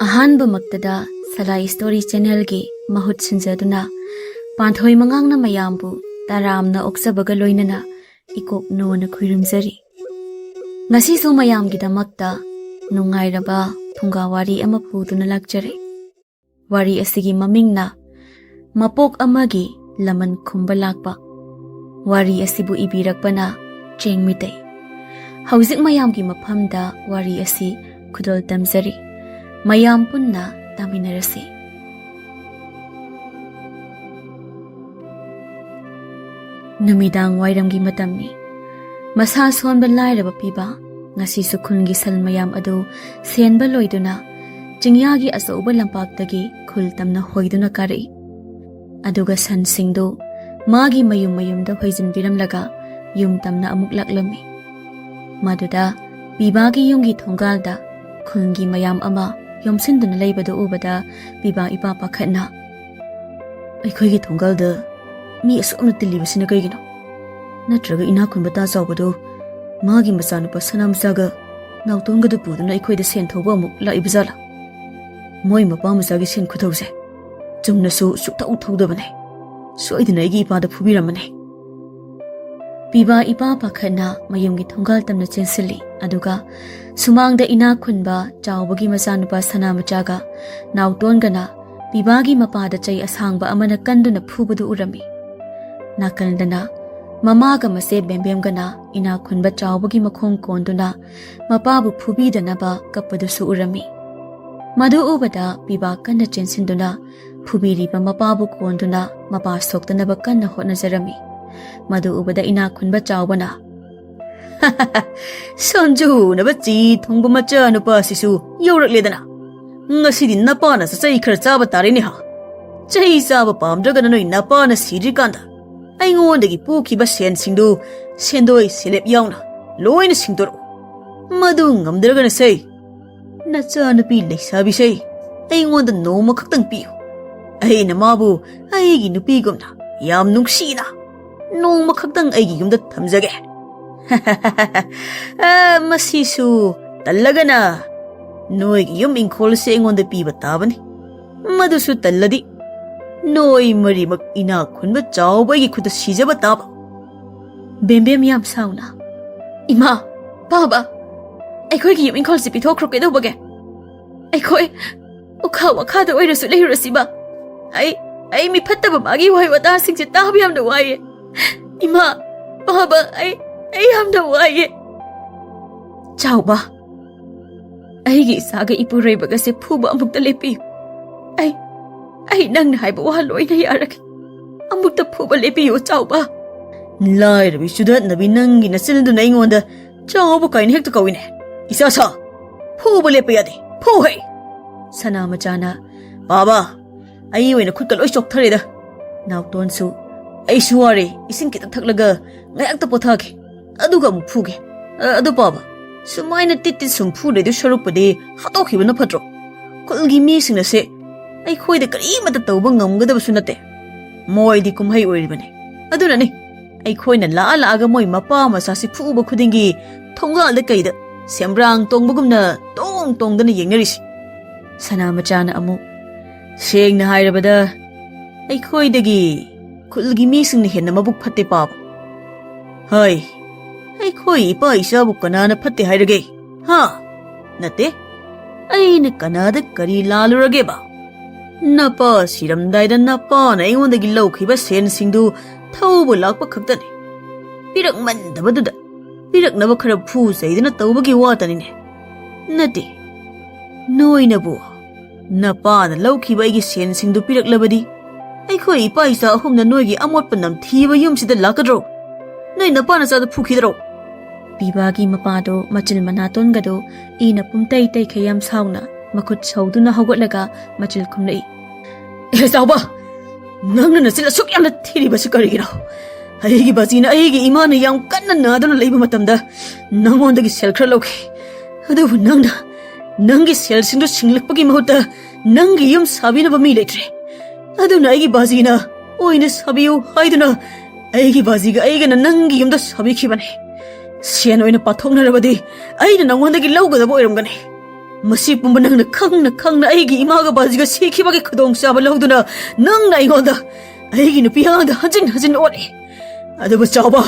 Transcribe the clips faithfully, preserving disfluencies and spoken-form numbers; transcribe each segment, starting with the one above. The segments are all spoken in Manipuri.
ꯑꯍꯥꯟꯕꯃꯛꯇꯗ ꯁꯂꯥꯏ ꯁ꯭ꯇꯣꯔꯤ ꯆꯦꯅꯦꯜꯒꯤ ꯃꯍꯨꯠ ꯁꯤꯟꯖꯗꯨꯅ ꯄꯥꯟꯊꯣꯏ ꯃꯉꯥꯡꯅ ꯃꯌꯥꯝꯕꯨ ꯇꯔꯥꯝꯅ ꯑꯣꯛꯆꯕꯒ ꯂꯣꯏꯅꯅ ꯏꯀꯣꯛ ꯅꯣꯟꯅ ꯈꯨꯔꯨꯝꯖꯔꯤ꯫ ꯉꯁꯤꯁꯨ ꯃꯌꯥꯝꯒꯤꯗꯃꯛꯇ ꯅꯨꯡꯉꯥꯏꯔꯕ ꯐꯨꯡꯒꯥ ꯋꯥꯔꯤ ꯑꯃ ꯄꯨꯗꯨꯅ ꯂꯥꯛꯆꯔꯦ꯫ ꯋꯥꯔꯤ ꯑꯁꯤꯒꯤ ꯃꯃꯤꯡꯅ ꯃꯄꯣꯛ ꯑꯃꯒꯤ ꯂꯃꯟ ꯈꯨꯝꯕ ꯂꯥꯛꯄ꯫ ꯋꯥꯔꯤ ꯑꯁꯤꯕꯨ ꯏꯕꯤꯔꯛꯄꯅ ꯆꯦꯡꯃꯤꯇꯩ꯫ ꯍꯧꯖꯤꯛ ꯃꯌꯥꯝꯒꯤ ꯃꯐꯝꯗ ꯋꯥꯔꯤ ꯑꯁꯤ ꯈꯨꯗꯣꯜ ꯇꯝꯖꯔꯤ꯫ ꯃꯌꯥꯝ ꯄꯨꯟꯅ ꯇꯥꯃꯤꯟꯅꯔꯁꯤ꯫ ꯅꯨꯃꯤꯗꯥꯡ ꯋꯥꯏꯔꯝꯒꯤ ꯃꯇꯝꯅꯤ꯫ ꯃꯁꯥ ꯁꯣꯟꯕ ꯂꯥꯏꯔꯕ ꯄꯤꯕ ꯉꯁꯤꯁꯨ ꯈꯨꯟꯒꯤ ꯁꯟ ꯃꯌꯥꯝ ꯑꯗꯨ ꯁꯦꯟꯕ ꯂꯣꯏꯗꯨꯅ ꯆꯤꯡꯌꯥꯒꯤ ꯑꯆꯧꯕ ꯂꯝꯄꯥꯛꯇꯒꯤ ꯈꯨꯜ ꯇꯝꯅ ꯍꯣꯏꯗꯨꯅ ꯀꯥꯔꯛꯏ꯫ ꯑꯗꯨꯒ ꯁꯟꯁꯤꯡꯗꯨ ꯃꯥꯒꯤ ꯃꯌꯨꯝ ꯃꯌꯨꯝꯗ ꯍꯣꯏꯖꯤꯟꯕꯤꯔꯝꯂꯒ ꯌꯨꯝ ꯇꯝꯅ ꯑꯃꯨꯛ ꯂꯥꯛꯂꯝꯃꯤ꯫ ꯃꯗꯨꯗ ꯄꯤꯕꯥꯒꯤ ꯌꯨꯝꯒꯤ ꯊꯣꯡꯒꯥꯜꯗ ꯈꯨꯜꯒꯤ ꯃꯌꯥꯝ ꯑꯃ ꯌꯣꯝꯁꯤꯟꯗꯨꯅ ꯂꯩꯕꯗꯨ ꯎꯕꯗ ꯄꯤꯕꯥ ꯏꯄꯥ ꯄꯥꯈꯠꯅ, "ꯑꯩꯈꯣꯏꯒꯤ ꯊꯣꯡꯒꯥꯜꯗ ꯃꯤ ꯑꯁꯨꯛꯅ ꯇꯤꯜꯂꯤꯕꯁꯤꯅ ꯀꯩꯒꯤꯅꯣ? ꯅꯠꯇ꯭ꯔꯒ ꯏꯅꯥꯛ ꯈꯨꯟꯕ ꯇꯥ ꯆꯥꯎꯕꯗꯨ ꯃꯥꯒꯤ ꯃꯆꯥꯅꯨꯄꯥ ꯁꯅꯥꯃꯆꯥꯒ ꯅꯥꯎꯇꯣꯟꯒꯗꯨ ꯄꯨꯗꯨꯅ ꯑꯩꯈꯣꯏꯗ ꯁꯦꯟ ꯊꯧꯕ ꯑꯃꯨꯛ ꯂꯥꯛꯏꯕ ꯖꯥꯠꯂꯥ? ꯃꯣꯏ ꯃꯄꯥ ꯃꯆꯥꯒꯤ ꯁꯦꯟ ꯈꯨꯊꯧꯁꯦ ꯆꯨꯝꯅꯁꯨ ꯁꯨꯛꯊꯧ ꯊꯧꯗꯕꯅꯦ꯫ ꯁꯣꯏꯗꯅ ꯑꯩꯒꯤ ꯏꯄꯥꯗ ꯐꯨꯕꯤꯔꯝꯃꯅꯤ꯫" ꯄꯤꯕꯥ ꯏꯄꯥ ꯄꯥꯈꯠꯅ ꯃꯌꯨꯝꯒꯤ ꯊꯣꯡꯒꯥꯜ ꯇꯝꯅ ꯆꯦꯟꯁꯤꯜꯂꯤ꯫ ꯑꯗꯨꯒ ꯁꯨꯃꯥꯡꯗ ꯏꯅꯥꯛ ꯈꯨꯟꯕ ꯆꯥꯎꯕꯒꯤ ꯃꯆꯥꯅꯨꯄꯥ ꯁꯅꯥꯃꯆꯥꯒ ꯅꯥꯎꯇꯣꯟꯒꯅ ꯄꯤꯕꯥꯒꯤ ꯃꯄꯥꯗ ꯆꯩ ꯑꯁꯥꯡꯕ ꯑꯃꯅ ꯀꯟꯗꯨꯅ ꯐꯨꯕꯗꯨ ꯎꯔꯝꯃꯤ꯫ ꯅꯥꯀꯟꯗꯅ ꯃꯃꯥꯒ ꯃꯆꯦ ꯕꯦꯝꯕꯦꯝꯒꯅ ꯏꯅꯥꯛ ꯈꯨꯟꯕ ꯆꯥꯎꯕꯒꯤ ꯃꯈꯣꯡ ꯀꯣꯟꯗꯨꯅ ꯃꯄꯥꯕꯨ ꯐꯨꯕꯤꯗꯅꯕ ꯀꯞꯄꯗꯨꯁꯨ ꯎꯔꯝꯃꯤ꯫ ꯃꯗꯨ ꯎꯕꯗ ꯄꯤꯕꯥ ꯀꯟꯅ ꯆꯦꯟꯁꯤꯟꯗꯨꯅ ꯐꯨꯕꯤꯔꯤꯕ ꯃꯄꯥꯕꯨ ꯀꯣꯟꯗꯨꯅ ꯃꯄꯥ ꯁꯣꯛꯇꯅꯕ ꯀꯟꯅ ꯍꯣꯠꯅꯖꯔꯝꯃꯤ꯫ ꯃꯗꯨ ꯎꯕꯗ ꯏꯅꯥꯛ ꯈꯨꯟꯕ ꯆꯥꯎꯕꯅ, "ꯁꯟꯖꯨꯅꯕ ꯆꯤ ꯊꯨꯡꯕ ꯃꯆꯥꯅꯨꯄꯥꯁꯤꯁꯨ ꯌꯧꯔꯛꯂꯦꯗꯅ꯫ ꯉꯁꯤꯗꯤ ꯅꯄꯥꯅ ꯆꯩ ꯈꯔ ꯆꯥꯕ ꯇꯥꯔꯦꯅꯦ ꯍꯥ꯫ ꯆꯩ ꯆꯥꯕ ꯄꯥꯝꯗ꯭ꯔꯒꯅ ꯅꯣꯏ ꯅꯄꯥꯅ ꯁꯤꯗ꯭ꯔꯤꯀꯥꯟꯗ ꯑꯩꯉꯣꯟꯗꯒꯤ ꯄꯨꯈꯤꯕ ꯁꯦꯟꯁꯤꯡꯗꯨ ꯁꯦꯟꯗꯣꯏ ꯁꯦꯂꯦꯞ ꯌꯥꯎꯅ ꯂꯣꯏꯅ ꯁꯤꯡꯗꯣꯔꯛꯎ꯫ ꯃꯗꯨ ꯉꯝꯗ꯭ꯔꯒꯅ ꯁꯦ, ꯅꯆꯥꯅꯨꯄꯤ ꯂꯩꯁꯥꯕꯤꯁꯦ ꯑꯩꯉꯣꯟꯗ ꯅꯣꯡꯃ ꯈꯛꯇꯪ ꯄꯤꯌꯨ꯫ ꯑꯩꯅ ꯃꯥꯕꯨ ꯑꯩꯒꯤ ꯅꯨꯄꯤꯒꯨꯝꯅ ꯌꯥꯝ ꯅꯨꯡꯁꯤꯅ ꯅꯣꯡꯃ ꯈꯛꯇꯪ ꯑꯩꯒꯤ ꯌꯨꯝꯗ ꯊꯝꯖꯒꯦ꯫" ꯑ, ꯃꯁꯤꯁꯨ ꯇꯜꯂꯒꯅ ꯅꯣꯏꯒꯤ ꯌꯨꯝ ꯏꯪꯈꯣꯜꯁꯦ ꯑꯩꯉꯣꯟꯗ ꯄꯤꯕ ꯇꯥꯕꯅꯤ꯫ ꯃꯗꯨꯁꯨ ꯇꯜꯂꯗꯤ ꯅꯣꯏ ꯃꯔꯤꯃꯛ ꯏꯅꯥꯛ ꯈꯨꯟꯕ ꯆꯥꯎꯕ ꯑꯩꯒꯤ ꯈꯨꯠꯇ ꯁꯤꯖꯕ ꯇꯥꯕ꯫ ꯕꯦꯝꯕꯦꯝ ꯌꯥꯝ ꯁꯥꯎꯅ, "ꯏꯃꯥ, ꯄꯥꯕ, ꯑꯩꯈꯣꯏꯒꯤ ꯌꯨꯝ ꯏꯪꯈꯣꯜꯁꯤ ꯄꯤꯊꯣꯛꯈ꯭ꯔꯣ, ꯀꯩꯗꯧꯕꯒꯦ? ꯑꯩꯈꯣꯏ ꯎꯈꯥ ꯋꯥꯈꯥꯗ ꯑꯣꯏꯔꯁꯨ ꯂꯩꯔꯨꯔꯁꯤꯕ꯫ ꯑꯩ, ꯑꯩ ꯃꯤ ꯐꯠꯇꯕ ꯃꯥꯒꯤ ꯋꯥꯍꯩ ꯋꯥꯇꯥꯁꯤꯡꯁꯦ ꯇꯥꯕ ꯌꯥꯝꯅ ꯋꯥꯏꯌꯦ꯫ ꯏꯃꯥ, ꯄꯥꯕ, ꯑꯩ, ꯑꯩ ꯌꯥꯝꯅ ꯋꯥꯏꯌꯦ꯫ ꯆꯥꯎꯕ, ꯑꯩꯒꯤ ꯏꯆꯥꯒ ꯏꯄꯨꯔꯣꯏꯕꯒꯁꯦ ꯐꯨꯕ ꯑꯃꯨꯛꯇ ꯂꯦꯞꯄꯤꯌꯨ꯫ ꯑꯩ, ꯑꯩ ꯅꯪꯅ ꯍꯥꯏꯕ ꯋꯥ ꯂꯣꯏꯅ ꯌꯥꯔꯒꯦ꯫ ꯑꯃꯨꯛꯇ ꯐꯨꯕ ꯂꯦꯞꯄꯤꯌꯨ, ꯆꯥꯎꯕ꯫" "ꯂꯥꯏꯔꯕꯤ ꯆꯨꯗꯠꯅꯕꯤ, ꯅꯪꯒꯤ ꯅꯆꯤꯟꯗꯨꯅ ꯑꯩꯉꯣꯟꯗ ꯆꯥꯎꯕ ꯀꯥꯏꯅ ꯍꯦꯛꯇ ꯀꯧꯏꯅꯦ꯫ ꯏꯆꯥ ꯁꯥ, ꯐꯨꯕ ꯂꯦꯞꯄ ꯌꯥꯗꯦ, ꯐꯨ ꯍꯩ!" ꯁꯅꯥ ꯃꯆꯥꯅ, "ꯄꯥꯕ, ꯑꯩ ꯑꯣꯏꯅ ꯈꯨꯠꯀ ꯂꯣꯏ ꯆꯣꯛꯊꯔꯦꯗ꯫" ꯅꯥꯎꯇꯣꯟꯁꯨ, "ꯑꯩꯁꯨ ꯋꯥꯔꯦ, ꯏꯁꯤꯡ ꯈꯤꯇ ꯊꯛꯂꯒ ꯉꯥꯏꯍꯥꯛꯇ ꯄꯣꯊꯥꯒꯦ, ꯑꯗꯨꯒ ꯑꯃꯨꯛ ꯐꯨꯒꯦ꯫ ꯑ, ꯑꯗꯨ ꯄꯥꯕ, ꯁꯨꯃꯥꯏꯅ ꯇꯤꯠ ꯇꯤꯠ ꯁꯨꯝ ꯐꯨ ꯂꯩꯗꯣꯏ ꯁꯔꯨꯛꯄꯨꯗꯤ ꯍꯥꯠꯇꯣꯛꯈꯤꯕꯅ ꯐꯠꯇ꯭ꯔꯣ? ꯈꯨꯜꯒꯤ ꯃꯤꯁꯤꯡꯅꯁꯦ ꯑꯩꯈꯣꯏꯗ ꯀꯔꯤꯃꯠꯇ ꯇꯧꯕ ꯉꯝꯒꯗꯕꯁꯨ ꯅꯠꯇꯦ꯫ ꯃꯣꯏꯗꯤ ꯀꯨꯝꯍꯩ ꯑꯣꯏꯔꯤꯕꯅꯤ꯫ ꯑꯗꯨꯅꯅꯤ ꯑꯩꯈꯣꯏꯅ ꯂꯥꯛꯑ ꯂꯥꯛꯑꯒ ꯃꯣꯏ ꯃꯄꯥ ꯃꯆꯥꯁꯤ ꯐꯨꯕ ꯈꯨꯗꯤꯡꯒꯤ ꯊꯣꯡꯒꯥꯜꯗ ꯀꯩꯗ ꯁꯦꯝꯕ꯭ꯔꯥꯡ ꯇꯣꯡꯕꯒꯨꯝꯅ ꯇꯣꯡ ꯇꯣꯡꯗꯅ ꯌꯦꯡꯅꯔꯤꯁꯤ꯫" ꯁꯅꯥ ꯃꯆꯥꯅ ꯑꯃꯨꯛ, "ꯁꯦꯡꯅ ꯍꯥꯏꯔꯕꯗ, ꯑꯩꯈꯣꯏꯗꯒꯤ ꯈꯨꯜꯒꯤ ꯃꯤꯁꯤꯡꯅ ꯍꯦꯟꯅ ꯃꯕꯨꯛ ꯐꯠꯇꯦ, ꯄꯥꯕ꯫ ꯍꯣꯏ, ꯑꯩꯈꯣꯏ ꯏꯄꯥ ꯏꯆꯥꯕꯨ ꯀꯅꯥꯅ ꯐꯠꯇꯦ ꯍꯥꯏꯔꯒꯦ? ꯍꯥ? ꯅꯠꯇꯦ, ꯑꯩꯅ ꯀꯅꯥꯗ ꯀꯔꯤ ꯂꯥꯜꯂꯨꯔꯒꯦꯕ? ꯅꯄꯥ ꯁꯤꯔꯝꯗꯥꯏꯗ ꯅꯄꯥꯅ ꯑꯩꯉꯣꯟꯗꯒꯤ ꯂꯧꯈꯤꯕ ꯁꯦꯟꯁꯤꯡꯗꯨ ꯊꯧꯕ ꯂꯥꯛꯄ ꯈꯛꯇꯅꯤ꯫ ꯄꯤꯔꯛꯃꯟꯗꯕꯗꯨꯗ ꯄꯤꯔꯛꯅꯕ ꯈꯔ ꯐꯨ ꯆꯩꯗꯅ ꯇꯧꯕꯒꯤ ꯋꯥꯇꯅꯤꯅꯦ꯫ ꯅꯠꯇꯦ, ꯅꯣꯏꯅꯕꯨ ꯅꯄꯥꯅ ꯂꯧꯈꯤꯕ ꯑꯩꯒꯤ ꯁꯦꯟꯁꯤꯡꯗꯨ ꯄꯤꯔꯛꯂꯕꯗꯤ ꯑꯩꯈꯣꯏ ꯏꯄꯥ ꯏꯆꯥ ꯑꯍꯨꯝꯅ ꯅꯣꯏꯒꯤ ꯑꯃꯣꯠꯄ ꯅꯝꯊꯤꯕ ꯌꯨꯝꯁꯤꯗ ꯂꯥꯛꯀꯗ꯭ꯔꯣ? ꯅꯣꯏ ꯅꯄꯥ ꯅꯆꯥꯗ ꯐꯨꯈꯤꯗ꯭ꯔꯣ?" ꯄꯤꯕꯥꯒꯤ ꯃꯄꯥꯗꯣ ꯃꯆꯤꯜ ꯃꯅꯥꯇꯣꯟꯒꯗꯣ ꯏꯅ ꯄꯨꯝꯇꯩ ꯇꯩꯈꯩ ꯌꯥꯝ ꯁꯥꯎꯅ ꯃꯈꯨꯠ ꯁꯧꯗꯨꯅ ꯍꯧꯒꯠꯂꯒ ꯃꯆꯤꯜ ꯈꯨꯝꯂꯛꯏ꯫ "ꯑꯦ ꯆꯥꯎꯕ, ꯅꯪꯅ ꯅꯆꯤꯜ ꯑꯁꯨꯛ ꯌꯥꯝꯅ ꯊꯤꯔꯤꯕꯁꯤ ꯀꯔꯤꯒꯤꯅꯣ? ꯑꯩꯒꯤ ꯕꯥꯖꯤꯅ ꯑꯩꯒꯤ ꯏꯃꯥꯅ ꯌꯥꯝ ꯀꯟꯅ ꯅꯥꯗꯨꯅ ꯂꯩꯕ ꯃꯇꯝꯗ ꯅꯉꯣꯟꯗꯒꯤ ꯁꯦꯜ ꯈꯔ ꯂꯧꯈꯤ꯫ ꯑꯗꯨꯕꯨ ꯅꯪꯅ ꯅꯪꯒꯤ ꯁꯦꯜꯁꯤꯡꯗꯨ ꯁꯤꯡꯂꯛꯄꯒꯤ ꯃꯍꯨꯠꯇ ꯅꯪꯒꯤ ꯌꯨꯝ ꯁꯥꯕꯤꯅꯕ ꯃꯤ ꯂꯩꯇ꯭ꯔꯦ꯫ ꯑꯗꯨꯅ ꯑꯩꯒꯤ ꯕꯥꯖꯤꯅ ꯑꯣꯏꯅ ꯁꯥꯕꯤꯌꯨ ꯍꯥꯏꯗꯨꯅ ꯑꯩꯒꯤ ꯕꯥꯖꯤꯒ ꯑꯩꯒꯅ ꯅꯪꯒꯤ ꯌꯨꯝꯗ ꯁꯥꯕꯤꯈꯤꯕꯅꯤ꯫ ꯁꯦꯟ ꯑꯣꯏꯅ ꯄꯥꯊꯣꯛꯅꯔꯕꯗꯤ ꯑꯩꯅ ꯅꯉꯣꯟꯗꯒꯤ ꯂꯧꯒꯗꯕ ꯑꯣꯏꯔꯝꯒꯅꯤ꯫" ꯃꯁꯤ ꯄꯨꯝꯕ ꯅꯪꯅ ꯈꯪꯅ ꯈꯪꯅ ꯑꯩꯒꯤ ꯏꯃꯥꯒ ꯕꯥꯖꯤꯒ ꯁꯤꯈꯤꯕꯒꯤ ꯈꯨꯗꯣꯡꯆꯥꯕ ꯂꯧꯗꯨꯅ ꯅꯪꯅ ꯑꯩꯉꯣꯟꯗ ꯑꯩꯒꯤ ꯅꯨꯄꯤ ꯑꯉꯥꯡꯗ ꯍꯟꯖꯤꯟ ꯍꯟꯖꯤꯟ ꯑꯣꯠꯂꯦ꯫ ꯑꯗꯨꯕꯨ ꯆꯥꯎꯕ,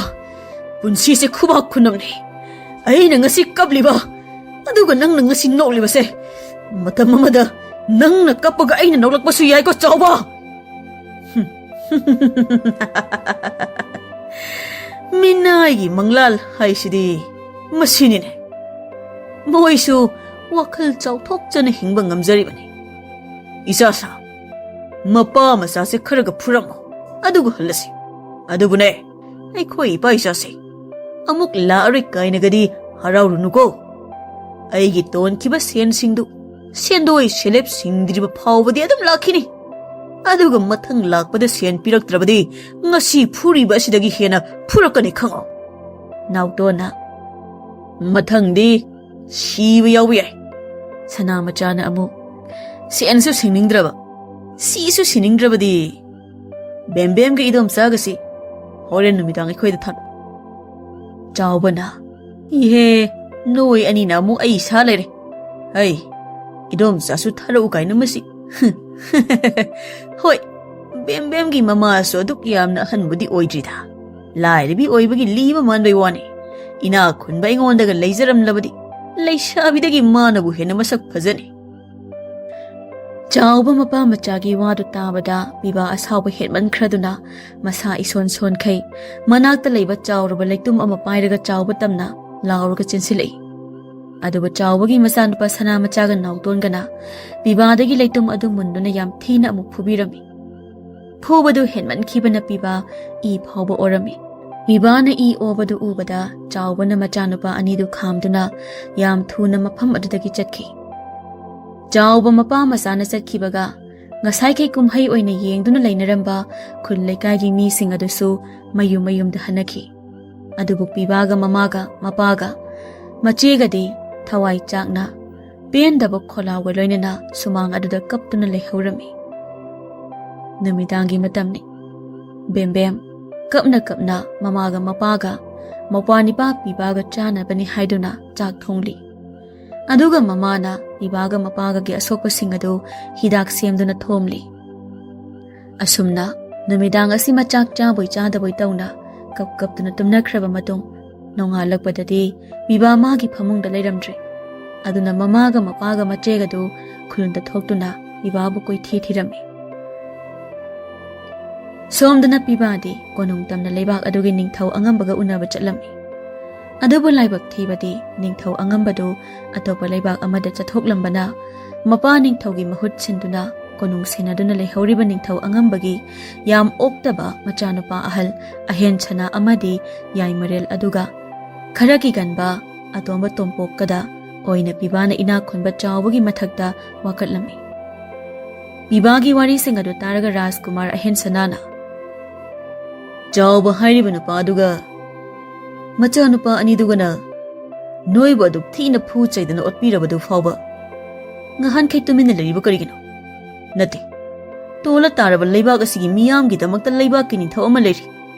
ꯄꯨꯟꯁꯤꯁꯦ ꯈꯨꯕꯥꯛ ꯈꯨꯅꯝꯅꯤ꯫ ꯑꯩꯅ ꯉꯁꯤ ꯀꯞꯂꯤꯕ, ꯑꯗꯨꯒ ꯅꯪꯅ ꯉꯁꯤ ꯅꯣꯛꯂꯤꯕꯁꯦ, ꯃꯇꯝ ꯑꯃꯗ ꯅꯪꯅ ꯀꯞꯄꯒ ꯑꯩꯅ ꯅꯣꯛꯂꯛꯄꯁꯨ ꯌꯥꯏꯀꯣ ꯆꯥꯎꯕ꯫ ꯃꯤꯅꯥꯏꯒꯤ ꯃꯪꯂꯥꯜ ꯍꯥꯏꯁꯤꯗꯤ ꯃꯁꯤꯅꯤꯅꯦ꯫ ꯃꯣꯏꯁꯨ ꯋꯥꯈꯜ ꯆꯥꯎꯊꯣꯛꯆꯅ ꯍꯤꯡꯕ ꯉꯝꯖꯔꯤꯕꯅꯤ꯫ ꯏꯆꯥꯁꯥ, ꯃꯄꯥ ꯃꯆꯥꯁꯦ ꯈꯔꯒ ꯐꯨꯔꯝꯃꯣ, ꯑꯗꯨꯒ ꯍꯜꯂꯁꯤ꯫ ꯑꯗꯨꯕꯨꯅꯦ, ꯑꯩꯈꯣꯏ ꯏꯄꯥ ꯏꯆꯥꯁꯦ ꯑꯃꯨꯛ ꯂꯥꯛꯑꯔꯣꯏ ꯀꯥꯏꯅꯒꯗꯤ ꯍꯔꯥꯎꯔꯨꯅꯨꯀꯣ꯫ ꯑꯩꯒꯤ ꯇꯣꯟꯈꯤꯕ ꯁꯦꯟꯁꯤꯡꯗꯨ ꯁꯦꯟꯗꯣꯏ ꯁꯦꯂꯦꯞ ꯁꯤꯡꯗ꯭ꯔꯤꯕ ꯐꯥꯎꯕꯗꯤ ꯑꯗꯨꯝ ꯂꯥꯛꯈꯤꯅꯤ꯫ ꯑꯗꯨꯒ ꯃꯊꯪ ꯂꯥꯛꯄꯗ ꯁꯦꯟ ꯄꯤꯔꯛꯇ꯭ꯔꯕꯗꯤ ꯉꯁꯤ ꯐꯨꯔꯤꯕ ꯑꯁꯤꯗꯒꯤ ꯍꯦꯟꯅ ꯐꯨꯔꯛꯀꯅꯤ ꯈꯪꯉꯣ꯫ ꯅꯥꯎꯇꯣꯟꯅ, ꯃꯊꯪꯗꯤ ꯁꯤꯕ ꯌꯥꯎꯕ ꯌꯥꯏ꯫ ꯁꯅꯥ ꯃꯆꯥꯅ ꯑꯃꯨꯛ, ꯁꯦꯟꯁꯨ ꯁꯤꯡꯅꯤꯡꯗ꯭ꯔꯕ, ꯁꯤꯁꯨ ꯁꯤꯅꯤꯡꯗ꯭ꯔꯕꯗꯤ ꯕꯦꯝꯕꯦꯝꯒ ꯏꯗꯣꯝꯆꯥꯒꯁꯤ ꯍꯣꯔꯦꯟ ꯅꯨꯃꯤꯗꯥꯡ ꯑꯩꯈꯣꯏꯗ ꯊꯥꯔꯛꯑꯣ꯫ ꯆꯥꯎꯕꯅ, ꯏꯍꯦ, ꯅꯣꯏ ꯑꯅꯤꯅ ꯑꯃꯨꯛ ꯑꯩ ꯁꯥ ꯂꯩꯔꯦ꯫ ꯍꯩ, ꯏꯗꯣꯝꯆꯥꯁꯨ ꯊꯥꯔꯛꯎ ꯀꯥꯏꯅ ꯃꯁꯤ꯫ ꯍꯣꯏ, ꯕꯦꯝꯕꯦꯝꯒꯤ ꯃꯃꯥꯁꯨ ꯑꯗꯨꯛ ꯌꯥꯝꯅ ꯑꯍꯟꯕꯨꯗꯤ ꯑꯣꯏꯗ꯭ꯔꯤꯗ꯫ ꯂꯥꯏꯔꯕꯤ ꯑꯣꯏꯕꯒꯤ ꯂꯤꯕ ꯃꯥꯟꯕꯩ ꯋꯥꯅꯤ꯫ ꯏꯅꯥꯛ ꯈꯨꯟꯕ ꯑꯩꯉꯣꯟꯗꯒ ꯂꯩꯖꯔꯝꯂꯕꯗꯤ ꯂꯩꯁꯥꯕꯤꯗꯒꯤ ꯃꯥꯅꯕꯨ ꯍꯦꯟꯅ ꯃꯁꯛ ꯐꯖꯅꯤ꯫ ꯆꯥꯎꯕ ꯃꯄꯥ ꯃꯆꯥꯒꯤ ꯋꯥꯗꯨ ꯇꯥꯕꯗ ꯄꯤꯕꯥ ꯑꯁꯥꯎꯕ ꯍꯦꯟꯃꯟꯈ꯭ꯔꯗꯨꯅ ꯃꯁꯥ ꯏꯁꯣꯟ ꯁꯣꯟꯈꯩ ꯃꯅꯥꯛꯇ ꯂꯩꯕ ꯆꯥꯎꯔꯕ ꯂꯩꯇꯨꯝ ꯑꯃ ꯄꯥꯏꯔꯒ ꯆꯥꯎꯕ ꯇꯝꯅ ꯂꯥꯎꯔꯒ ꯆꯦꯟꯁꯤꯜꯂꯛꯏ꯫ ꯑꯗꯨꯕꯨ ꯆꯥꯎꯕꯒꯤ ꯃꯆꯥꯅꯨꯄꯥ ꯁꯅꯥ ꯃꯆꯥꯒ ꯅꯥꯎꯇꯣꯟꯒꯅ ꯄꯤꯕꯥꯗꯒꯤ ꯂꯩꯇꯨꯝ ꯑꯗꯨ ꯃꯨꯟꯗꯨꯅ ꯌꯥꯝ ꯊꯤꯅ ꯑꯃꯨꯛ ꯐꯨꯕꯤꯔꯝꯃꯤ꯫ ꯐꯨꯕꯗꯨ ꯍꯦꯟꯃꯟꯈꯤꯕꯅ ꯄꯤꯕꯥ ꯏ ꯐꯥꯎꯕ ꯑꯣꯔꯝꯃꯤ꯫ ꯄꯤꯕꯥꯅ ꯏ ꯑꯣꯕꯗꯨ ꯎꯕꯗ ꯆꯥꯎꯕꯅ ꯃꯆꯥꯅꯨꯄꯥ ꯑꯅꯤꯗꯨ ꯈꯥꯝꯗꯨꯅ ꯌꯥꯝ ꯊꯨꯅ ꯃꯐꯝ ꯑꯗꯨꯗꯒꯤ ꯆꯠꯈꯤ꯫ ꯆꯥꯎꯕ ꯃꯄꯥ ꯃꯆꯥꯅ ꯆꯠꯈꯤꯕꯒ ꯉꯁꯥꯏꯈꯩ ꯀꯨꯝꯍꯩ ꯑꯣꯏꯅ ꯌꯦꯡꯗꯨꯅ ꯂꯩꯅꯔꯝꯕ ꯈꯨꯜ ꯂꯩꯀꯥꯏꯒꯤ ꯃꯤꯁꯤꯡ ꯑꯗꯨꯁꯨ ꯃꯌꯨꯝ ꯃꯌꯨꯝꯗ ꯍꯟꯅꯈꯤ꯫ ꯑꯗꯨꯕꯨ ꯄꯤꯕꯥꯒ ꯃꯃꯥꯒ ꯃꯄꯥꯒ ꯃꯆꯦꯒꯗꯤ ꯊꯋꯥꯏ ꯆꯥꯛꯅ ꯄꯦꯟꯗꯕ ꯈꯣꯜꯂꯥꯎꯒ ꯂꯣꯏꯅꯅ ꯁꯨꯃꯥꯡ ꯑꯗꯨꯗ ꯀꯞꯇꯨꯅ ꯂꯩꯍꯧꯔꯝꯃꯤ꯫ ꯅꯨꯃꯤꯗꯥꯡꯒꯤ ꯃꯇꯝꯅꯤ꯫ ꯕꯦꯝꯕꯦꯝ ꯀꯞꯅ ꯀꯞꯅ ꯃꯃꯥꯒ ꯃꯄꯥꯒ ꯃꯧꯄ꯭ꯋꯥ ꯅꯤꯄꯥ ꯄꯤꯕꯥꯒ ꯆꯥꯅꯕꯅꯤ ꯍꯥꯏꯗꯨꯅ ꯆꯥꯛ ꯊꯣꯡꯂꯤ꯫ ꯑꯗꯨꯒ ꯃꯃꯥꯅ ꯄꯤꯕꯥꯒ ꯃꯄꯥꯒꯒꯤ ꯑꯁꯣꯛꯄꯁꯤꯡ ꯑꯗꯨ ꯍꯤꯗꯥꯛ ꯁꯦꯝꯗꯨꯅ ꯊꯣꯝꯂꯤ꯫ ꯑꯁꯨꯝꯅ ꯅꯨꯃꯤꯗꯥꯡ ꯑꯁꯤꯃ ꯆꯥꯛ ꯆꯥꯕꯣꯏ ꯆꯥꯗꯕꯣꯏ ꯇꯧꯅ ꯀꯞ ꯀꯞꯇꯨꯅ ꯇꯨꯝꯅꯈ꯭ꯔꯕ ꯃꯇꯨꯡ, ꯅꯣꯡꯉꯥꯜꯂꯛꯄꯗꯗꯤ ꯄꯤꯕꯥ ꯃꯥꯒꯤ ꯐꯃꯨꯡꯗ ꯂꯩꯔꯝꯗ꯭ꯔꯦ꯫ ꯑꯗꯨꯅ ꯃꯃꯥꯒ ꯃꯄꯥꯒ ꯃꯆꯦꯒꯗꯨ ꯈꯨꯜꯗ ꯊꯣꯛꯇꯨꯅ ꯄꯤꯕꯥꯕꯨ ꯀꯣꯏꯊꯤ ꯊꯤꯔꯝꯃꯤ꯫ ꯁꯣꯝꯗꯅ ꯄꯤꯕꯥꯗꯤ ꯀꯣꯅꯨꯡ ꯇꯝꯅ ꯂꯩꯕꯥꯛ ꯑꯗꯨꯒꯤ ꯅꯤꯡꯊꯧ ꯑꯉꯝꯕꯒ ꯎꯅꯕ ꯆꯠꯂꯝꯃꯤ꯫ ꯑꯗꯨꯕꯨ ꯂꯥꯏꯕꯛ ꯊꯤꯕꯗꯤ ꯅꯤꯡꯊꯧ ꯑꯉꯝꯕꯗꯨ ꯑꯇꯣꯞꯄ ꯂꯩꯕꯥꯛ ꯑꯃꯗ ꯆꯠꯊꯣꯛꯂꯝꯕꯅ, ꯃꯄꯥ ꯅꯤꯡꯊꯧꯒꯤ ꯃꯍꯨꯠ ꯁꯤꯟꯗꯨꯅ ꯀꯣꯅꯨꯡ ꯁꯦꯟꯅꯗꯨꯅ ꯂꯩꯍꯧꯔꯤꯕ ꯅꯤꯡꯊꯧ ꯑꯉꯝꯕꯒꯤ ꯌꯥꯝ ꯑꯣꯛꯇꯕ ꯃꯆꯥꯅꯨꯄꯥ ꯑꯍꯜ ꯑꯍꯦꯟ ꯁꯅꯥ ꯑꯃꯗꯤ ꯌꯥꯏꯃꯔꯦꯜ ꯑꯗꯨꯒ ꯈꯔ ꯀꯤꯒꯟꯕ ꯑꯇꯣꯝꯕ ꯇꯣꯝꯄꯣꯛꯀꯗ ꯑꯣꯏꯅ ꯄꯤꯕꯥꯅ ꯏꯅꯥꯛ ꯈꯨꯟꯕ ꯆꯥꯎꯕꯒꯤ ꯃꯊꯛꯇ ꯋꯥꯀꯠꯂꯝꯃꯤ꯫ ꯄꯤꯕꯥꯒꯤ ꯋꯥꯔꯤꯁꯤꯡ ꯑꯗꯨ ꯇꯥꯔꯒ ꯔꯥꯖꯀꯨꯃꯥꯔ ꯑꯍꯦꯟ ꯁꯅꯥꯅ, "ꯆꯥꯎꯕ ꯍꯥꯏꯔꯤꯕ ꯅꯨꯄꯥꯗꯨꯒ ꯃꯆꯥꯅꯨꯄꯥ ꯑꯅꯤꯗꯨꯒꯅ ꯅꯣꯏꯕꯨ ꯑꯗꯨꯛ ꯊꯤꯅ ꯐꯨ ꯆꯩꯗꯅ ꯑꯣꯠꯄꯤꯔꯕꯗꯨ ꯐꯥꯎꯕ ꯉꯍꯥꯟꯈꯩ ꯇꯨꯃꯤꯟꯅ ꯂꯩꯔꯤꯕ ꯀꯔꯤꯒꯤꯅꯣ? ꯅꯠꯇꯦ, ꯇꯣꯜꯂ ꯇꯥꯔꯕ ꯂꯩꯕꯥꯛ ꯑꯁꯤꯒꯤ ꯃꯤꯌꯥꯝꯒꯤꯗꯃꯛꯇ ꯂꯩꯕꯥꯛꯀꯤ ꯅꯤꯡꯊꯧ ꯑꯃ ꯂꯩꯔꯤ꯫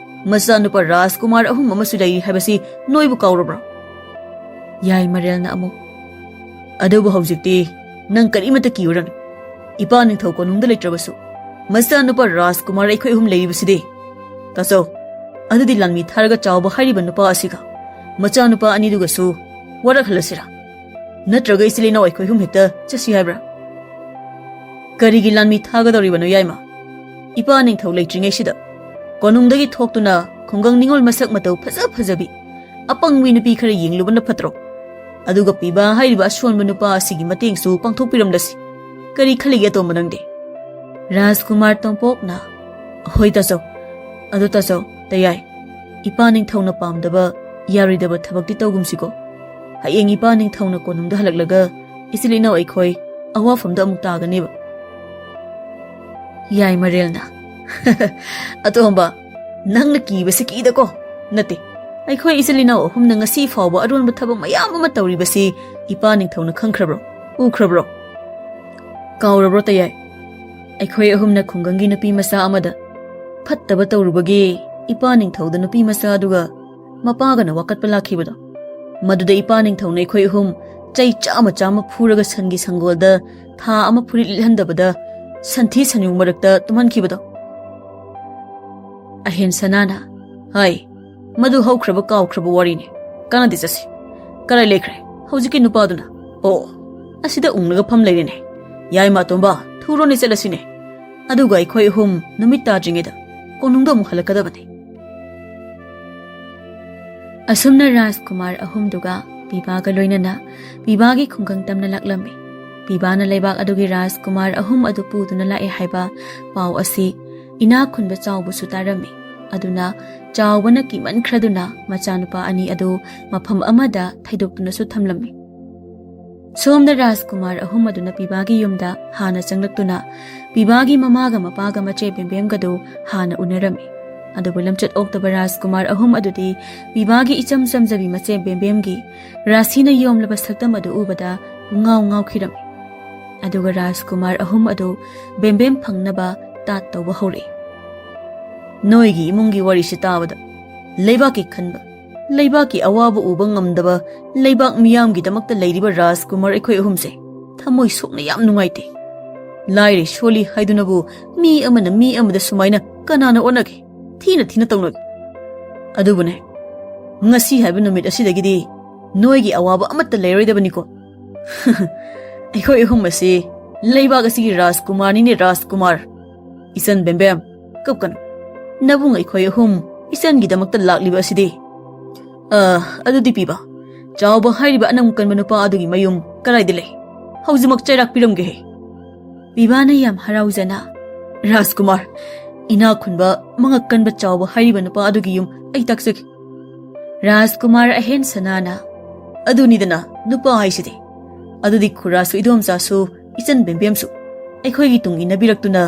ꯃꯆꯥꯅꯨꯄꯥ ꯔꯥꯖꯀꯨꯃꯥꯔ ꯑꯍꯨꯝ ꯑꯃꯁꯨ ꯂꯩꯔꯤ ꯍꯥꯏꯕꯁꯤ ꯅꯣꯏꯕꯨ ꯀꯥꯎꯔꯕ꯭ꯔꯥ?" ꯌꯥꯏꯃꯔꯦꯜꯅ ꯑꯃꯨꯛ, "ꯑꯗꯨꯕꯨ ꯍꯧꯖꯤꯛꯇꯤ ꯅꯪ ꯀꯔꯤꯃꯠꯇ ꯀꯤꯔꯨꯔꯅꯨ꯫ ꯏꯄꯥ ꯅꯤꯡꯊꯧ ꯀꯣꯅꯨꯡꯗ ꯂꯩꯇ꯭ꯔꯕꯁꯨ ꯃꯆꯥꯅꯨꯄꯥ ꯔꯥꯖꯀꯨꯃꯥꯔ ꯑꯩꯈꯣꯏ ꯑꯍꯨꯝ ꯂꯩꯔꯤꯕꯁꯤꯗꯤ꯫ ꯇꯥꯆꯧ, ꯑꯗꯨꯗꯤ ꯂꯥꯟꯃꯤ ꯊꯥꯔꯒ ꯆꯥꯎꯕ ꯍꯥꯏꯔꯤꯕ ꯅꯨꯄꯥ ꯑꯁꯤꯒ ꯃꯆꯥꯅꯨꯄꯥ ꯑꯅꯤꯗꯨꯒꯁꯨ ꯋꯥꯔꯛꯍꯜꯂꯁꯤꯔꯥ? ꯅꯠꯇ꯭ꯔꯒ ꯏꯆꯤꯜ ꯏꯅꯥꯎ ꯑꯩꯈꯣꯏ ꯑꯍꯨꯝ ꯍꯦꯛꯇ ꯆꯠꯁꯤ ꯍꯥꯏꯕ꯭ꯔꯥ?" "ꯀꯔꯤꯒꯤ ꯂꯥꯟꯃꯤ ꯊꯥꯒꯗꯧꯔꯤꯕꯅꯣ ꯌꯥꯏꯃ? ꯏꯄꯥ ꯅꯤꯡꯊꯧ ꯂꯩꯇ꯭ꯔꯤꯉꯩꯁꯤꯗ ꯀꯣꯅꯨꯡꯗꯒꯤ ꯊꯣꯛꯇꯨꯅ ꯈꯨꯡꯒꯪ ꯅꯤꯉꯣꯜ ꯃꯁꯛ ꯃꯇꯧ ꯐꯖ ꯐꯖꯕꯤ ꯑꯄꯪꯕꯤ ꯅꯨꯄꯤ ꯈꯔ ꯌꯦꯡꯂꯨꯕꯅ ꯐꯠꯇ꯭ꯔꯣ? ꯑꯗꯨꯒ ꯄꯤꯕꯥ ꯍꯥꯏꯔꯤꯕ ꯑꯁꯣꯟꯕ ꯅꯨꯄꯥ ꯑꯁꯤꯒꯤ ꯃꯇꯦꯡꯁꯨ ꯄꯥꯡꯊꯣꯛꯄꯤꯔꯝꯂꯁꯤ꯫ ꯀꯔꯤ ꯈꯜꯂꯤꯒꯦ ꯑꯇꯣꯝꯕ ꯅꯪꯗꯤ?" ꯔꯥꯖꯀꯨꯃꯥꯔ ꯇꯣꯝꯄꯣꯛꯅ, "ꯍꯣꯏ ꯇꯥꯆꯧ, ꯑꯗꯨ ꯇꯥꯆꯧ, ꯇꯌꯥꯏ, ꯏꯄꯥ ꯅꯤꯡꯊꯧꯅ ꯄꯥꯝꯗꯕ ꯌꯥꯔꯣꯏꯗꯕ ꯊꯕꯛꯇꯤ ꯇꯧꯒꯨꯝꯁꯤꯀꯣ꯫ ꯍꯌꯦꯡ ꯏꯄꯥ ꯅꯤꯡꯊꯧꯅ ꯀꯣꯅꯨꯡꯗ ꯍꯜꯂꯛꯂꯒ ꯏꯆꯤꯜ ꯏꯅꯥꯎ ꯑꯩꯈꯣꯏ ꯑꯋꯥꯐꯝꯗ ꯑꯃꯨꯛ ꯇꯥꯒꯅꯦꯕ꯫" ꯌꯥꯏꯃꯔꯦꯜꯅ, "ꯑꯇꯣꯝꯕ, ꯅꯪꯅ ꯀꯤꯕꯁꯤ ꯀꯤꯗꯀꯣ꯫ ꯅꯠꯇꯦ, ꯑꯩꯈꯣꯏ ꯏꯆꯤꯜ ꯏꯅꯥꯎ ꯑꯍꯨꯝꯅ ꯉꯁꯤ ꯐꯥꯎꯕ ꯑꯔꯣꯟꯕ ꯊꯕꯛ ꯃꯌꯥꯝ ꯑꯃ ꯇꯧꯔꯤꯕꯁꯤ ꯏꯄꯥ ꯅꯤꯡꯊꯧꯅ ꯈꯪꯈ꯭ꯔꯕ꯭ꯔꯣ, ꯎꯈ꯭ꯔꯕ꯭ꯔꯣ? ꯀꯥꯎꯔꯕ꯭ꯔꯣ ꯇꯌꯥꯏ? ꯑꯩꯈꯣꯏ ꯑꯍꯨꯝꯅ ꯈꯨꯡꯒꯪꯒꯤ ꯅꯨꯄꯤ ꯃꯆꯥ ꯑꯃꯗ ꯐꯠꯇꯕ ꯇꯧꯔꯨꯕꯒꯤ ꯏꯄꯥ ꯅꯤꯡꯊꯧꯗ ꯅꯨꯄꯤ ꯃꯆꯥ ꯑꯗꯨꯒ ꯃꯄꯥꯒꯅ ꯋꯥꯀꯠꯄ ꯂꯥꯛꯈꯤꯕꯗꯣ, ꯃꯗꯨꯗ ꯏꯄꯥ ꯅꯤꯡꯊꯧꯅ ꯑꯩꯈꯣꯏ ꯑꯍꯨꯝ ꯆꯩ ꯆꯥꯝꯃ ꯆꯥꯝꯃ ꯐꯨꯔꯒ ꯁꯟꯒꯤ ꯁꯪꯒꯣꯜꯗ ꯊꯥ ꯑꯃ ꯐꯨꯔꯤꯠ ꯂꯤꯠꯍꯟꯗꯕꯗ ꯁꯟꯊꯤ ꯁꯟꯌꯨꯡ ꯃꯔꯛꯇ ꯇꯨꯝꯍꯟꯈꯤꯕꯗꯣ꯫ ꯑꯍꯦꯟ ꯁꯅꯥꯅ, "ꯍꯥꯏ, ꯃꯗꯨ ꯍꯧꯈ꯭ꯔꯕ ꯀꯥꯎꯈ꯭ꯔꯕ ꯋꯥꯔꯤꯅꯤ꯫ ꯀꯥꯟꯅꯗꯦ, ꯆꯠꯁꯤ꯫ ꯀꯔꯥꯏ ꯂꯩꯈ꯭ꯔꯦ ꯍꯧꯖꯤꯛꯀꯤ ꯅꯨꯄꯥꯗꯨꯅ? ꯑꯣ, ꯑꯁꯤꯗ ꯎꯪꯂꯒ ꯐꯝ ꯂꯩꯔꯦꯅꯦ꯫ ꯌꯥꯏꯃ ꯇꯣꯝꯕ, ꯊꯨꯔꯣꯅꯦ ꯆꯠꯂꯁꯤꯅꯦ꯫ ꯑꯗꯨꯒ ꯑꯩꯈꯣꯏ ꯑꯍꯨꯝ ꯅꯨꯃꯤꯠ ꯇꯥꯗ꯭ꯔꯤꯉꯩꯗ ꯀꯣꯅꯨꯡꯗ ꯑꯃꯨꯛ ꯍꯜꯂꯛꯀꯗꯕꯅꯤ"꯫ ꯑꯁꯨꯝꯅ ꯔꯥꯖꯀꯨꯃꯥꯔ ꯑꯍꯨꯝꯗꯨꯒ ꯄꯤꯕꯥꯒ ꯂꯣꯏꯅꯅ ꯄꯤꯕꯥꯒꯤ ꯈꯨꯡꯒꯪ ꯇꯝꯅ ꯂꯥꯛꯂꯝꯃꯤ꯫ ꯄꯤꯕꯥꯅ ꯂꯩꯕꯥꯛ ꯑꯗꯨꯒꯤ ꯔꯥꯖꯀꯨꯃꯥꯔ ꯑꯍꯨꯝ ꯑꯗꯨ ꯄꯨꯗꯨꯅ ꯂꯥꯛꯑꯦ ꯍꯥꯏꯕ ꯄꯥꯎ ꯑꯁꯤ ꯏꯅꯥꯛ ꯈꯨꯟꯕ ꯆꯥꯎꯕꯁꯨ ꯇꯥꯔꯝꯃꯤ꯫ ꯑꯗꯨꯅ ꯆꯥꯎꯕꯅ ꯀꯤꯃꯟꯈ꯭ꯔꯗꯨꯅ ꯃꯆꯥꯅꯨꯄꯥ ꯑꯅꯤ ꯑꯗꯨ ꯃꯐꯝ ꯑꯃꯗ ꯊꯩꯗꯣꯛꯇꯨꯅꯁꯨ ꯊꯝꯂꯝꯃꯤ꯫ ꯁꯣꯝꯗ ꯔꯥꯖꯀꯨꯃꯥꯔ ꯑꯍꯨꯝ ꯑꯗꯨꯅ ꯄꯤꯕꯥꯒꯤ ꯌꯨꯝꯗ ꯍꯥꯟꯅ ꯆꯪꯂꯛꯇꯨꯅ ꯄꯤꯕꯥꯒꯤ ꯃꯃꯥꯒ ꯃꯄꯥꯒ ꯃꯆꯦ ꯕꯦꯝꯕꯦꯝꯒꯗꯨ ꯍꯥꯟꯅ ꯎꯅꯔꯝꯃꯤ꯫ ꯑꯗꯨꯕꯨ ꯂꯝꯆꯠ ꯑꯣꯛꯇꯕ ꯔꯥꯖꯀꯨꯃꯥꯔ ꯑꯍꯨꯝ ꯑꯗꯨꯗꯤ ꯄꯤꯕꯥꯒꯤ ꯏꯆꯝ ꯆꯝꯖꯕꯤ ꯃꯆꯦ ꯕꯦꯝꯕꯦꯝꯒꯤ ꯔꯥꯁꯤꯅ ꯌꯣꯝꯂꯕ ꯁꯛꯇꯝ ꯑꯗꯨ ꯎꯕꯗ ꯄꯨꯡꯉꯥꯎ ꯉꯥꯎꯈꯤꯔꯝꯃꯤ꯫ ꯑꯗꯨꯒ ꯔꯥꯖꯀꯨꯃꯥꯔ ꯑꯍꯨꯝ ꯑꯗꯨ ꯕꯦꯝꯕꯦꯝ ꯐꯪꯅꯕ ꯇꯥꯠ ꯇꯧꯕ ꯍꯧꯔꯛꯏ꯫ "ꯅꯣꯏꯒꯤ ꯏꯃꯨꯡꯒꯤ ꯋꯥꯔꯤꯁꯤ ꯇꯥꯕꯗ ꯂꯩꯕꯥꯛꯀꯤ ꯈꯟꯕ, ꯂꯩꯕꯥꯛꯀꯤ ꯑꯋꯥꯕ ꯎꯕ ꯉꯝꯗꯕ ꯂꯩꯕꯥꯛ ꯃꯤꯌꯥꯝꯒꯤꯗꯃꯛꯇ ꯂꯩꯔꯤꯕ ꯔꯥꯖꯀꯨꯃꯥꯔ ꯑꯩꯈꯣꯏ ꯑꯍꯨꯝꯁꯦ ꯊꯃꯣꯏ ꯁꯣꯛꯅ ꯌꯥꯝ ꯅꯨꯡꯉꯥꯏꯇꯦ꯫ ꯂꯥꯏꯔꯩ ꯁꯣꯜꯂꯤ ꯍꯥꯏꯗꯨꯅꯕꯨ ꯃꯤ ꯑꯃꯅ ꯃꯤ ꯑꯃꯗ ꯁꯨꯃꯥꯏꯅ ꯀꯅꯥꯅ ꯑꯣꯟꯅꯒꯦ? ꯊꯤꯅ ꯊꯤꯅ ꯇꯧꯅꯒꯦ꯫ ꯑꯗꯨꯕꯨꯅꯦ, ꯉꯁꯤ ꯍꯥꯏꯕ ꯅꯨꯃꯤꯠ ꯑꯁꯤꯗꯒꯤꯗꯤ ꯅꯣꯏꯒꯤ ꯑꯋꯥꯕ ꯑꯃꯠꯇ ꯂꯩꯔꯣꯏꯗꯕꯅꯤꯀꯣ꯫ ꯑꯩꯈꯣꯏ ꯑꯍꯨꯝ ꯑꯁꯤ ꯂꯩꯕꯥꯛ ꯑꯁꯤꯒꯤ ꯔꯥꯖꯀꯨꯃꯥꯔꯅꯤꯅꯦ, ꯔꯥꯖꯀꯨꯃꯥꯔ꯫ ꯏꯆꯟ ꯕꯦꯝꯕꯦꯝ, ꯀꯞꯀꯅꯨ꯫ ꯅꯕꯨꯡ ꯑꯩꯈꯣꯏ ꯑꯍꯨꯝ ꯏꯆꯟꯒꯤꯗꯃꯛꯇ ꯂꯥꯛꯂꯤꯕ ꯑꯁꯤꯗꯤ꯫ ꯑ, ꯑꯗꯨꯗꯤ ꯄꯤꯕ, ꯆꯥꯎꯕ ꯍꯥꯏꯔꯤꯕ ꯑꯅꯝ ꯀꯟꯕ ꯅꯨꯄꯥ ꯑꯗꯨꯒꯤ ꯃꯌꯨꯝ ꯀꯗꯥꯏꯗ ꯂꯩ? ꯍꯧꯖꯤꯛꯃꯛ ꯆꯩꯔꯥꯛ ꯄꯤꯔꯝꯒꯦꯍꯦ"꯫ ꯄꯤꯕꯥꯅ ꯌꯥꯝ ꯍꯔꯥꯎꯖꯅ, "ꯔꯥꯖꯀꯨꯃꯥꯔ, ꯏꯅꯥꯛ ꯈꯨꯟꯕ, ꯃꯉꯛ ꯀꯟꯕ, ꯆꯥꯎꯕ ꯍꯥꯏꯔꯤꯕ ꯅꯨꯄꯥ ꯑꯗꯨꯒꯤ ꯌꯨꯝ ꯑꯩ ꯇꯥꯛꯆꯒꯦ"꯫ ꯔꯥꯖꯀꯨꯃꯥꯔ ꯑꯍꯦꯟ ꯁꯅꯥꯅ, "ꯑꯗꯨꯅꯤꯗꯅ ꯅꯨꯄꯥ ꯍꯥꯏꯁꯤꯗꯤ꯫ ꯑꯗꯨꯗꯤ ꯈꯨꯔꯥꯁꯨ, ꯏꯗꯣꯝꯆꯥꯁꯨ, ꯏꯆꯟ ꯕꯦꯝꯕꯦꯝꯁꯨ ꯑꯩꯈꯣꯏꯒꯤ ꯇꯨꯡ ꯏꯟꯅꯕꯤꯔꯛꯇꯨꯅ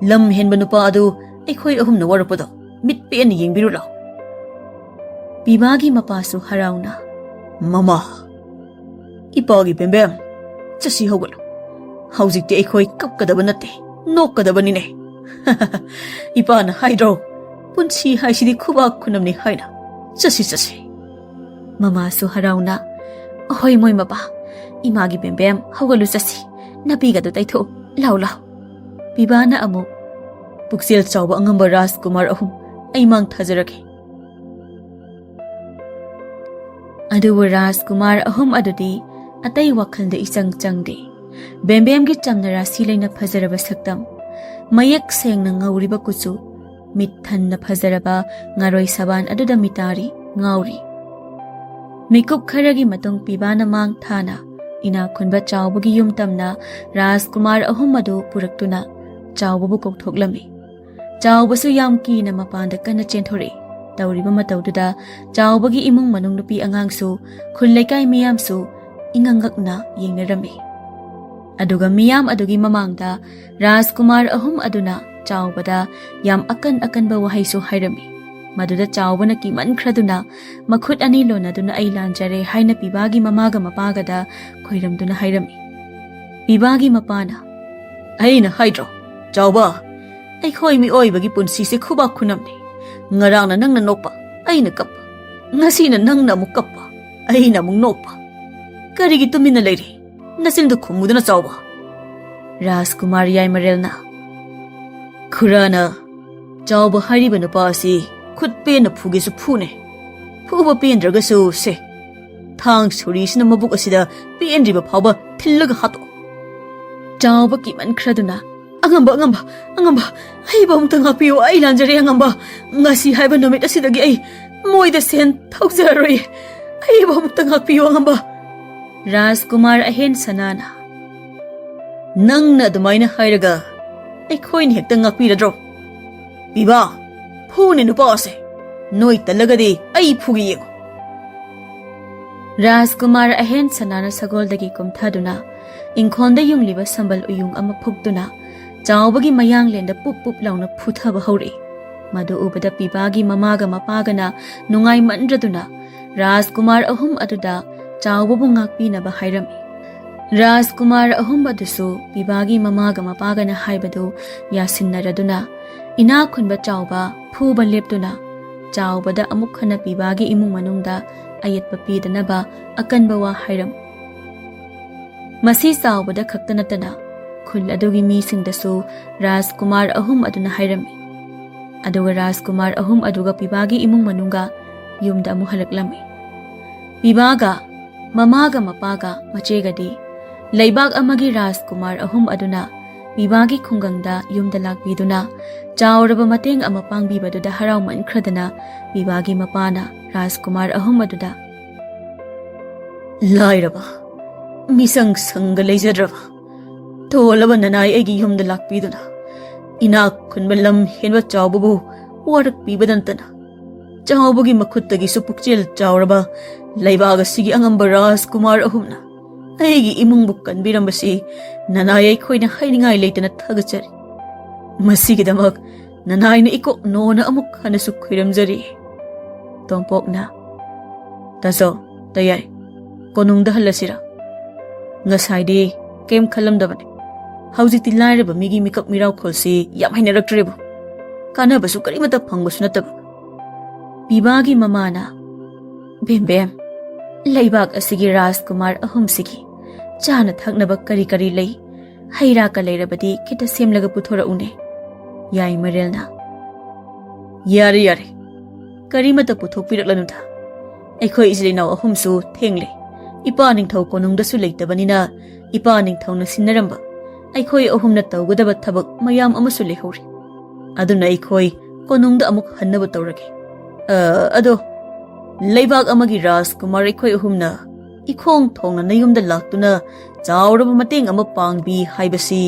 ꯂꯝ ꯍꯦꯟꯕ ꯅꯨꯄꯥ ꯑꯗꯨ ꯑꯩꯈꯣꯏ ꯑꯍꯨꯝꯅ ꯋꯥꯔꯛꯄꯗꯣ ꯃꯤꯠ ꯄꯦꯟꯅ ꯌꯦꯡꯕꯤꯔꯨ ꯂꯥꯎ"꯫ ꯄꯤꯕꯥꯒꯤ ꯃꯄꯥꯁꯨ ꯍꯔꯥꯎꯅ, "ꯃꯃꯥ, ꯏꯄꯥꯒꯤ ꯕꯦꯝꯕꯦꯝ, ꯆꯠꯁꯤ, ꯍꯧꯒꯠꯂꯨ꯫ ꯍꯧꯖꯤꯛꯇꯤ ꯑꯩꯈꯣꯏ ꯀꯞꯀꯗꯕ ꯅꯠꯇꯦ, ꯅꯣꯛꯀꯗꯕꯅꯤꯅꯦ꯫ ꯏꯄꯥꯅ ꯍꯥꯏꯗ꯭ꯔꯣ, ꯄꯨꯟꯁꯤ ꯍꯥꯏꯁꯤꯗꯤ ꯈꯨꯕꯥꯛ ꯈꯨꯅꯝꯅꯤ ꯍꯥꯏꯅ꯫ ꯆꯠꯁꯤ, ꯆꯠꯁꯤ"꯫ ꯃꯃꯥꯁꯨ ꯍꯔꯥꯎꯅ, "ꯍꯣꯏ ꯃꯣꯏ ꯃꯄꯥ, "ꯏꯃꯥꯒꯤ ꯕꯦꯝꯕꯦꯝ, ꯍꯧꯒꯠꯂꯨ, ꯆꯠꯁꯤ꯫ ꯅꯥꯄꯤꯒꯗꯨ ꯇꯩꯊꯣꯛꯎ꯫ ꯂꯥꯎ, ꯂꯥꯎ꯫" ꯄꯤꯕꯥꯅ ꯑꯃꯨꯛ, "ꯄꯨꯛꯆꯦꯜ ꯆꯥꯎꯕ ꯑꯉꯝꯕ ꯔꯥꯖꯀꯨꯃꯥꯔ ꯑꯍꯨꯝ, ꯑꯩ ꯃꯥꯡ ꯊꯥꯖꯔꯒꯦ꯫" ꯑꯗꯨꯕꯨ ꯔꯥꯖꯀꯨꯃꯥꯔ ꯑꯍꯨꯝ ꯑꯗꯨꯗꯤ ꯑꯇꯩ ꯋꯥꯈꯜꯗ ꯏꯆꯪ ꯆꯪꯗꯦ꯫ ꯕꯦꯝꯕꯦꯝꯒꯤ ꯆꯝꯅ ꯔꯥꯁꯤ ꯂꯩꯅ ꯐꯖꯔꯕ ꯁꯛꯇꯝ, ꯃꯌꯦꯛ ꯁꯦꯡꯅ ꯉꯧꯔꯤꯕ ꯀꯨꯆꯨ, ꯃꯤꯠ ꯊꯟꯅ ꯐꯖꯔꯕ ꯉꯥꯔꯣꯏ ꯁꯕꯥꯟ ꯑꯗꯨꯗ ꯃꯤꯇꯥꯔꯤ, ꯉꯥꯎꯔꯤ꯫ ꯃꯤꯀꯨꯞ ꯈꯔꯒꯤ ꯃꯇꯨꯡ ꯄꯤꯕꯥꯅ ꯃꯥꯡ ꯊꯥꯅ ꯏꯅꯥꯛ ꯈꯨꯟꯕ ꯆꯥꯎꯕꯒꯤ ꯌꯨꯝ ꯇꯝꯅ ꯔꯥꯖꯀꯨꯃꯥꯔ ꯑꯍꯨꯝ ꯑꯗꯨ ꯄꯨꯔꯛꯇꯨꯅ ꯆꯥꯎꯕꯕꯨ ꯀꯧꯊꯣꯛꯂꯝꯃꯤ꯫ ꯆꯥꯎꯕꯁꯨ ꯌꯥꯝ ꯀꯤꯅ ꯃꯄꯥꯟꯗ ꯀꯟꯅ ꯆꯦꯟꯊꯣꯔꯛꯏ꯫ ꯇꯧꯔꯤꯕ ꯃꯇꯧꯗꯨꯗ ꯆꯥꯎꯕꯒꯤ ꯏꯃꯨꯡ ꯃꯅꯨꯡ, ꯅꯨꯄꯤ ꯑꯉꯥꯡꯁꯨ, ꯈꯨꯜ ꯂꯩꯀꯥꯏ ꯃꯤꯌꯥꯝꯁꯨ ꯏꯉꯛ ꯉꯛꯅ ꯌꯦꯡꯅꯔꯝꯃꯤ꯫ ꯑꯗꯨꯒ ꯃꯤꯌꯥꯝ ꯑꯗꯨꯒꯤ ꯃꯃꯥꯡꯗ ꯔꯥꯖꯀꯨꯃꯥꯔ ꯑꯍꯨꯝ ꯑꯗꯨꯅ ꯆꯥꯎꯕꯗ ꯌꯥꯝ ꯑꯀꯟ ꯑꯀꯟꯕ ꯋꯥꯍꯩꯁꯨ ꯍꯥꯏꯔꯝꯃꯤ꯫ ꯃꯗꯨꯗ ꯆꯥꯎꯕꯅ ꯀꯤꯃꯟꯈ꯭ꯔꯗꯨꯅ ꯃꯈꯨꯠ ꯑꯅꯤ ꯂꯣꯟꯅꯗꯨꯅ "ꯑꯩ ꯂꯥꯟꯖꯔꯦ" ꯍꯥꯏꯅ ꯄꯤꯕꯥꯒꯤ ꯃꯃꯥꯒ ꯃꯄꯥꯒꯗ ꯈꯣꯏꯔꯝꯗꯨꯅ ꯍꯥꯏꯔꯝꯃꯤ꯫ ꯄꯤꯕꯥꯒꯤ ꯃꯄꯥꯅ, "ꯑꯩꯅ ꯍꯥꯏꯗ꯭ꯔꯣ, ꯆꯥꯎꯕ, ꯑꯩꯈꯣꯏ ꯃꯤꯑꯣꯏꯕꯒꯤ ꯄꯨꯟꯁꯤꯁꯦ ꯈꯨꯕꯥꯛ ꯈꯨꯅꯝꯅꯤ꯫ ꯉꯔꯥꯡꯅ ꯅꯪꯅ ꯅꯣꯛꯄ, ꯑꯩꯅ ꯀꯞꯄ꯫ ꯉꯁꯤꯅ ꯅꯪꯅ ꯑꯃꯨꯛ ꯀꯞꯄ, ꯑꯩꯅ ꯑꯃꯨꯛ ꯅꯣꯛꯄ꯫ ꯀꯔꯤꯒꯤ ꯇꯨꯃꯤꯟꯅ ꯂꯩꯔꯤ? ꯅꯆꯤꯟꯗꯨ ꯈꯨꯝꯃꯨꯗꯅ, ꯆꯥꯎꯕ꯫" ꯔꯥꯖꯀꯨꯃꯥꯔ ꯌꯥꯏꯃꯔꯦꯜꯅ, "ꯈꯨꯔꯥꯅ ꯆꯥꯎꯕ ꯍꯥꯏꯔꯤꯕ ꯅꯨꯄꯥ ꯑꯁꯤ ꯈꯨꯠ ꯄꯦꯟꯅ ꯐꯨꯒꯦꯁꯨ ꯐꯨꯅꯦ꯫ ꯐꯨꯕ ꯄꯦꯟꯗ꯭ꯔꯒꯁꯨ ꯁꯦ, ꯊꯥꯡ ꯁꯣꯔꯤꯁꯤꯅ ꯃꯕꯨꯛ ꯑꯁꯤꯗ ꯄꯦꯟꯗ꯭ꯔꯤꯕ ꯐꯥꯎꯕ ꯊꯤꯜꯂꯒ ꯍꯥꯠꯇꯣꯛ꯫" ꯆꯥꯎꯕ ꯀꯤꯃꯟꯈ꯭ꯔꯗꯨꯅ, "ꯑꯉꯝꯕ, ꯑꯉꯝꯕ, ꯑꯉꯝꯕ, ꯑꯩꯕꯨ ꯑꯃꯨꯛꯇ ꯉꯥꯛꯄꯤꯌꯨ, ꯑꯩ ꯂꯥꯟꯖꯔꯦ ꯑꯉꯝꯕ꯫ ꯉꯁꯤ ꯍꯥꯏꯕ ꯅꯨꯃꯤꯠ ꯑꯁꯤꯗꯒꯤ ꯑꯩ ꯃꯣꯏꯗ ꯁꯦꯟ ꯊꯧꯖꯔꯔꯣꯏ꯫ ꯑꯩꯕꯨ ꯑꯃꯨꯛꯇ ꯉꯥꯛꯄꯤꯌꯨ ꯑꯉꯝꯕ꯫" ꯔꯥꯖꯀꯨꯃꯥꯔ ꯑꯍꯦꯟ ꯁꯅꯥꯅ, "ꯅꯪꯅ ꯑꯗꯨꯃꯥꯏꯅ ꯍꯥꯏꯔꯒ ꯑꯩꯈꯣꯏꯅ ꯍꯦꯛꯇ ꯉꯥꯛꯄꯤꯔꯗ꯭ꯔꯣ? ꯄꯤꯕꯥ, ꯐꯨꯅꯦ ꯅꯨꯄꯥ ꯑꯁꯦ꯫ ꯅꯣꯏ ꯇꯜꯂꯒꯗꯤ ꯑꯩ ꯐꯨꯒꯦ ꯌꯦꯡꯉꯨ꯫" ꯔꯥꯖꯀꯨꯃꯥꯔ ꯑꯍꯦꯟ ꯁꯅꯥꯅ ꯁꯒꯣꯜꯗꯒꯤ ꯀꯨꯝꯊꯗꯨꯅ ꯏꯪꯈꯣꯜꯗ ꯌꯨꯡꯂꯤꯕ ꯁꯝꯕꯜ ꯎꯌꯨꯡ ꯑꯃ ꯐꯨꯛꯇꯨꯅ ꯆꯥꯎꯕꯒꯤ ꯃꯌꯥꯡꯂꯦꯟꯗ ꯄꯨꯞ ꯄꯨꯞ ꯂꯥꯎꯅ ꯐꯨꯊꯕ ꯍꯧꯔꯛꯏ꯫ ꯃꯗꯨ ꯎꯕꯗ ꯄꯤꯕꯥꯒꯤ ꯃꯃꯥꯒ ꯃꯄꯥꯒꯅ ꯅꯨꯡꯉꯥꯏꯃꯟꯗ꯭ꯔꯗꯨꯅ ꯔꯥꯖꯀꯨꯃꯥꯔ ꯑꯍꯨꯝ ꯑꯗꯨꯗ ꯆꯥꯎꯕꯕꯨ ꯉꯥꯛꯄꯤꯅꯕ ꯍꯥꯏꯔꯝꯃꯤ꯫ ꯔꯥꯖꯀꯨꯃꯥꯔ ꯑꯍꯨꯝ ꯑꯗꯨꯁꯨ ꯄꯤꯕꯥꯒꯤ ꯃꯃꯥꯒ ꯃꯄꯥꯒꯅ ꯍꯥꯏꯕꯗꯨ ꯌꯥꯁꯤꯟꯅꯔꯗꯨꯅ ꯏꯅꯥꯛ ꯈꯨꯟꯕ ꯆꯥꯎꯕ ꯐꯨꯕ ꯂꯦꯞꯇꯨꯅ ꯆꯥꯎꯕꯗ ꯑꯃꯨꯛ ꯍꯟꯅ ꯄꯤꯕꯥꯒꯤ ꯏꯃꯨꯡ ꯃꯅꯨꯡꯗ ꯑꯌꯦꯠꯄ ꯄꯤꯗꯅꯕ ꯑꯀꯟꯕ ꯋꯥ ꯍꯥꯏꯔꯝꯃꯤ꯫ ꯃꯁꯤ ꯆꯥꯎꯕꯗ ꯈꯛꯇ ꯅꯠꯇꯅ ꯈꯨꯜ ꯑꯗꯨꯒꯤ ꯃꯤꯁꯤꯡꯗꯁꯨ ꯔꯥꯖꯀꯨꯃꯥꯔ ꯑꯍꯨꯝ ꯑꯗꯨꯅ ꯍꯥꯏꯔꯝꯃꯤ꯫ ꯑꯗꯨꯒ ꯔꯥꯖꯀꯨꯃꯥꯔ ꯑꯍꯨꯝ ꯑꯗꯨꯒ ꯄꯤꯕꯥꯒꯤ ꯏꯃꯨꯡ ꯃꯅꯨꯡꯒ ꯌꯨꯝꯗ ꯑꯃꯨꯛ ꯍꯜꯂꯛꯂꯝꯃꯤ꯫ ꯄꯤꯕꯥꯒ, ꯃꯃꯥꯒ, ꯃꯄꯥꯒ, ꯃꯆꯦꯒꯗꯤ ꯂꯩꯕꯥꯛ ꯑꯃꯒꯤ ꯔꯥꯖꯀꯨꯃꯥꯔ ꯑꯍꯨꯝ ꯑꯗꯨꯅ ꯄꯤꯕꯥꯒꯤ ꯈꯨꯡꯒꯪꯗ ꯌꯨꯝꯗ ꯂꯥꯛꯄꯤꯗꯨꯅ ꯆꯥꯎꯔꯕ ꯃꯇꯦꯡ ꯑꯃ ꯄꯥꯡꯕꯤꯕꯗꯨꯗ ꯍꯔꯥꯎꯃꯟꯈ꯭ꯔꯗꯅ ꯄꯤꯕꯥꯒꯤ ꯃꯄꯥꯅ ꯔꯥꯖꯀꯨꯃꯥꯔ ꯑꯍꯨꯝ ꯑꯗꯨꯗ, "ꯂꯥꯏꯔꯕ, ꯃꯤꯁꯪ ꯁꯪꯒ ꯂꯩꯖꯗ꯭ꯔꯕ, ꯇꯣꯜꯂꯕ ꯅꯅꯥꯏ ꯑꯩꯒꯤ ꯌꯨꯝꯗ ꯂꯥꯛꯄꯤꯗꯨꯅ ꯏꯅꯥꯛ ꯈꯨꯟꯕ ꯂꯝ ꯍꯦꯟꯕ ꯆꯥꯎꯕꯕꯨ ꯋꯥꯔꯛꯄꯤꯕꯗ ꯅꯠꯇꯅ ꯆꯥꯎꯕꯒꯤ ꯃꯈꯨꯠꯇꯒꯤꯁꯨ ꯄꯨꯛꯆꯦꯜ ꯆꯥꯎꯔꯕ ꯂꯩꯕꯥꯛ ꯑꯁꯤꯒꯤ ꯑꯉꯝꯕ ꯔꯥꯖꯀꯨꯃꯥꯔ ꯑꯍꯨꯝꯅ ꯑꯩꯒꯤ ꯏꯃꯨꯡꯕꯨ ꯀꯟꯕꯤꯔꯝꯕꯁꯤ ꯅꯅꯥꯏ ꯑꯩꯈꯣꯏꯅ ꯍꯥꯏꯅꯤꯡꯉꯥꯏ ꯂꯩꯇꯅ ꯊꯥꯒꯠꯆꯔꯤ꯫ ꯃꯁꯤꯒꯤꯗꯃꯛ ꯅꯅꯥꯏꯅ ꯏꯀꯣꯛ ꯅꯣꯅ ꯑꯃꯨꯛ ꯍꯟꯅꯁꯨ ꯈꯨꯏꯔꯝꯖꯔꯤ꯫" ꯇꯣꯝꯄꯣꯛꯅ, "ꯇꯥꯖꯧ, ꯇꯌꯥꯏ, ꯀꯣꯅꯨꯡꯗ ꯍꯜꯂꯁꯤꯔ? ꯉꯁꯥꯏꯗꯤ ꯀꯩꯝ ꯈꯜꯂꯝꯗꯕꯅꯤ꯫ ꯍꯧꯖꯤꯛꯇꯤ ꯂꯥꯏꯔꯕ ꯃꯤꯒꯤ ꯃꯤꯀꯞ ꯃꯤꯔꯥꯎꯈꯣꯜꯁꯤ ꯌꯥꯝ ꯍꯩꯅꯔꯛꯇ꯭ꯔꯦꯕꯨ꯫ ꯀꯥꯟꯅꯕꯁꯨ ꯀꯔꯤꯃꯠꯇ ꯐꯪꯕꯁꯨ ꯅꯠꯇꯕ꯫" ꯄꯤꯕꯥꯒꯤ ꯃꯃꯥꯅ, "ꯕꯦꯝꯕꯦꯝ, ꯂꯩꯕꯥꯛ ꯑꯁꯤꯒꯤ ꯔꯥꯖꯀꯨꯃꯥꯔ ꯑꯍꯨꯝꯁꯤꯒꯤ ꯆꯥꯅ ꯊꯛꯅꯕ ꯀꯔꯤ ꯀꯔꯤ ꯂꯩ? ꯍꯩ ꯔꯥꯀ ꯂꯩꯔꯕꯗꯤ ꯈꯤꯇ ꯁꯦꯝꯂꯒ ꯄꯨꯊꯣꯔꯛꯎꯅꯦ꯫" ꯌꯥꯏꯃꯔꯦꯜꯅ, "ꯌꯥꯔꯦ, ꯌꯥꯔꯦ, ꯀꯔꯤꯃꯠꯇ ꯄꯨꯊꯣꯛꯄꯤꯔꯛꯂꯅꯨꯗ꯫ ꯑꯩꯈꯣꯏ ꯏꯆꯤꯜ ꯏꯅꯥꯎ ꯑꯍꯨꯝꯁꯨ ꯊꯦꯡꯂꯦ꯫ ꯏꯄꯥ ꯅꯤꯡꯊꯧ ꯀꯣꯅꯨꯡꯗꯁꯨ ꯂꯩꯇꯕꯅꯤꯅ ꯏꯄꯥ ꯅꯤꯡꯊꯧꯅ ꯁꯤꯟꯅꯔꯝꯕ ꯑꯩꯈꯣꯏ ꯑꯍꯨꯝꯅ ꯇꯧꯒꯗꯕ ꯊꯕꯛ ꯃꯌꯥꯝ ꯑꯃꯁꯨ ꯂꯩꯍꯧꯔꯤ꯫ ꯑꯗꯨꯅ ꯑꯩꯈꯣꯏ ꯀꯣꯅꯨꯡꯗ ꯑꯃꯨꯛ ꯍꯟꯅꯕ ꯇꯧꯔꯒꯦ꯫ ꯑ, ꯑꯗꯣ, ꯂꯩꯕꯥꯛ ꯑꯃꯒꯤ ꯔꯥꯖꯀꯨꯃꯥꯔ ꯑꯩꯈꯣꯏ ꯑꯍꯨꯝꯅ ꯏꯈꯣꯡ ꯊꯣꯡꯅ ꯅꯌꯨꯝꯗ ꯂꯥꯛꯇꯨꯅ ꯆꯥꯎꯔꯕ ꯃꯇꯦꯡ ꯑꯃ ꯄꯥꯡꯕꯤ ꯍꯥꯏꯕꯁꯤ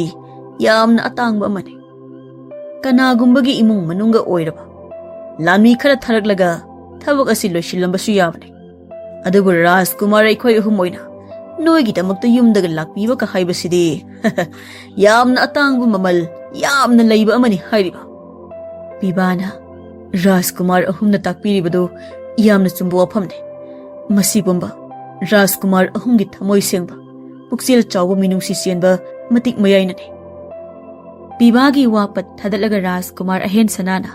ꯌꯥꯝꯅ ꯑꯇꯥꯡꯕ ꯑꯃꯅꯤ꯫ ꯀꯅꯥꯒꯨꯝꯕꯒꯤ ꯏꯃꯨꯡ ꯃꯅꯨꯡꯒ ꯑꯣꯏꯔꯕ ꯂꯥꯟꯃꯤ ꯈꯔ ꯊꯥꯔꯛꯂꯒ ꯊꯕꯛ ꯑꯁꯤ ꯂꯣꯏꯁꯤꯜꯂꯝꯕꯁꯨ ꯌꯥꯕꯅꯤ꯫ ꯑꯗꯨꯕꯨ ꯔꯥꯖꯀꯨꯃꯥꯔ ꯑꯩꯈꯣꯏ ꯑꯍꯨꯝ ꯑꯣꯏꯅ ꯅꯣꯏꯒꯤꯗꯃꯛꯇ ꯌꯨꯝꯗꯒ ꯂꯥꯛꯄꯤꯕꯒ ꯍꯥꯏꯕꯁꯤꯗꯤ ꯌꯥꯝꯅ ꯑꯇꯥꯡꯕ ꯃꯃꯜ ꯌꯥꯝꯅ ꯂꯩꯕ ꯑꯃꯅꯤ ꯍꯥꯏꯔꯤꯕ꯫" ꯄꯤꯕꯥꯅ, "ꯔꯥꯖꯀꯨꯃꯥꯔ ꯑꯍꯨꯝꯅ ꯇꯥꯛꯄꯤꯔꯤꯕꯗꯨ ꯌꯥꯝꯅ ꯆꯨꯝꯕ ꯋꯥꯐꯝꯅꯤ꯫ ꯃꯁꯤꯒꯨꯝꯕ ꯔꯥꯖꯀꯨꯃꯥꯔ ꯑꯍꯨꯝꯒꯤ ꯊꯃꯣꯏ ꯁꯦꯡꯕ, ꯄꯨꯛꯆꯦꯜ ꯆꯥꯎꯕ ꯃꯤꯅꯨꯡꯁꯤ ꯆꯦꯟꯕ ꯃꯇꯤꯛ ꯃꯌꯥꯏꯅꯅꯤ꯫" ꯄꯤꯕꯥꯒꯤ ꯋꯥ ꯄꯠ ꯊꯥꯗꯠꯂꯒ ꯔꯥꯖꯀꯨꯃꯥꯔ ꯑꯍꯦꯟ ꯁꯅꯥꯅ,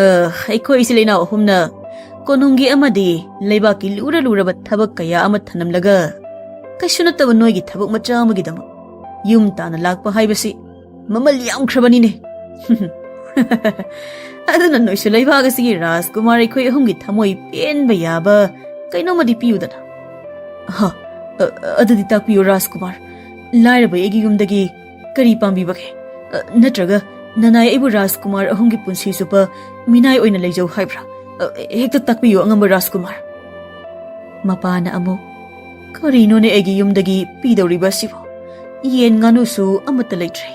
"ꯑ, ꯑꯩꯈꯣꯏ ꯏꯆꯤꯜ ꯏꯅꯥꯎ ꯑꯍꯨꯝꯅ ꯀꯣꯅꯨꯡꯒꯤ ꯑꯃꯗꯤ ꯂꯩꯕꯥꯛꯀꯤ ꯂꯨꯔ ꯂꯨꯔꯕ ꯊꯕꯛ ꯀꯌꯥ ꯑꯃ ꯊꯅꯝꯂꯒ ꯀꯩꯁꯨ ꯅꯠꯇꯕ ꯅꯣꯏꯒꯤ ꯊꯕꯛ ꯃꯆꯥ ꯑꯃꯒꯤꯗꯃꯛ ꯌꯨꯝ ꯇꯥꯟꯅ ꯂꯥꯛꯄ ꯍꯥꯏꯕꯁꯤ ꯃꯃꯜ ꯌꯥꯝꯈ꯭ꯔꯕꯅꯤꯅꯦ꯫ ꯑꯗꯨꯅ ꯅꯣꯏꯁꯨ ꯂꯩꯕꯥꯛ ꯑꯁꯤꯒꯤ ꯔꯥꯖꯀꯨꯃꯥꯔ ꯑꯩꯈꯣꯏ ꯑꯍꯨꯝꯒꯤ ꯊꯃꯣꯏ ꯄꯦꯟꯕ ꯌꯥꯕ ꯀꯩꯅꯣꯝꯃꯗꯤ ꯄꯤꯌꯨꯗꯅ꯫ ꯍ, ꯑ, ꯑꯗꯨꯗꯤ ꯇꯥꯛꯄꯤꯌꯨ ꯔꯥꯖꯀꯨꯃꯥꯔ, ꯂꯥꯏꯔꯕ ꯑꯩꯒꯤ ꯌꯨꯝꯗꯒꯤ ꯀꯔꯤ ꯄꯥꯝꯕꯤꯕꯒꯦ? ꯑ, ꯅꯠꯇ꯭ꯔꯒ ꯅꯅꯥꯏ ꯑꯩꯕꯨ ꯔꯥꯖꯀꯨꯃꯥꯔ ꯑꯍꯨꯝꯒꯤ ꯄꯨꯟꯁꯤ ꯆꯨꯞꯄ ꯃꯤꯅꯥꯏ ꯑꯣꯏꯅ ꯂꯩꯖꯧ ꯍꯥꯏꯕ꯭ꯔꯥ? ꯑ, ꯍꯦꯛꯇ ꯇꯥꯛꯄꯤꯌꯨ ꯑꯉꯝꯕ ꯔꯥꯖꯀꯨꯃꯥꯔ꯫ ꯃꯄꯥꯅ ꯑꯃꯨꯛ, "ꯀꯔꯤꯅꯣꯅꯦ ꯑꯩꯒꯤ ꯌꯨꯝꯗꯒꯤ ꯄꯤꯗꯧꯔꯤꯕ ꯑꯁꯤꯕꯣ? ꯌꯦꯟ ꯉꯥꯅꯨꯁꯨ ꯑꯃꯠꯇ ꯂꯩꯇ꯭ꯔꯦ꯫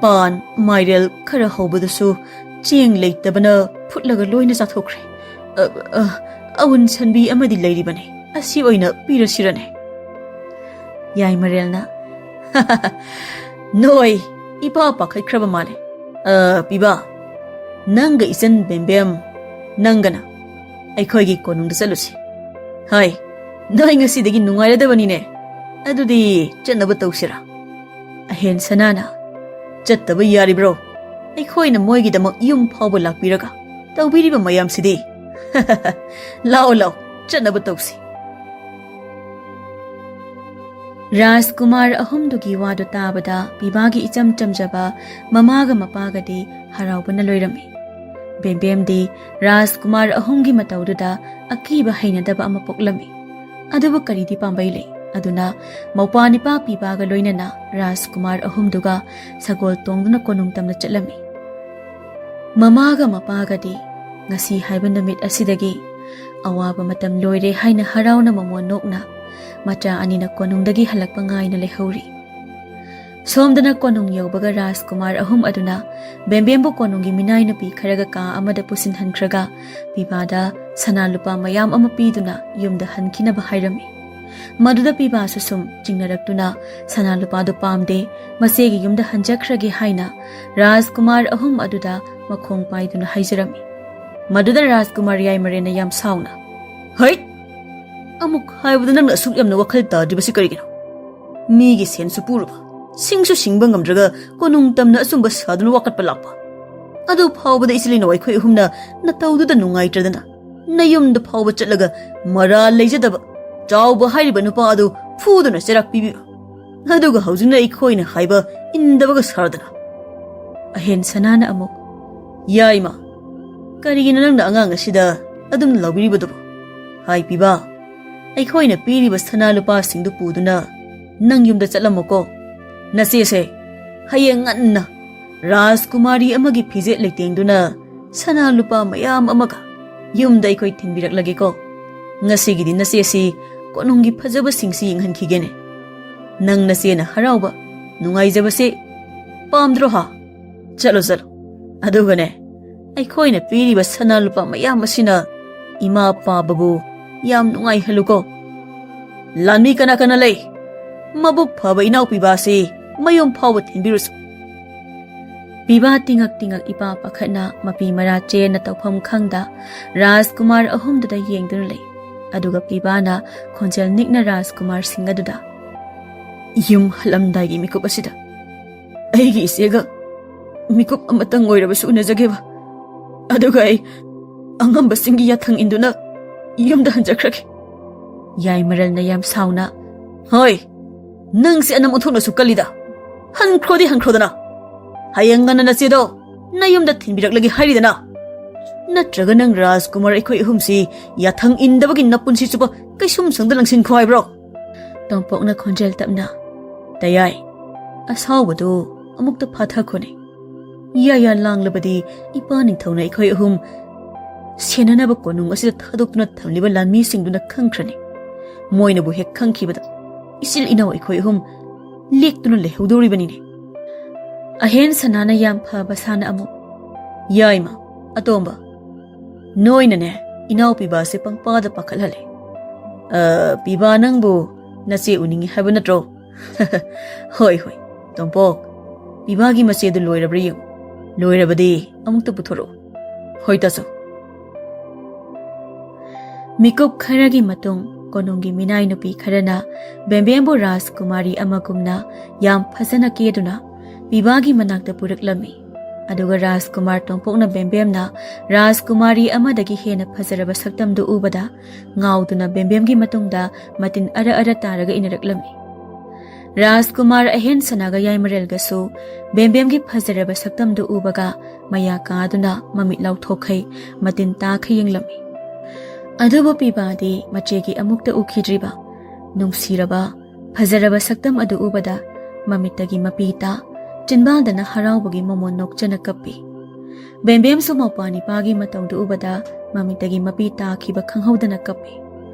ꯄꯥꯟ, ꯃꯥꯏꯔꯦꯜ ꯈꯔ ꯍꯧꯕꯗꯨꯁꯨ ꯆꯦꯡ ꯂꯩꯇꯕꯅ ꯐꯨꯠꯂꯒ ꯂꯣꯏꯅ ꯆꯥꯊꯣꯛꯈ꯭ꯔꯦ꯫ ꯑ, ꯑ, ꯑꯋꯨꯟ ꯁꯟꯕꯤ ꯑꯃꯗꯤ ꯂꯩꯔꯤꯕꯅꯦ, ꯑꯁꯤ ꯑꯣꯏꯅ ꯄꯤꯔꯁꯤꯔꯅꯦ?" ꯌꯥꯏꯃꯔꯦꯜꯅ, "ꯅꯣꯏ ꯏꯄꯥ ꯄꯥꯈꯠꯈ꯭ꯔꯕ ꯃꯥꯜꯂꯦ꯫ ꯑ, ꯄꯤꯕꯥ, ꯅꯪꯒ ꯏꯆꯟ ꯕꯦꯝꯕꯦꯝ, ꯅꯪꯒꯅ ꯑꯩꯈꯣꯏꯒꯤ ꯀꯣꯅꯨꯡꯗ ꯆꯠꯂꯨꯁꯤ꯫ ꯍꯥꯏ, ꯅꯣꯏ ꯉꯁꯤꯗꯒꯤ ꯅꯨꯡꯉꯥꯏꯔꯗꯕꯅꯤꯅꯦ꯫ ꯑꯗꯨꯗꯤ ꯆꯠꯅꯕ ꯇꯧꯁꯤꯔꯥ?" ꯑꯍꯦꯟ ꯁꯅꯥꯅ, "ꯆꯠꯇꯕ ꯌꯥꯔꯤꯕ꯭ꯔꯣ? ꯑꯩꯈꯣꯏꯅ ꯃꯣꯏꯒꯤꯗꯃꯛ ꯌꯨꯝ ꯐꯥꯎꯕ ꯂꯥꯛꯄꯤꯔꯒ ꯇꯧꯕꯤꯔꯤꯕ ꯃꯌꯥꯝꯁꯤꯗꯤ꯫ ꯂꯥꯛꯑꯣ, ꯂꯥꯛꯑꯣ, ꯆꯠꯅꯕ ꯇꯧꯁꯤ꯫" ꯔꯥꯖꯀꯨꯃꯥꯔ ꯑꯍꯨꯝꯗꯨꯒꯤ ꯋꯥꯗꯨ ꯇꯥꯕꯗ ꯄꯤꯕꯥꯒꯤ ꯏꯆꯝ ꯆꯝꯖꯕ ꯃꯃꯥꯒ ꯃꯄꯥꯒꯗꯤ ꯍꯔꯥꯎꯕꯅ ꯂꯣꯏꯔꯝꯃꯤ꯫ ꯕꯦꯝꯕꯦꯝꯗꯤ ꯔꯥꯖꯀꯨꯃꯥꯔ ꯑꯍꯨꯝꯒꯤ ꯃꯇꯧꯗꯨꯗ ꯑꯀꯤꯕ ꯍꯩꯅꯗꯕ ꯑꯃ ꯄꯣꯛꯂꯝꯃꯤ꯫ ꯑꯗꯨꯕꯨ ꯀꯔꯤꯗꯤ ꯄꯥꯝꯕꯩ ꯂꯩ? ꯑꯗꯨꯅ ꯃꯧꯄ꯭ꯋꯥ ꯅꯤꯄꯥ ꯄꯤꯕꯥꯒ ꯂꯣꯏꯅꯅ ꯔꯥꯖꯀꯨꯃꯥꯔ ꯑꯍꯨꯝꯗꯨꯒ ꯁꯒꯣꯜ ꯇꯣꯡꯗꯨꯅ ꯀꯣꯅꯨꯡ ꯇꯝꯅ ꯆꯠꯂꯝꯃꯤ꯫ ꯃꯃꯥꯒ ꯃꯄꯥꯒꯗꯤ ꯉꯁꯤ ꯍꯥꯏꯕ ꯅꯨꯃꯤꯠ ꯑꯁꯤꯗꯒꯤ ꯑꯋꯥꯕ ꯃꯇꯝ ꯂꯣꯏꯔꯦ ꯍꯥꯏꯅ ꯍꯔꯥꯎꯅ ꯃꯃꯣꯟ ꯅꯣꯛꯅ ꯃꯆꯥ ꯑꯅꯤꯅ ꯀꯣꯅꯨꯡꯗꯒꯤ ꯍꯜꯂꯛꯄ ꯉꯥꯏꯅ ꯂꯩꯍꯧꯔꯤ꯫ ꯁꯣꯝꯗꯅ ꯀꯣꯅꯨꯡ ꯌꯧꯕꯒ ꯔꯥꯖꯀꯨꯃꯥꯔ ꯑꯍꯨꯝ ꯑꯗꯨꯅ ꯕꯦꯝꯕꯦꯝꯕꯨ ꯀꯣꯅꯨꯡꯒꯤ ꯃꯤꯅꯥꯏ ꯅꯨꯄꯤ ꯈꯔꯒ ꯀꯥ ꯑꯃꯗ ꯄꯨꯁꯤꯟꯍꯟꯈ꯭ꯔꯒ ꯄꯤꯕꯥꯗ ꯁꯅꯥ ꯂꯨꯄꯥ ꯃꯌꯥꯝ ꯑꯃ ꯄꯤꯗꯨꯅ ꯌꯨꯝꯗ ꯍꯟꯈꯤꯅꯕ ꯍꯥꯏꯔꯝꯃꯤ꯫ ꯃꯗꯨꯗ ꯄꯤꯕꯥꯁꯨ ꯁꯨꯝ ꯆꯤꯡꯅꯔꯛꯇꯨꯅ ꯁꯅꯥ ꯂꯨꯄꯥꯗꯨ ꯄꯥꯝꯗꯦ, ꯃꯆꯦꯒꯤ ꯌꯨꯝꯗ ꯍꯟꯖꯈ꯭ꯔꯒꯦ ꯍꯥꯏꯅ ꯔꯥꯖꯀꯨꯃꯥꯔ ꯑꯍꯨꯝ ꯑꯗꯨꯗ ꯃꯈꯣꯡ ꯄꯥꯏꯗꯨꯅ ꯍꯥꯏꯖꯔꯝꯃꯤ꯫ ꯃꯗꯨꯗ ꯔꯥꯖꯀꯨꯃꯥꯔ ꯌꯥꯏꯃꯔꯦꯟꯅ ꯌꯥꯝ ꯁꯥꯎꯅ, "ꯍꯩꯠ! ꯑꯃꯨꯛ ꯍꯥꯏꯕꯗ ꯅꯪꯅ ꯑꯁꯨꯛ ꯌꯥꯝꯅ ꯋꯥꯈꯜ ꯇꯥꯗ꯭ꯔꯤꯕꯁꯤ ꯀꯔꯤꯒꯤꯅꯣ? ꯃꯤꯒꯤ ꯁꯦꯟꯁꯨ ꯄꯨꯔꯕ, ꯁꯤꯡꯁꯨ ꯁꯤꯡꯕ ꯉꯝꯗ꯭ꯔꯒ ꯀꯣꯅꯨꯡ ꯇꯝꯅ ꯑꯆꯨꯝꯕ ꯁꯥꯗꯨꯅ ꯋꯥꯀꯠꯄ ꯂꯥꯛꯄ꯫ ꯑꯗꯨ ꯐꯥꯎꯕꯗ ꯏꯆꯤꯜ ꯏꯅꯥꯎ ꯑꯩꯈꯣꯏ ꯑꯍꯨꯝꯅ ꯅꯇꯧꯗꯨꯗ ꯅꯨꯡꯉꯥꯏꯇ꯭ꯔꯗꯅ ꯅꯌꯨꯝꯗ ꯐꯥꯎꯕ ꯆꯠꯂꯒ ꯃꯔꯥꯜ ꯂꯩꯖꯗꯕ ꯆꯥꯎꯕ ꯍꯥꯏꯔꯤꯕ ꯅꯨꯄꯥ ꯑꯗꯨ ꯐꯨꯗꯨꯅ ꯆꯩꯔꯥꯛ ꯄꯤꯕꯤꯕ, ꯑꯗꯨꯒ ꯍꯧꯖꯤꯛꯅ ꯑꯩꯈꯣꯏꯅ ꯍꯥꯏꯕ ꯏꯟꯗꯕꯒ ꯁꯥꯔꯗꯅ꯫ ꯑꯍꯦꯟ ꯁꯅꯥꯅ ꯑꯃꯨꯛ, "ꯌꯥꯏꯃ, ꯀꯔꯤꯒꯤꯅꯣ ꯅꯪꯅ ꯑꯉꯥꯡ ꯑꯁꯤꯗ ꯑꯗꯨꯝ ꯂꯥꯎꯕꯤꯔꯤꯕꯗꯨꯕꯨ? ꯍꯥꯏ ꯄꯤꯕ, ꯑꯩꯈꯣꯏꯅ ꯄꯤꯔꯤꯕ ꯁꯅꯥ ꯂꯨꯄꯥꯁꯤꯡꯗꯨ ꯄꯨꯗꯨꯅ ꯅꯪ ꯌꯨꯝꯗ ꯆꯠꯂꯝꯃꯣꯀꯣ꯫ ꯅꯆꯦꯁꯦ ꯍꯌꯦꯡ ꯉꯟꯅ ꯔꯥꯖꯀꯨꯃꯥꯔꯤ ꯑꯃꯒꯤ ꯐꯤꯖꯦꯠ ꯂꯩꯇꯦꯡꯗꯨꯅ ꯁꯅꯥ ꯂꯨꯄꯥ ꯃꯌꯥꯝ ꯑꯃꯒ ꯌꯨꯝꯗ ꯑꯩꯈꯣꯏ ꯊꯤꯟꯕꯤꯔꯛꯂꯒꯦꯀꯣ꯫ ꯉꯁꯤꯒꯤꯗꯤ ꯅꯆꯦꯁꯤ ꯀꯣꯅꯨꯡꯒꯤ ꯐꯖꯕꯁꯤꯡꯁꯤ ꯌꯦꯡꯍꯟꯈꯤꯒꯦꯅꯦ꯫ ꯅꯪ ꯅꯆꯦꯅ ꯍꯔꯥꯎꯕ, ꯅꯨꯡꯉꯥꯏꯖꯕꯁꯦ ꯄꯥꯝꯗ꯭ꯔꯣ ꯍꯥ? ꯆꯠꯂꯣ, ꯆꯠꯂꯣ꯫ ꯑꯗꯨꯒꯅꯦ, ꯑꯩꯈꯣꯏꯅ ꯄꯤꯔꯤꯕ ꯁꯅꯥ ꯂꯨꯄꯥ ꯃꯌꯥꯝ ꯑꯁꯤꯅ ꯏꯃꯥ ꯄꯥꯕꯕꯨ ꯌꯥꯝ ꯅꯨꯡꯉꯥꯏꯍꯜꯂꯨꯀꯣ꯫ ꯂꯥꯟꯃꯤ ꯀꯅꯥ ꯀꯅꯥ ꯂꯩ? ꯃꯕꯨꯛ ꯐꯕ ꯏꯅꯥꯎꯄꯤꯕꯥꯁꯤ ꯃꯌꯨꯝ ꯐꯥꯎꯕ ꯊꯤꯟꯕꯤꯔꯨꯁꯨ꯫" ꯄꯤꯕꯥ ꯇꯤꯉꯛ ꯇꯤꯉꯛ ꯏꯄꯥ ꯄꯥꯈꯠꯅ ꯃꯄꯤ ꯃꯔꯥ ꯆꯦꯟꯅ ꯇꯧꯐꯝ ꯈꯪꯗ ꯔꯥꯖꯀꯨꯃꯥꯔ ꯑꯍꯨꯝꯗꯨꯗ ꯌꯦꯡꯗꯨꯅ ꯂꯩ꯫ ꯑꯗꯨꯒ ꯄꯤꯕꯥꯅ ꯈꯣꯟꯖꯦꯜ ꯅꯤꯛꯅ ꯔꯥꯖꯀꯨꯃꯥꯔ ꯁꯤꯡ ꯑꯗꯨꯗ, "ꯌꯨꯝ ꯍꯜꯂꯝꯗꯥꯏꯒꯤ ꯃꯤꯀꯨꯞ ꯑꯁꯤꯗ ꯑꯩꯒꯤ ꯏꯆꯦꯒ ꯃꯤꯀꯨꯞ ꯑꯃꯇꯪ ꯑꯣꯏꯔꯕꯁꯨ ꯎꯅꯖꯒꯦꯕ꯫ ꯑꯗꯨꯒ ꯑꯩ ꯑꯉꯝꯕꯁꯤꯡꯒꯤ ꯌꯥꯊꯪ ꯏꯟꯗꯨꯅ ꯌꯨꯝꯗ ꯍꯟꯖꯈ꯭ꯔꯒꯦ꯫" ꯌꯥꯏꯃꯔꯜꯅ ꯌꯥꯝ ꯁꯥꯎꯅ, "ꯍꯣꯏ, ꯅꯪꯁꯦ ꯑꯅꯝ ꯑꯣꯟꯊꯣꯛꯅꯁꯨ ꯀꯜꯂꯤꯗ꯫ ꯍꯟꯈ꯭ꯔꯣꯗꯤ ꯍꯟꯈ꯭ꯔꯣꯗꯅ꯫ ꯍꯌꯦꯡ ꯉꯟꯅ ꯅꯆꯦꯗꯣ ꯅꯌꯨꯝꯗ ꯊꯤꯟꯕꯤꯔꯛꯂꯒꯦ ꯍꯥꯏꯔꯤꯗꯅ꯫ ꯅꯠꯇ꯭ꯔꯒ ꯅꯪ ꯔꯥꯖꯀꯨꯃꯥꯔ ꯑꯩꯈꯣꯏ ꯑꯍꯨꯝꯁꯤ ꯌꯥꯊꯪ ꯏꯟꯗꯕꯒꯤ ꯅꯄꯨꯟꯁꯤ ꯆꯨꯞꯄ ꯀꯩꯁꯨꯝ ꯁꯪꯗ ꯂꯪꯁꯤꯟꯈꯣ ꯍꯥꯏꯕ꯭ꯔꯣ?" ꯇꯣꯝꯄꯣꯛꯅ ꯈꯣꯟꯖꯦꯜ ꯇꯞꯅ, "ꯇꯌꯥꯏ, ꯑꯁꯥꯎꯕꯗꯨ ꯑꯃꯨꯛꯇ ꯐꯥꯊꯈꯣꯅꯦ꯫ ꯌꯥꯌꯥ ꯂꯥꯡꯂꯕꯗꯤ ꯏꯄꯥ ꯅꯤꯡꯊꯧꯅ ꯑꯩꯈꯣꯏ ꯑꯍꯨꯝ ꯁꯦꯟꯅꯅꯕ ꯀꯣꯅꯨꯡ ꯑꯁꯤꯗ ꯊꯥꯗꯣꯛꯇꯨꯅ ꯊꯝꯂꯤꯕ ꯂꯥꯟꯃꯤꯁꯤꯡꯗꯨꯅ ꯈꯪꯈ꯭ꯔꯅꯤ꯫ ꯃꯣꯏꯅꯕꯨ ꯍꯦꯛ ꯈꯪꯈꯤꯕꯗ ꯏꯆꯤꯜ ꯏꯅꯥꯎ ꯑꯩꯈꯣꯏ ꯑꯍꯨꯝ ꯂꯦꯛꯇꯨꯅ ꯂꯩꯍꯧꯗꯧꯔꯤꯕꯅꯤꯅꯦ꯫" ꯑꯍꯦꯟ ꯁꯅꯥꯅ ꯌꯥꯝ ꯐꯕ ꯁꯥꯅ ꯑꯃꯨꯛ, "ꯌꯥꯏꯃ, ꯑꯇꯣꯝꯕ, ꯅꯣꯏꯅꯅꯦ ꯏꯅꯥꯎꯄꯤꯕꯥꯁꯦ ꯄꯪꯄꯥꯗ ꯄꯥꯈꯠꯍꯜꯂꯦ꯫ ꯑ, ꯄꯤꯕꯥ ꯅꯪꯕꯨ ꯅꯆꯦ ꯎꯅꯤꯡꯉꯤ ꯍꯥꯏꯕ ꯅꯠꯇ꯭ꯔꯣ?" "ꯍꯣꯏ, ꯍꯣꯏ, ꯇꯣꯝꯄꯣꯛ, ꯄꯤꯕꯥꯒꯤ ꯃꯆꯦꯗꯨ ꯂꯣꯏꯔꯕ꯭ꯔꯥ ꯌꯦꯡꯉꯨ꯫ ꯂꯣꯏꯔꯕꯗꯤ ꯑꯃꯨꯛꯇ ꯄꯨꯊꯣꯔꯛꯎ꯫" "ꯍꯣꯏ, ꯇꯥꯆꯧ꯫" ꯃꯤꯀꯨꯞ ꯈꯔꯒꯤ ꯃꯇꯨꯡ ꯀꯣꯅꯨꯡꯒꯤ ꯃꯤꯅꯥꯏ ꯅꯨꯄꯤ ꯈꯔꯅ ꯕꯦꯝꯕꯦꯝꯕꯨ ꯔꯥꯖꯀꯨꯃꯥꯔꯤ ꯑꯃꯒꯨꯝꯅ ꯌꯥꯝ ꯐꯖꯅ ꯀꯦꯗꯨꯅ ꯄꯤꯕꯥꯒꯤ ꯃꯅꯥꯛꯇ ꯄꯨꯔꯛꯂꯝꯃꯤ꯫ ꯑꯗꯨꯒ ꯔꯥꯖꯀꯨꯃꯥꯔ ꯇꯣꯝꯄꯣꯛꯅ ꯕꯦꯝꯕꯦꯝꯅ ꯔꯥꯖꯀꯨꯃꯥꯔꯤ ꯑꯃꯗꯒꯤ ꯍꯦꯟꯅ ꯐꯖꯔꯕ ꯁꯛꯇꯝꯗꯨ ꯎꯕꯗ ꯉꯥꯎꯗꯨꯅ ꯕꯦꯝꯕꯦꯝꯒꯤ ꯃꯇꯨꯡꯗ ꯃꯇꯤꯟ ꯑꯔ ꯑꯔ ꯇꯥꯔꯒ ꯏꯟꯅꯔꯛꯂꯝꯃꯤ꯫ ꯔꯥꯖꯀꯨꯃꯥꯔ ꯑꯍꯦꯟ ꯁꯅꯥꯒ ꯌꯥꯏꯃꯔꯦꯜꯒꯁꯨ ꯕꯦꯝꯕꯦꯝꯒꯤ ꯐꯖꯔꯕ ꯁꯛꯇꯝꯗꯨ ꯎꯕꯒ ꯃꯌꯥ ꯀꯥꯗꯨꯅ ꯃꯃꯤꯠ ꯂꯥꯎꯊꯣꯛꯈꯩ ꯃꯇꯤꯟ ꯇꯥꯈꯩ ꯌꯦꯡꯂꯝꯃꯤ꯫ ꯑꯗꯨꯕꯨ ꯄꯤꯕꯥꯗꯤ ꯃꯆꯦꯒꯤ ꯑꯃꯨꯛꯇ ꯎꯈꯤꯗ꯭ꯔꯤꯕ ꯅꯨꯡꯁꯤꯔꯕ ꯐꯖꯔꯕ ꯁꯛꯇꯝ ꯑꯗꯨ ꯎꯕꯗ ꯃꯃꯤꯠꯇꯒꯤ ꯃꯄꯤ ꯇꯥ, ꯆꯤꯟꯕꯥꯜꯗꯅ ꯍꯔꯥꯎꯕꯒꯤ ꯃꯃꯣꯟ ꯅꯣꯛꯆꯅ ꯀꯞꯄꯤ꯫ ꯕꯦꯝꯕꯦꯝꯁꯨ ꯃꯧꯄ꯭ꯋꯥ ꯅꯤꯄꯥꯒꯤ ꯃꯇꯧꯗꯨ ꯎꯕꯗ ꯃꯃꯤꯠꯇꯒꯤ ꯃꯄꯤ ꯇꯥꯈꯤꯕ ꯈꯪꯍꯧꯗꯅ ꯀꯞꯄꯤ꯫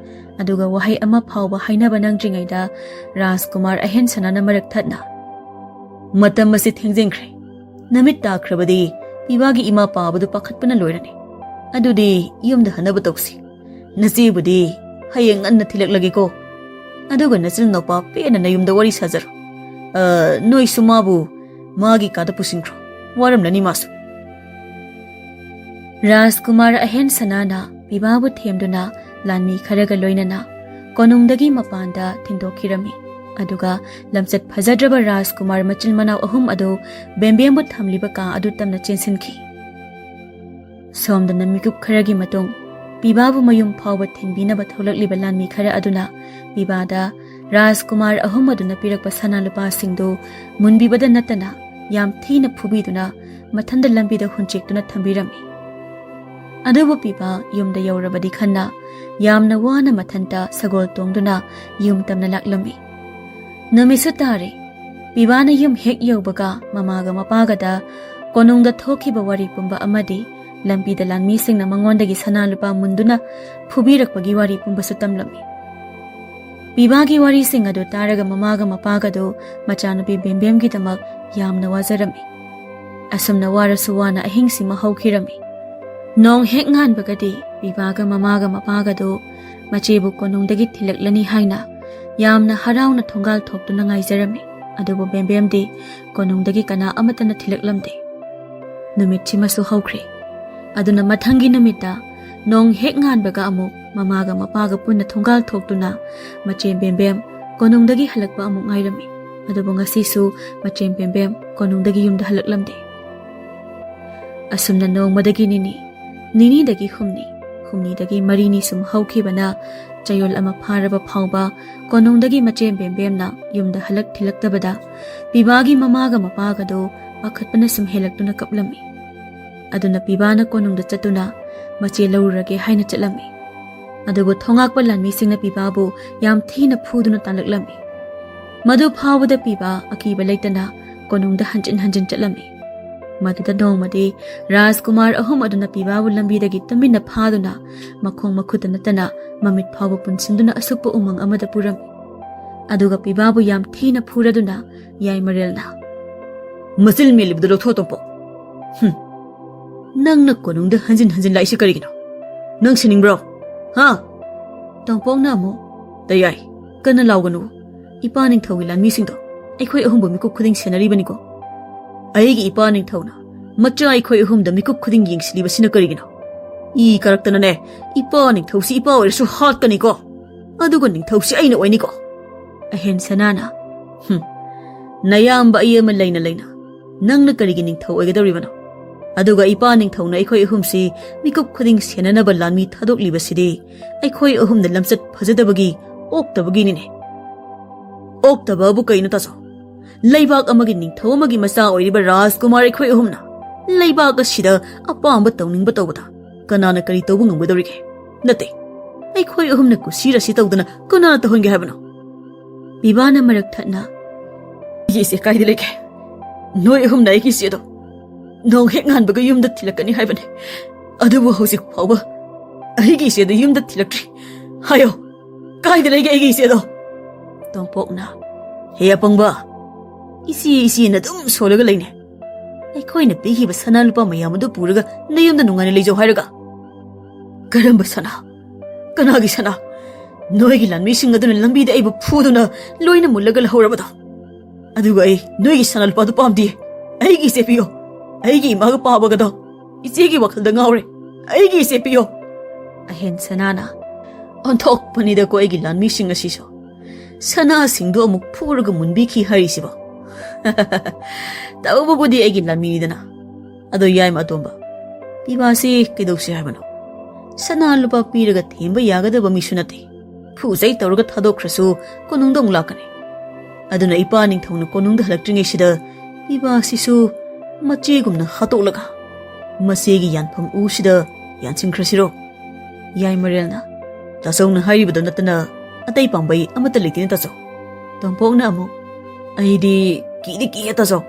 ꯑꯗꯨꯒ ꯋꯥꯍꯩ ꯑꯃ ꯐꯥꯎꯕ ꯍꯥꯏꯅꯕ ꯅꯪꯗ꯭ꯔꯤꯉꯩꯗ ꯔꯥꯖꯀꯨꯃꯥꯔ ꯑꯍꯦꯟ ꯁꯅꯥꯅ ꯃꯔꯛ ꯊꯠꯅ, "ꯃꯇꯝ ꯑꯁꯤ ꯊꯦꯡꯖꯤꯟꯈ꯭ꯔꯦ꯫ ꯅꯨꯃꯤꯠ ꯇꯥꯈ꯭ꯔꯕꯗꯤ ꯄꯤꯕꯥꯒꯤ ꯏꯃꯥ ꯄꯥꯕꯗꯨ ꯄꯥꯈꯠꯄꯅ ꯂꯣꯏꯔꯅꯤ꯫ ꯑꯗꯨꯗꯤ ꯌꯨꯝꯗ ꯍꯟꯅꯕ ꯇꯧꯁꯤ꯫ ꯅꯆꯦꯕꯨꯗꯤ ꯍꯌꯦꯡ ꯉꯟꯅ ꯊꯤꯜꯂꯛꯂꯒꯦꯀꯣ꯫ ꯑꯗꯨꯒ ꯅꯆꯤꯟ ꯅꯨꯄꯥ ꯄꯦꯟꯅ ꯅꯌꯨꯝꯗ ꯋꯥꯔꯤ ꯁꯥꯖꯔꯣ꯫ ꯑ, ꯅꯣꯏꯁꯨ ꯃꯥꯕꯨ ꯃꯥꯒꯤ ꯀꯥꯗ ꯄꯨꯁꯤꯟꯈ꯭ꯔꯣ꯫ ꯋꯥꯔꯝꯂꯅꯤ ꯃꯥꯁꯨ꯫" ꯔꯥꯖꯀꯨꯃꯥꯔ ꯑꯍꯦꯟ ꯁꯅꯥꯅ ꯄꯤꯕꯥꯕꯨ ꯊꯦꯝꯗꯨꯅ ꯂꯥꯟꯃꯤ ꯈꯔꯒ ꯂꯣꯏꯅꯅ ꯀꯣꯅꯨꯡꯗꯒꯤ ꯃꯄꯥꯟꯗ ꯊꯤꯟꯗꯣꯛꯈꯤꯔꯝꯃꯤ꯫ ꯑꯗꯨꯒ ꯂꯝꯆꯠ ꯐꯖꯗ꯭ꯔꯕ ꯔꯥꯖꯀꯨꯃꯥꯔ ꯃꯆꯤꯟ ꯃꯅꯥꯎ ꯑꯍꯨꯝ ꯑꯗꯨ ꯕꯦꯝꯕꯦꯝꯕꯨ ꯊꯝꯂꯤꯕ ꯀꯥ ꯑꯗꯨ ꯇꯝꯅ ꯆꯦꯟꯁꯤꯟꯈꯤ꯫ ꯁꯣꯝꯗꯅ ꯃꯤꯀꯨꯞ ꯈꯔꯒꯤ ꯃꯇꯨꯡ ꯄꯤꯕꯥꯕꯨ ꯃꯌꯨꯝ ꯐꯥꯎꯕ ꯊꯤꯟꯕꯤꯅꯕ ꯊꯣꯛꯂꯛꯂꯤꯕ ꯂꯥꯟꯃꯤ ꯈꯔ ꯑꯗꯨꯅ ꯄꯤꯕꯥꯗ ꯔꯥꯖꯀꯨꯃꯥꯔ ꯑꯍꯨꯝ ꯑꯗꯨꯅ ꯄꯤꯔꯛꯄ ꯁꯅꯥ ꯂꯨꯄꯥꯁꯤꯡꯗꯨ ꯃꯨꯟꯕꯤꯕꯗ ꯅꯠꯇꯅ ꯌꯥꯝ ꯊꯤꯅ ꯐꯨꯕꯤꯗꯨꯅ ꯃꯊꯟꯗ ꯂꯝꯕꯤꯗ ꯍꯨꯟꯆꯦꯛꯇꯨꯅ ꯊꯝꯕꯤꯔꯝꯃꯤ꯫ ꯑꯗꯨꯕꯨ ꯄꯤꯕꯥ ꯌꯨꯝꯗ ꯌꯧꯔꯕꯗꯤ ꯈꯟꯅ ꯌꯥꯝꯅ ꯋꯥꯅ ꯃꯊꯟꯇ ꯁꯒꯣꯜ ꯇꯣꯡꯗꯨꯅ ꯌꯨꯝ ꯇꯝꯅ ꯂꯥꯛꯂꯝꯃꯤ꯫ ꯅꯨꯃꯤꯠꯁꯨ ꯇꯥꯔꯦ꯫ ꯄꯤꯕꯥꯅ ꯌꯨꯝ ꯍꯦꯛ ꯌꯧꯕꯒ ꯃꯃꯥꯒ ꯃꯄꯥꯒꯗ ꯀꯣꯅꯨꯡꯗ ꯊꯣꯛꯈꯤꯕ ꯋꯥꯔꯤ ꯄꯨꯝꯕ ꯑꯃꯗꯤ ꯂꯝꯕꯤꯗ ꯂꯥꯟꯃꯤꯁꯤꯡꯅ ꯃꯉꯣꯟꯗꯒꯤ ꯁꯅꯥ ꯂꯨꯄꯥ ꯃꯨꯟꯗꯨꯅ ꯐꯨꯕꯤꯔꯛꯄꯒꯤ ꯋꯥꯔꯤ ꯄꯨꯝꯕꯁꯨ ꯇꯝꯂꯝꯃꯤ꯫ ꯄꯤꯕꯥꯒꯤ ꯋꯥꯔꯤꯁꯤꯡ ꯑꯗꯨ ꯇꯥꯔꯒ ꯃꯃꯥꯒ ꯃꯄꯥꯒꯗꯨ ꯃꯆꯥꯅꯨꯄꯤ ꯕꯦꯝꯕꯦꯝꯒꯤꯗꯃꯛ ꯌꯥꯝꯅ ꯋꯥꯖꯔꯝꯃꯤ꯫ ꯑꯁꯨꯝꯅ ꯋꯥꯔꯁꯨ ꯋꯥꯅ ꯑꯍꯤꯡꯁꯤꯃ ꯍꯧꯈꯤꯔꯝꯃꯤ꯫ ꯅꯣꯡ ꯍꯦꯛ ꯉꯥꯟꯕꯒꯗꯤ ꯄꯤꯕꯥꯒ ꯃꯃꯥꯒ ꯃꯄꯥꯒꯗꯨ ꯃꯆꯦꯕꯨ ꯀꯣꯅꯨꯡꯗꯒꯤ ꯊꯤꯜꯂꯛꯂꯅꯤ ꯍꯥꯏꯅ ꯌꯥꯝꯅ ꯍꯔꯥꯎꯅ ꯊꯣꯡꯒꯥꯜ ꯊꯣꯛꯇꯨꯅ ꯉꯥꯏꯖꯔꯝꯃꯤ꯫ ꯑꯗꯨꯕꯨ ꯕꯦꯝꯕꯦꯝꯗꯤ ꯀꯣꯅꯨꯡꯗꯒꯤ ꯀꯅꯥ ꯑꯃꯠꯇꯅ ꯊꯤꯜꯂꯛꯂꯝꯗꯦ꯫ ꯅꯨꯃꯤꯠꯁꯤꯃꯁꯨ ꯍꯧꯈ꯭ꯔꯦ꯫ ꯑꯗꯨꯅ ꯃꯊꯪꯒꯤ ꯅꯨꯃꯤꯠꯇ ꯅꯣꯡ ꯍꯦꯛ ꯉꯥꯟꯕꯒ ꯑꯃꯨꯛ ꯃꯃꯥꯒ ꯃꯄꯥꯒ ꯄꯨꯟꯅ ꯊꯣꯡꯒꯥꯜ ꯊꯣꯛꯇꯨꯅ ꯃꯆꯦ ꯕꯦꯝꯕꯦꯝ ꯀꯣꯅꯨꯡꯗꯒꯤ ꯍꯜꯂꯛꯄ ꯑꯃꯨꯛ ꯉꯥꯏꯔꯝꯃꯤ꯫ ꯑꯗꯨꯕꯨ ꯉꯁꯤꯁꯨ ꯃꯆꯦ ꯕꯦꯝꯕꯦꯝ ꯀꯣꯅꯨꯡꯗꯒꯤ ꯌꯨꯝꯗ ꯍꯜꯂꯛꯂꯝꯗꯦ꯫ ꯑꯁꯨꯝꯅ ꯅꯣꯡꯃꯗꯒꯤ ꯅꯤꯅꯤ, ꯅꯤꯅꯤꯗꯒꯤ ꯍꯨꯝꯅꯤ, ꯍꯨꯝꯅꯤꯗꯒꯤ ꯃꯔꯤꯅꯤ ꯁꯨꯝ ꯍꯧꯈꯤꯕꯅ ꯆꯌꯣꯜ ꯑꯃ ꯐꯥꯔꯕ ꯐꯥꯎꯕ ꯀꯣꯅꯨꯡꯗꯒꯤ ꯃꯆꯦ ꯕꯦꯝꯕꯦꯝꯅ ꯌꯨꯝꯗ ꯍꯜꯂꯛ ꯊꯤꯜꯂꯛꯇꯕꯗ ꯄꯤꯕꯥꯒꯤ ꯃꯃꯥꯒ ꯃꯄꯥꯒꯗꯣ ꯄꯥꯈꯠꯄꯅ ꯁꯨꯝ ꯍꯦꯜꯂꯛꯇꯨꯅ ꯀꯞꯂꯝꯃꯤ꯫ ꯑꯗꯨꯅ ꯄꯤꯕꯥꯅ ꯀꯣꯅꯨꯡꯗ ꯆꯠꯇꯨꯅ ꯃꯆꯦ ꯂꯧꯔꯨꯔꯒꯦ ꯍꯥꯏꯅ ꯆꯠꯂꯝꯃꯤ꯫ ꯑꯗꯨꯕꯨ ꯊꯣꯉꯥꯛꯄ ꯂꯥꯟꯃꯤꯁꯤꯡꯅ ꯄꯤꯕꯥꯕꯨ ꯌꯥꯝ ꯊꯤꯅ ꯐꯨꯗꯨꯅ ꯇꯥꯟꯂꯛꯂꯝꯃꯤ꯫ ꯃꯗꯨ ꯐꯥꯎꯕꯗ ꯄꯤꯕꯥ ꯑꯀꯤꯕ ꯂꯩꯇꯅ ꯀꯣꯅꯨꯡꯗ ꯍꯟꯖꯤꯟ ꯍꯟꯖꯤꯟ ꯆꯠꯂꯝꯃꯤ꯫ ꯃꯗꯨꯗ ꯅꯣꯡꯃꯗꯤ ꯔꯥꯖꯀꯨꯃꯥꯔ ꯑꯍꯨꯝ ꯑꯗꯨꯅ ꯄꯤꯕꯥꯕꯨ ꯂꯝꯕꯤꯗꯒꯤ ꯇꯨꯃꯤꯟꯅ ꯐꯥꯗꯨꯅ ꯃꯈꯣꯡ ꯃꯈꯨꯠꯇ ꯅꯠꯇꯅ ꯃꯃꯤꯠ ꯐꯥꯎꯕ ꯄꯨꯟꯁꯤꯟꯗꯨꯅ ꯑꯁꯨꯛꯄ ꯎꯃꯪ ꯑꯃꯗ ꯄꯨꯔꯝꯃꯤ꯫ ꯑꯗꯨꯒ ꯄꯤꯕꯥꯕꯨ ꯌꯥꯝ ꯊꯤꯅ ꯐꯨꯔꯗꯨꯅ ꯌꯥꯏꯃꯔꯦꯜꯅ, "ꯃꯆꯤꯜ ꯃꯦꯜꯂꯤꯕꯗꯨ ꯂꯧꯊꯣꯛ, ꯇꯣꯝꯄꯣꯛ꯫ ꯍꯨꯝ, ꯅꯪꯅ ꯀꯣꯅꯨꯡꯗ ꯍꯟꯖꯤꯟ ꯍꯟꯖꯤꯟ ꯂꯥꯛꯏꯁꯤ ꯀꯔꯤꯒꯤꯅꯣ? ꯅꯪ ꯁꯤꯅꯤꯡꯕ꯭ꯔꯣ? ꯍꯥ?" ꯇꯣꯝꯄꯣꯛꯅ ꯑꯃꯨꯛ, "ꯇꯌꯥꯏ, ꯀꯟꯅ ꯂꯥꯎꯒꯅꯨ꯫ ꯏꯄꯥ ꯅꯤꯡꯊꯧꯒꯤ ꯂꯥꯟꯃꯤꯁꯤꯡꯗꯣ ꯑꯩꯈꯣꯏ ꯑꯍꯨꯝꯕꯨ ꯃꯤꯀꯨꯞ ꯈꯨꯗꯤꯡ ꯁꯦꯟꯅꯔꯤꯕꯅꯤꯀꯣ꯫ ꯑꯩꯒꯤ ꯏꯄꯥ ꯅꯤꯡꯊꯧꯅ ꯃꯆꯥ ꯑꯩꯈꯣꯏ ꯑꯍꯨꯝꯗ ꯃꯤꯀꯨꯞ ꯈꯨꯗꯤꯡ ꯌꯦꯡꯁꯤꯜꯂꯤꯕꯁꯤꯅ ꯀꯔꯤꯒꯤꯅꯣ? ꯏ ꯀꯥꯔꯛꯇꯅꯅꯦ, ꯏꯄꯥ ꯅꯤꯡꯊꯧꯁꯤ ꯏꯄꯥ ꯑꯣꯏꯔꯁꯨ ꯍꯥꯠꯀꯅꯤꯀꯣ꯫ ꯑꯗꯨꯒ ꯅꯤꯡꯊꯧꯁꯤ ꯑꯩꯅ ꯑꯣꯏꯅꯤꯀꯣ꯫" ꯑꯍꯦꯟ ꯁꯅꯥꯅ, "ꯍꯨꯝ, ꯅꯌꯥꯝꯕ ꯑꯩ ꯑꯃ ꯂꯩꯅ ꯂꯩꯅ ꯅꯪꯅ ꯀꯔꯤꯒꯤ ꯅꯤꯡꯊꯧ ꯑꯣꯏꯒꯗꯧꯔꯤꯕꯅꯣ? ꯑꯗꯨꯒ ꯏꯄꯥ ꯅꯤꯡꯊꯧꯅ ꯑꯩꯈꯣꯏ ꯑꯍꯨꯝꯁꯤ ꯃꯤꯀꯨꯞ ꯈꯨꯗꯤꯡ ꯁꯦꯟꯅꯅꯕ ꯂꯥꯟꯃꯤ ꯊꯥꯗꯣꯛꯂꯤꯕꯁꯤꯗꯤ ꯑꯩꯈꯣꯏ ꯑꯍꯨꯝꯗ ꯂꯝꯆꯠ ꯐꯖꯗꯕꯒꯤ, ꯑꯣꯛꯇꯕꯒꯤꯅꯤꯅꯦ꯫" "ꯑꯣꯛꯇꯕꯕꯨ ꯀꯩꯅꯣ, ꯇꯥꯆꯧ? ꯂꯩꯕꯥꯛ ꯑꯃꯒꯤ ꯅꯤꯡꯊꯧ ꯑꯃꯒꯤ ꯃꯆꯥ ꯑꯣꯏꯔꯤꯕ ꯔꯥꯖꯀꯨꯃꯥꯔ ꯑꯩꯈꯣꯏ ꯑꯍꯨꯝꯅ ꯂꯩꯕꯥꯛ ꯑꯁꯤꯗ ꯑꯄꯥꯝꯕ ꯇꯧꯅꯤꯡꯕ ꯇꯧꯕꯗ ꯀꯅꯥꯅ ꯀꯔꯤ ꯇꯧꯕ ꯉꯝꯒꯗꯧꯔꯤꯒꯦ? ꯅꯠꯇꯦ, ꯑꯩꯈꯣꯏ ꯑꯍꯨꯝꯅ ꯀꯨꯁꯤꯔꯥꯁꯤ ꯇꯧꯗꯅ ꯀꯅꯥꯅ ꯇꯧꯍꯟꯒꯦ ꯍꯥꯏꯕꯅꯣ?" ꯄꯤꯕꯥꯅ ꯃꯔꯛ ꯊꯠꯅ, "ꯑꯩꯒꯤ ꯏꯆꯦ ꯀꯥꯏꯗ ꯂꯩꯒꯦ? ꯅꯣꯏ ꯑꯍꯨꯝꯅ ꯑꯩꯒꯤ ꯏꯆꯦꯗꯣ ꯅꯣꯡ ꯍꯦꯛ ꯉꯥꯟꯕꯒ ꯌꯨꯝꯗ ꯊꯤꯜꯂꯛꯀꯅꯤ ꯍꯥꯏꯕꯅꯦ꯫ ꯑꯗꯨꯕꯨ ꯍꯧꯖꯤꯛ ꯐꯥꯎꯕ ꯑꯩꯒꯤ ꯏꯆꯦꯗꯨ ꯌꯨꯝꯗ ꯊꯤꯜꯂꯛꯇ꯭ꯔꯤ꯫ ꯍꯥꯏꯌꯣ, ꯀꯥꯏꯗ ꯂꯩꯒꯦ ꯑꯩꯒꯤ ꯏꯆꯦꯗꯣ?" ꯇꯣꯝꯄꯣꯛꯅ, "ꯍꯦ ꯑꯄꯪꯕ, ꯏꯆꯦ ꯏꯆꯦꯅ ꯑꯗꯨꯝ ꯁꯣꯜꯂꯒ ꯂꯩꯅꯦ꯫ ꯑꯩꯈꯣꯏꯅ ꯄꯤꯈꯤꯕ ꯁꯅꯥ ꯂꯨꯄꯥ ꯃꯌꯥꯝ ꯑꯗꯨ ꯄꯨꯔꯒ ꯅꯌꯨꯝꯗ ꯅꯨꯡꯉꯥꯏꯅ ꯂꯩꯖꯧ ꯍꯥꯏꯔꯒ?" "ꯀꯔꯝꯕ ꯁꯅꯥ? ꯀꯅꯥꯒꯤ ꯁꯅꯥ? ꯅꯣꯏꯒꯤ ꯂꯥꯟꯃꯤꯁꯤꯡ ꯑꯗꯨꯅ ꯂꯝꯕꯤꯗ ꯑꯩꯕꯨ ꯐꯨꯗꯨꯅ ꯂꯣꯏꯅ ꯃꯨꯜꯂꯒ ꯂꯧꯍꯧꯔꯕꯗꯣ꯫ ꯑꯗꯨꯒ ꯑꯩ ꯅꯣꯏꯒꯤ ꯁꯅꯥ ꯂꯨꯄꯥꯗꯨ ꯄꯥꯝꯗꯦ꯫ ꯑꯩꯒꯤ ꯏꯆꯦ ꯄꯤꯌꯣ꯫ ꯑꯩꯒꯤ ꯏꯃꯥꯒ ꯄꯥꯕꯒꯗꯣ ꯏꯆꯦꯒꯤ ꯋꯥꯈꯜꯗ ꯉꯥꯎꯔꯦ꯫ ꯑꯩꯒꯤ ꯏꯆꯦ ꯄꯤꯌꯣ꯫" ꯑꯍꯦꯟ ꯁꯅꯥꯅ, "ꯑꯣꯟꯊꯣꯛꯄꯅꯤꯗꯀꯣ ꯑꯩꯒꯤ ꯂꯥꯟꯃꯤꯁꯤꯡ ꯑꯁꯤꯁꯨ꯫ ꯁꯅꯥꯁꯤꯡꯗꯨ ꯑꯃꯨꯛ ꯐꯨꯔꯒ ꯃꯨꯟꯕꯤꯈꯤ ꯍꯥꯏꯔꯤꯁꯤꯕꯣ?" "ꯇꯧꯕꯕꯨꯗꯤ ꯑꯩꯒꯤ ꯂꯥꯟꯃꯤꯅꯤꯗꯅ꯫ "ꯑꯗꯣ ꯌꯥꯏꯃ ꯑꯇꯣꯝꯕ, ꯄꯤꯕꯥꯁꯤ ꯀꯩꯗꯧꯁꯤ ꯍꯥꯏꯕꯅꯣ? ꯁꯅꯥ ꯂꯨꯄꯥ ꯄꯤꯔꯒ ꯊꯦꯝꯕ ꯌꯥꯒꯗꯕ ꯃꯤꯁꯨ ꯅꯠꯇꯦ꯫ ꯐꯨ ꯆꯩ ꯇꯧꯔꯒ ꯊꯥꯗꯣꯛꯈ꯭ꯔꯁꯨ ꯀꯣꯅꯨꯡꯗ ꯑꯃꯨꯛ ꯂꯥꯛꯀꯅꯤ꯫ ꯑꯗꯨꯅ ꯏꯄꯥ ꯅꯤꯡꯊꯧꯅ ꯀꯣꯅꯨꯡꯗ ꯍꯜꯂꯛꯇ꯭ꯔꯤꯉꯩꯁꯤꯗ ꯄꯤꯕꯥꯁꯤꯁꯨ ꯃꯆꯦꯒꯨꯝꯅ ꯍꯥꯠꯇꯣꯛꯂꯒ ꯃꯆꯦꯒꯤ ꯌꯥꯟꯐꯝ ꯎꯁꯤꯗ ꯌꯥꯟꯁꯤꯟꯈ꯭ꯔꯁꯤꯔꯣ?" ꯌꯥꯏꯃꯔꯦꯜꯅ, "ꯇꯥꯆꯧꯅ ꯍꯥꯏꯔꯤꯕꯗꯣ ꯅꯠꯇꯅ ꯑꯇꯩ ꯄꯥꯝꯕꯩ ꯑꯃꯠꯇ ꯂꯩꯇꯦꯅꯦ ꯇꯥꯆꯧ꯫" ꯇꯣꯝꯄꯣꯛꯅ ꯑꯃꯨꯛ, "ꯑꯩꯗꯤ ꯀꯤꯗꯤ ꯀꯤꯌꯦ ꯇꯥꯆꯧ꯫"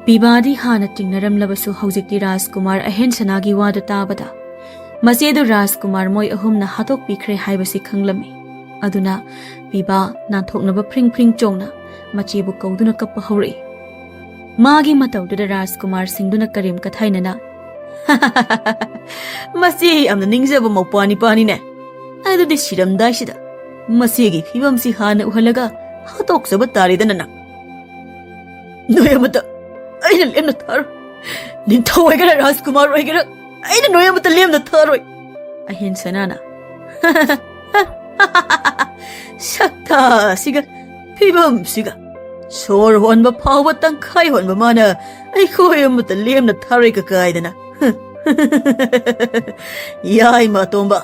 ꯄꯤꯕꯥꯗꯤ ꯍꯥꯟꯅ ꯆꯤꯡꯅꯔꯝꯂꯕꯁꯨ ꯍꯧꯖꯤꯛꯇꯤ ꯔꯥꯖꯀꯨꯃꯥꯔ ꯑꯍꯦꯟ ꯁꯅꯥꯒꯤ ꯋꯥꯗꯨ ꯇꯥꯕꯗ ꯃꯆꯦꯗꯨ ꯔꯥꯖꯀꯨꯃꯥꯔ ꯃꯣꯏ ꯑꯍꯨꯝꯅ ꯍꯥꯠꯇꯣꯛꯄꯤꯈ꯭ꯔꯦ ꯍꯥꯏꯕꯁꯤ ꯈꯪꯂꯝꯃꯤ꯫ ꯑꯗꯨꯅ ꯄꯤꯕꯥ ꯅꯥꯟꯊꯣꯛꯅꯕ ꯐ꯭ꯔꯤꯡ ꯐ꯭ꯔꯤꯡ ꯆꯣꯡꯅ ꯃꯆꯦꯕꯨ ꯀꯧꯗꯨꯅ ꯀꯞꯄ ꯍꯧꯔꯛꯏ꯫ ꯃꯥꯒꯤ ꯃꯇꯧꯗꯨꯗ ꯔꯥꯖꯀꯨꯃꯥꯔ ꯁꯤꯡꯗꯨꯅ ꯀꯔꯦꯝ ꯀꯊꯥꯏꯅꯅ, "ꯃꯆꯦ ꯌꯥꯝꯅ ꯅꯤꯡꯖꯕ ꯃꯧꯄ꯭ꯋꯥ ꯅꯤꯄꯥꯅꯤꯅꯦ꯫ ꯑꯗꯨꯗꯤ ꯁꯤꯔꯝꯗꯥꯏꯁꯤꯗ ꯃꯆꯦꯒꯤ ꯐꯤꯕꯝꯁꯤ ꯍꯥꯟꯅ ꯎꯍꯜꯂꯒ ꯍꯥꯠꯇꯣꯛꯆꯕ ꯇꯥꯔꯦꯗꯅ ꯅꯪ꯫ ꯅꯣꯏ ꯑꯃꯠꯇ ꯑꯩꯅ ꯂꯦꯝꯅ ꯊꯥꯔꯣꯏ꯫ ꯅꯤꯡꯊꯧ ꯑꯣꯏꯒꯦꯔꯥ ꯔꯥꯖꯀꯨꯃꯥꯔ ꯑꯣꯏꯒꯦꯔꯥ, ꯑꯩꯅ ꯅꯣꯏ ꯑꯃꯠꯇ ꯂꯦꯝꯅ ꯊꯥꯔꯣꯏ꯫" ꯑꯍꯦꯟ ꯁꯅꯥꯅ, "ꯁꯛꯇꯥꯁꯤꯒ, ꯐꯤꯕꯝꯁꯤꯒ, ꯁꯣꯔ ꯍꯣꯟꯕ ꯐꯥꯎꯕ ꯇꯪꯈꯥꯏ ꯍꯣꯟꯕ ꯃꯥꯅ ꯑꯩꯈꯣꯏ ꯑꯃꯠꯇ ꯂꯦꯝꯅ ꯊꯥꯔꯣꯏ ꯀꯀꯥꯏꯗꯅ꯫ ꯌꯥꯏꯃ ꯑꯇꯣꯝꯕ,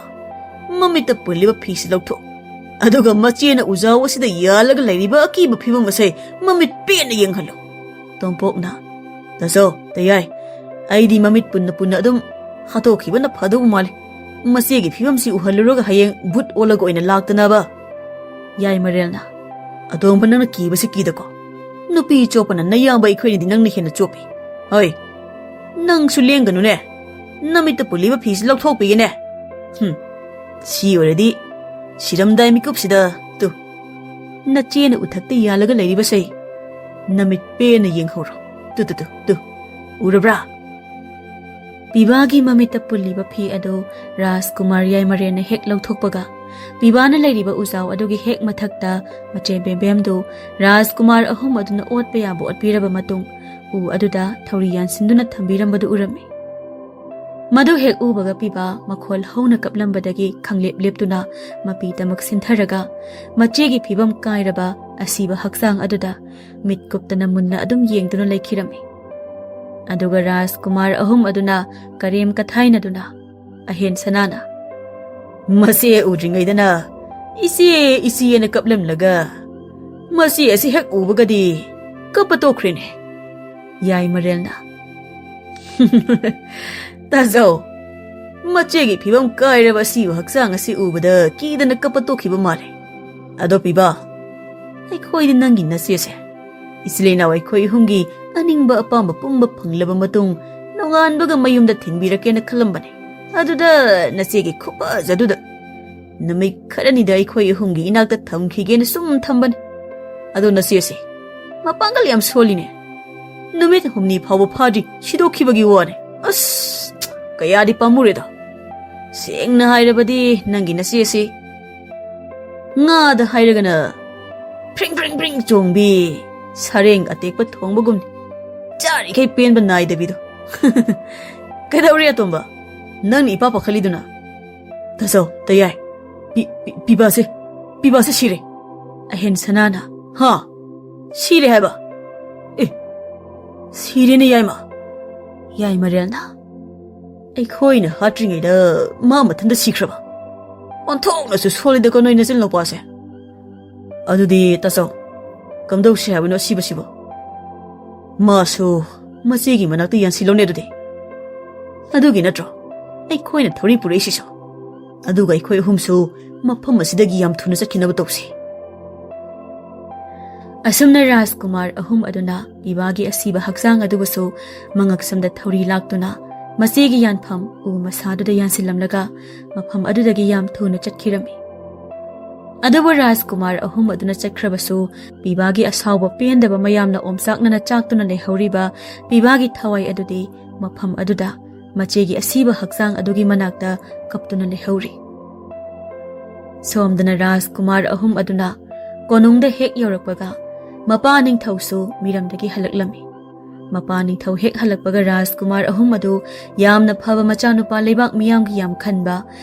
ꯃꯃꯤꯠꯇ ꯄꯨꯜꯂꯤꯕ ꯐꯤꯁꯤ ꯂꯧꯊꯣꯛ꯫ ꯑꯗꯨꯒ ꯃꯆꯦꯅ ꯎꯖꯥꯎ ꯑꯁꯤꯗ ꯌꯥꯜꯂꯒ ꯂꯩꯔꯤꯕ ꯑꯀꯤꯕ ꯐꯤꯕꯝ ꯑꯁꯦ ꯃꯃꯤꯠ ꯄꯦꯟꯅ ꯌꯦꯡꯍꯜꯂꯨ꯫" ꯇꯣꯝꯄꯣꯛꯅ, "ꯇꯥꯆꯧ, ꯇꯌꯥꯏ, ꯑꯩꯗꯤ ꯃꯃꯤꯠ ꯄꯨꯟꯅ ꯄꯨꯟꯅ ꯑꯗꯨꯝ ꯍꯥꯠꯇꯣꯛꯈꯤꯕꯅ ꯐꯗꯧꯕ ꯃꯥꯜꯂꯤ꯫ ꯃꯆꯦꯒꯤ ꯐꯤꯕꯝꯁꯤ ꯎꯍꯜꯂꯨꯔꯒ ꯍꯌꯦꯡ ꯚꯨꯠ ꯑꯣꯜꯂꯒ ꯑꯣꯏꯅ ꯂꯥꯛꯇꯅꯕ꯫" ꯌꯥꯏꯃꯔꯦꯜꯅ, "ꯑꯇꯣꯝꯕ, ꯅꯪꯅ ꯀꯤꯕꯁꯤ ꯀꯤꯗꯀꯣ꯫ ꯅꯨꯄꯤ ꯆꯣꯞꯄꯅ ꯅꯌꯥꯝꯕ ꯑꯩꯈꯣꯏꯅꯗꯤ ꯅꯪꯅ ꯍꯦꯟꯅ ꯆꯣꯞꯄꯤ꯫ ꯍꯣꯏ, ꯅꯪꯁꯨ ꯂꯦꯡꯒꯅꯨꯅꯦ꯫ ꯅꯃꯤꯠꯇ ꯄꯨꯜꯂꯤꯕ ꯐꯤꯁꯤ ꯂꯧꯊꯣꯛꯄꯤꯒꯦꯅꯦ꯫ ꯍꯨꯝ, ꯁꯤ ꯑꯣꯏꯔꯗꯤ ꯁꯤꯔꯝꯗꯥꯏ ꯃꯤꯀꯨꯞꯁꯤꯗ ꯇꯨ, ꯅꯆꯦꯅ ꯎꯊꯛꯇ ꯌꯥꯜꯂꯒ ꯂꯩꯔꯤꯕꯁꯦ ꯅꯃꯤꯠ ꯄꯦꯟꯅ ꯌꯦꯡꯍꯧꯔꯣ꯫ ꯇꯨ, ꯇꯨ, ꯇꯨ, ꯇꯨ꯫ ꯎꯔꯕ꯭ꯔꯥ?" ꯄꯤꯕꯥꯒꯤ ꯃꯃꯤꯠꯇ ꯄꯨꯜꯂꯤꯕ ꯐꯤ ꯑꯗꯨ ꯔꯥꯖꯀꯨꯃꯥꯔ ꯌꯥꯏꯃꯔꯦꯟꯅ ꯍꯦꯛ ꯂꯧꯊꯣꯛꯄꯒ, ꯄꯤꯕꯥꯅ ꯂꯩꯔꯤꯕ ꯎꯖꯥꯎ ꯑꯗꯨꯒꯤ ꯍꯦꯛ ꯃꯊꯛꯇ ꯃꯆꯦ ꯕꯦꯝꯕꯦꯝꯗꯨ ꯔꯥꯖꯀꯨꯃꯥꯔ ꯑꯍꯨꯝ ꯑꯗꯨꯅ ꯑꯣꯠꯄ ꯌꯥꯕ ꯑꯣꯠꯄꯤꯔꯕ ꯃꯇꯨꯡ, ꯎ ꯑꯗꯨꯗ ꯊꯧꯔꯤ ꯌꯥꯟꯁꯤꯟꯗꯨꯅ ꯊꯝꯕꯤꯔꯝꯕꯗꯨ ꯎꯔꯝꯃꯤ꯫ ꯃꯗꯨ ꯍꯦꯛ ꯎꯕꯒ ꯄꯤꯕꯥ ꯃꯈꯣꯜ ꯍꯧꯅ ꯀꯞꯂꯝꯕꯗꯒꯤ ꯈꯪꯂꯦꯞ ꯂꯦꯞꯇꯨꯅ ꯃꯄꯤ ꯇꯃꯛ ꯁꯤꯟꯊꯔꯒ ꯃꯆꯦꯒꯤ ꯐꯤꯕꯝ ꯀꯥꯏꯔꯕ ꯑꯁꯤꯕ ꯍꯛꯆꯥꯡ ꯑꯗꯨꯗ ꯃꯤꯠ ꯀꯨꯞꯇꯅ ꯃꯨꯟꯅ ꯑꯗꯨꯝ ꯌꯦꯡꯗꯨꯅ ꯂꯩꯈꯤꯔꯝꯃꯤ꯫ ꯑꯗꯨꯒ ꯔꯥꯖꯀꯨꯃꯥꯔ ꯑꯍꯨꯝ ꯑꯗꯨꯅ ꯀꯔꯦꯝ ꯀꯊꯥꯏꯅꯗꯨꯅ ꯑꯍꯦꯟ ꯁꯅꯥꯅ, "ꯃꯁꯦ ꯎꯗ꯭ꯔꯤꯉꯩꯗꯅ ꯏꯆꯦ, ꯏꯆꯦꯅ ꯀꯞꯂꯝꯂꯒ ꯃꯁꯤ ꯑꯁꯤ ꯍꯦꯛ ꯎꯕꯒꯗꯤ ꯀꯞꯄ ꯇꯣꯛꯈ꯭ꯔꯦꯅꯦ"꯫ ꯌꯥꯏꯃꯔꯦꯜꯅ, "ꯇꯥꯖꯧ, ꯃꯆꯦꯒꯤ ꯐꯤꯕꯝ ꯀꯥꯏꯔꯕ ꯑꯁꯤꯕ ꯍꯛꯆꯥꯡ ꯑꯁꯤ ꯎꯕꯗ ꯀꯤꯗꯅ ꯀꯞꯄ ꯇꯣꯛꯈꯤꯕ ꯃꯥꯜꯂꯦ꯫ ꯑꯗꯣ ꯄꯤꯕꯥ, ꯑꯩꯈꯣꯏꯗꯤ ꯅꯪꯒꯤ ꯅꯆꯦꯁꯦ, ꯏꯆꯤꯜ ꯏꯅꯥꯎ ꯑꯩꯈꯣꯏ ꯑꯍꯨꯝꯒꯤ ꯑꯅꯤꯡꯕ ꯑꯄꯥꯝꯕ ꯄꯨꯝꯕ ꯐꯪꯂꯕ ꯃꯇꯨꯡ ꯅꯣꯡꯉꯥꯟꯕꯒ ꯃꯌꯨꯝꯗ ꯊꯤꯟꯕꯤꯔꯛꯀꯦꯅ ꯈꯜꯂꯝꯕꯅꯦ꯫ ꯑꯗꯨꯗ ꯅꯆꯦꯒꯤ ꯈꯨꯐꯖꯗꯨꯗ ꯅꯨꯃꯤꯠ ꯈꯔꯅꯤꯗ ꯑꯩꯈꯣꯏ ꯑꯍꯨꯝꯒꯤ ꯏꯅꯥꯛꯇ ꯊꯝꯈꯤꯒꯦꯅ ꯁꯨꯝ ꯊꯝꯕꯅꯦ꯫ ꯑꯗꯣ ꯅꯆꯦꯁꯦ ꯃꯄꯥꯡꯒꯜ ꯌꯥꯝ ꯁꯣꯜꯂꯤꯅꯦ꯫ ꯅꯨꯃꯤꯠ ꯍꯨꯝꯅꯤ ꯐꯥꯎꯕ ꯐꯥꯗ꯭ꯔꯤ ꯁꯤꯗꯣꯛꯈꯤꯕꯒꯤ ꯋꯥꯅꯦ꯫ ꯑꯁ, ꯀꯌꯥꯗꯤ ꯄꯥꯝꯃꯨꯔꯦꯗ꯫ ꯁꯦꯡꯅ ꯍꯥꯏꯔꯕꯗꯤ ꯅꯪꯒꯤ ꯅꯆꯦꯁꯤ ꯉꯥꯗ ꯍꯥꯏꯔꯒꯅ ꯐ꯭ꯔꯤꯡ ꯐ꯭ꯔꯤꯡ ꯐ꯭ꯔꯤꯡ ꯆꯣꯡꯕꯤ, ꯁꯔꯦꯡ ꯑꯇꯦꯛꯄ ꯊꯣꯡꯕꯒꯨꯝꯅꯤ꯫ ꯆꯥꯔꯤꯈꯩ ꯄꯦꯟꯕ ꯅꯥꯏꯗꯕꯤꯗꯣ꯫" "ꯀꯩꯗꯧꯔꯦ ꯑꯇꯣꯝꯕ? ꯅꯪꯅ ꯏꯄꯥ ꯄꯥꯈꯠꯂꯤꯗꯨꯅ?" "ꯇꯥꯖꯧ, ꯇꯌꯥꯏ, ꯄꯤ-, ꯄꯤ-, ꯄꯤꯕꯥꯁꯦ, ꯄꯤꯕꯥꯁꯦ ꯁꯤꯔꯦ꯫" ꯑꯍꯦꯟ ꯁꯅꯥꯅ, "ꯍꯥ? ꯁꯤꯔꯦ ꯍꯥꯏꯕ? ꯑꯦ, ꯁꯤꯔꯦꯅꯦ ꯌꯥꯏꯃ꯫" ꯌꯥꯏꯃꯔꯦꯜꯅ, "ꯑꯩꯈꯣꯏꯅ ꯍꯥꯠꯇ꯭ꯔꯤꯉꯩꯗ ꯃꯥ ꯃꯊꯟꯇ ꯁꯤꯈ꯭ꯔꯕ? ꯑꯣꯟꯊꯣꯛꯅꯁꯨ ꯁꯣꯜꯂꯤꯗꯀꯣ ꯅꯣꯏ ꯅꯆꯤꯟ ꯅꯨꯄꯥꯁꯦ꯫ ꯑꯗꯨꯗꯤ ꯇꯥꯆꯧ, ꯀꯝꯗꯧꯁꯦ ꯍꯥꯏꯕꯅꯣ ꯑꯁꯤꯕꯁꯤꯕꯣ? ꯃꯥꯁꯨ ꯃꯆꯦꯒꯤ ꯃꯅꯥꯛꯇ ꯌꯥꯟꯁꯤꯜꯂꯣꯅꯦ ꯑꯗꯨꯗꯤ꯫ ꯑꯗꯨꯒꯤ ꯅꯠꯇ꯭ꯔꯣ ꯑꯩꯈꯣꯏꯅ ꯊꯧꯔꯤ ꯄꯨꯔꯛꯏꯁꯤꯁꯨ? ꯑꯗꯨꯒ ꯑꯩꯈꯣꯏ ꯑꯍꯨꯝꯁꯨ ꯃꯐꯝ ꯑꯁꯤꯗꯒꯤ ꯌꯥꯝ ꯊꯨꯅ ꯆꯠꯈꯤꯅꯕ ꯇꯧꯁꯤ꯫" ꯑꯁꯨꯝꯅ ꯔꯥꯖꯀꯨꯃꯥꯔ ꯑꯍꯨꯝ ꯑꯗꯨꯅ ꯄꯤꯕꯥꯒꯤ ꯑꯁꯤꯕ ꯍꯛꯆꯥꯡ ꯑꯗꯨꯕꯨꯁꯨ ꯃꯉꯛꯁꯝꯗ ꯊꯧꯔꯤ ꯂꯥꯛꯇꯨꯅ ꯃꯆꯦꯒꯤ ꯌꯥꯟꯐꯝ ꯎ ꯃꯁꯥꯗꯨꯗ ꯌꯥꯟꯁꯤꯜꯂꯝꯂꯒ ꯃꯐꯝ ꯑꯗꯨꯗꯒꯤ ꯌꯥꯝ ꯊꯨꯅ ꯆꯠꯈꯤꯔꯝꯃꯤ꯫ ꯑꯗꯨꯕꯨ ꯔꯥꯖꯀꯨꯃꯥꯔ ꯑꯍꯨꯝ ꯑꯗꯨꯅ ꯆꯠꯈ꯭ꯔꯕꯁꯨ ꯄꯤꯕꯥꯒꯤ ꯑꯁꯥꯎꯕ ꯄꯦꯟꯗꯕ ꯃꯌꯥꯝꯅ ꯑꯣꯝꯆꯥꯛꯅꯅ ꯆꯥꯛꯇꯨꯅ ꯂꯩꯍꯧꯔꯤꯕ ꯄꯤꯕꯥꯒꯤ ꯊꯋꯥꯏ ꯑꯗꯨꯗꯤ ꯃꯐꯝ ꯑꯗꯨꯗ ꯃꯆꯦꯒꯤ ꯑꯁꯤꯕ ꯍꯛꯆꯥꯡ ꯑꯗꯨꯒꯤ ꯃꯅꯥꯛꯇ ꯀꯞꯇꯨꯅ ꯂꯩꯍꯧꯔꯤ꯫ ꯁꯣꯝꯗꯅ ꯔꯥꯖꯀꯨꯃꯥꯔ ꯑꯍꯨꯝ ꯑꯗꯨꯅ ꯀꯣꯅꯨꯡꯗ ꯍꯦꯛ ꯌꯧꯔꯛꯄꯒ ꯃꯄꯥ ꯅꯤꯡꯊꯧꯁꯨ ꯃꯤꯔꯝꯗꯒꯤ ꯍꯜꯂꯛꯂꯝꯃꯤ꯫ ꯃꯄꯥ ꯅꯤꯡꯊꯧ ꯍꯦꯛ ꯍꯜꯂꯛꯄꯒ ꯔꯥꯖꯀꯨꯃꯥꯔ ꯑꯍꯨꯝ ꯑꯗꯨ ꯌꯥꯝꯅ ꯐꯕ ꯃꯆꯥꯅꯨꯄꯥ, ꯂꯩꯕꯥꯛ ꯃꯤꯌꯥꯝꯒꯤ ꯌꯥꯝ ꯈꯟꯕ,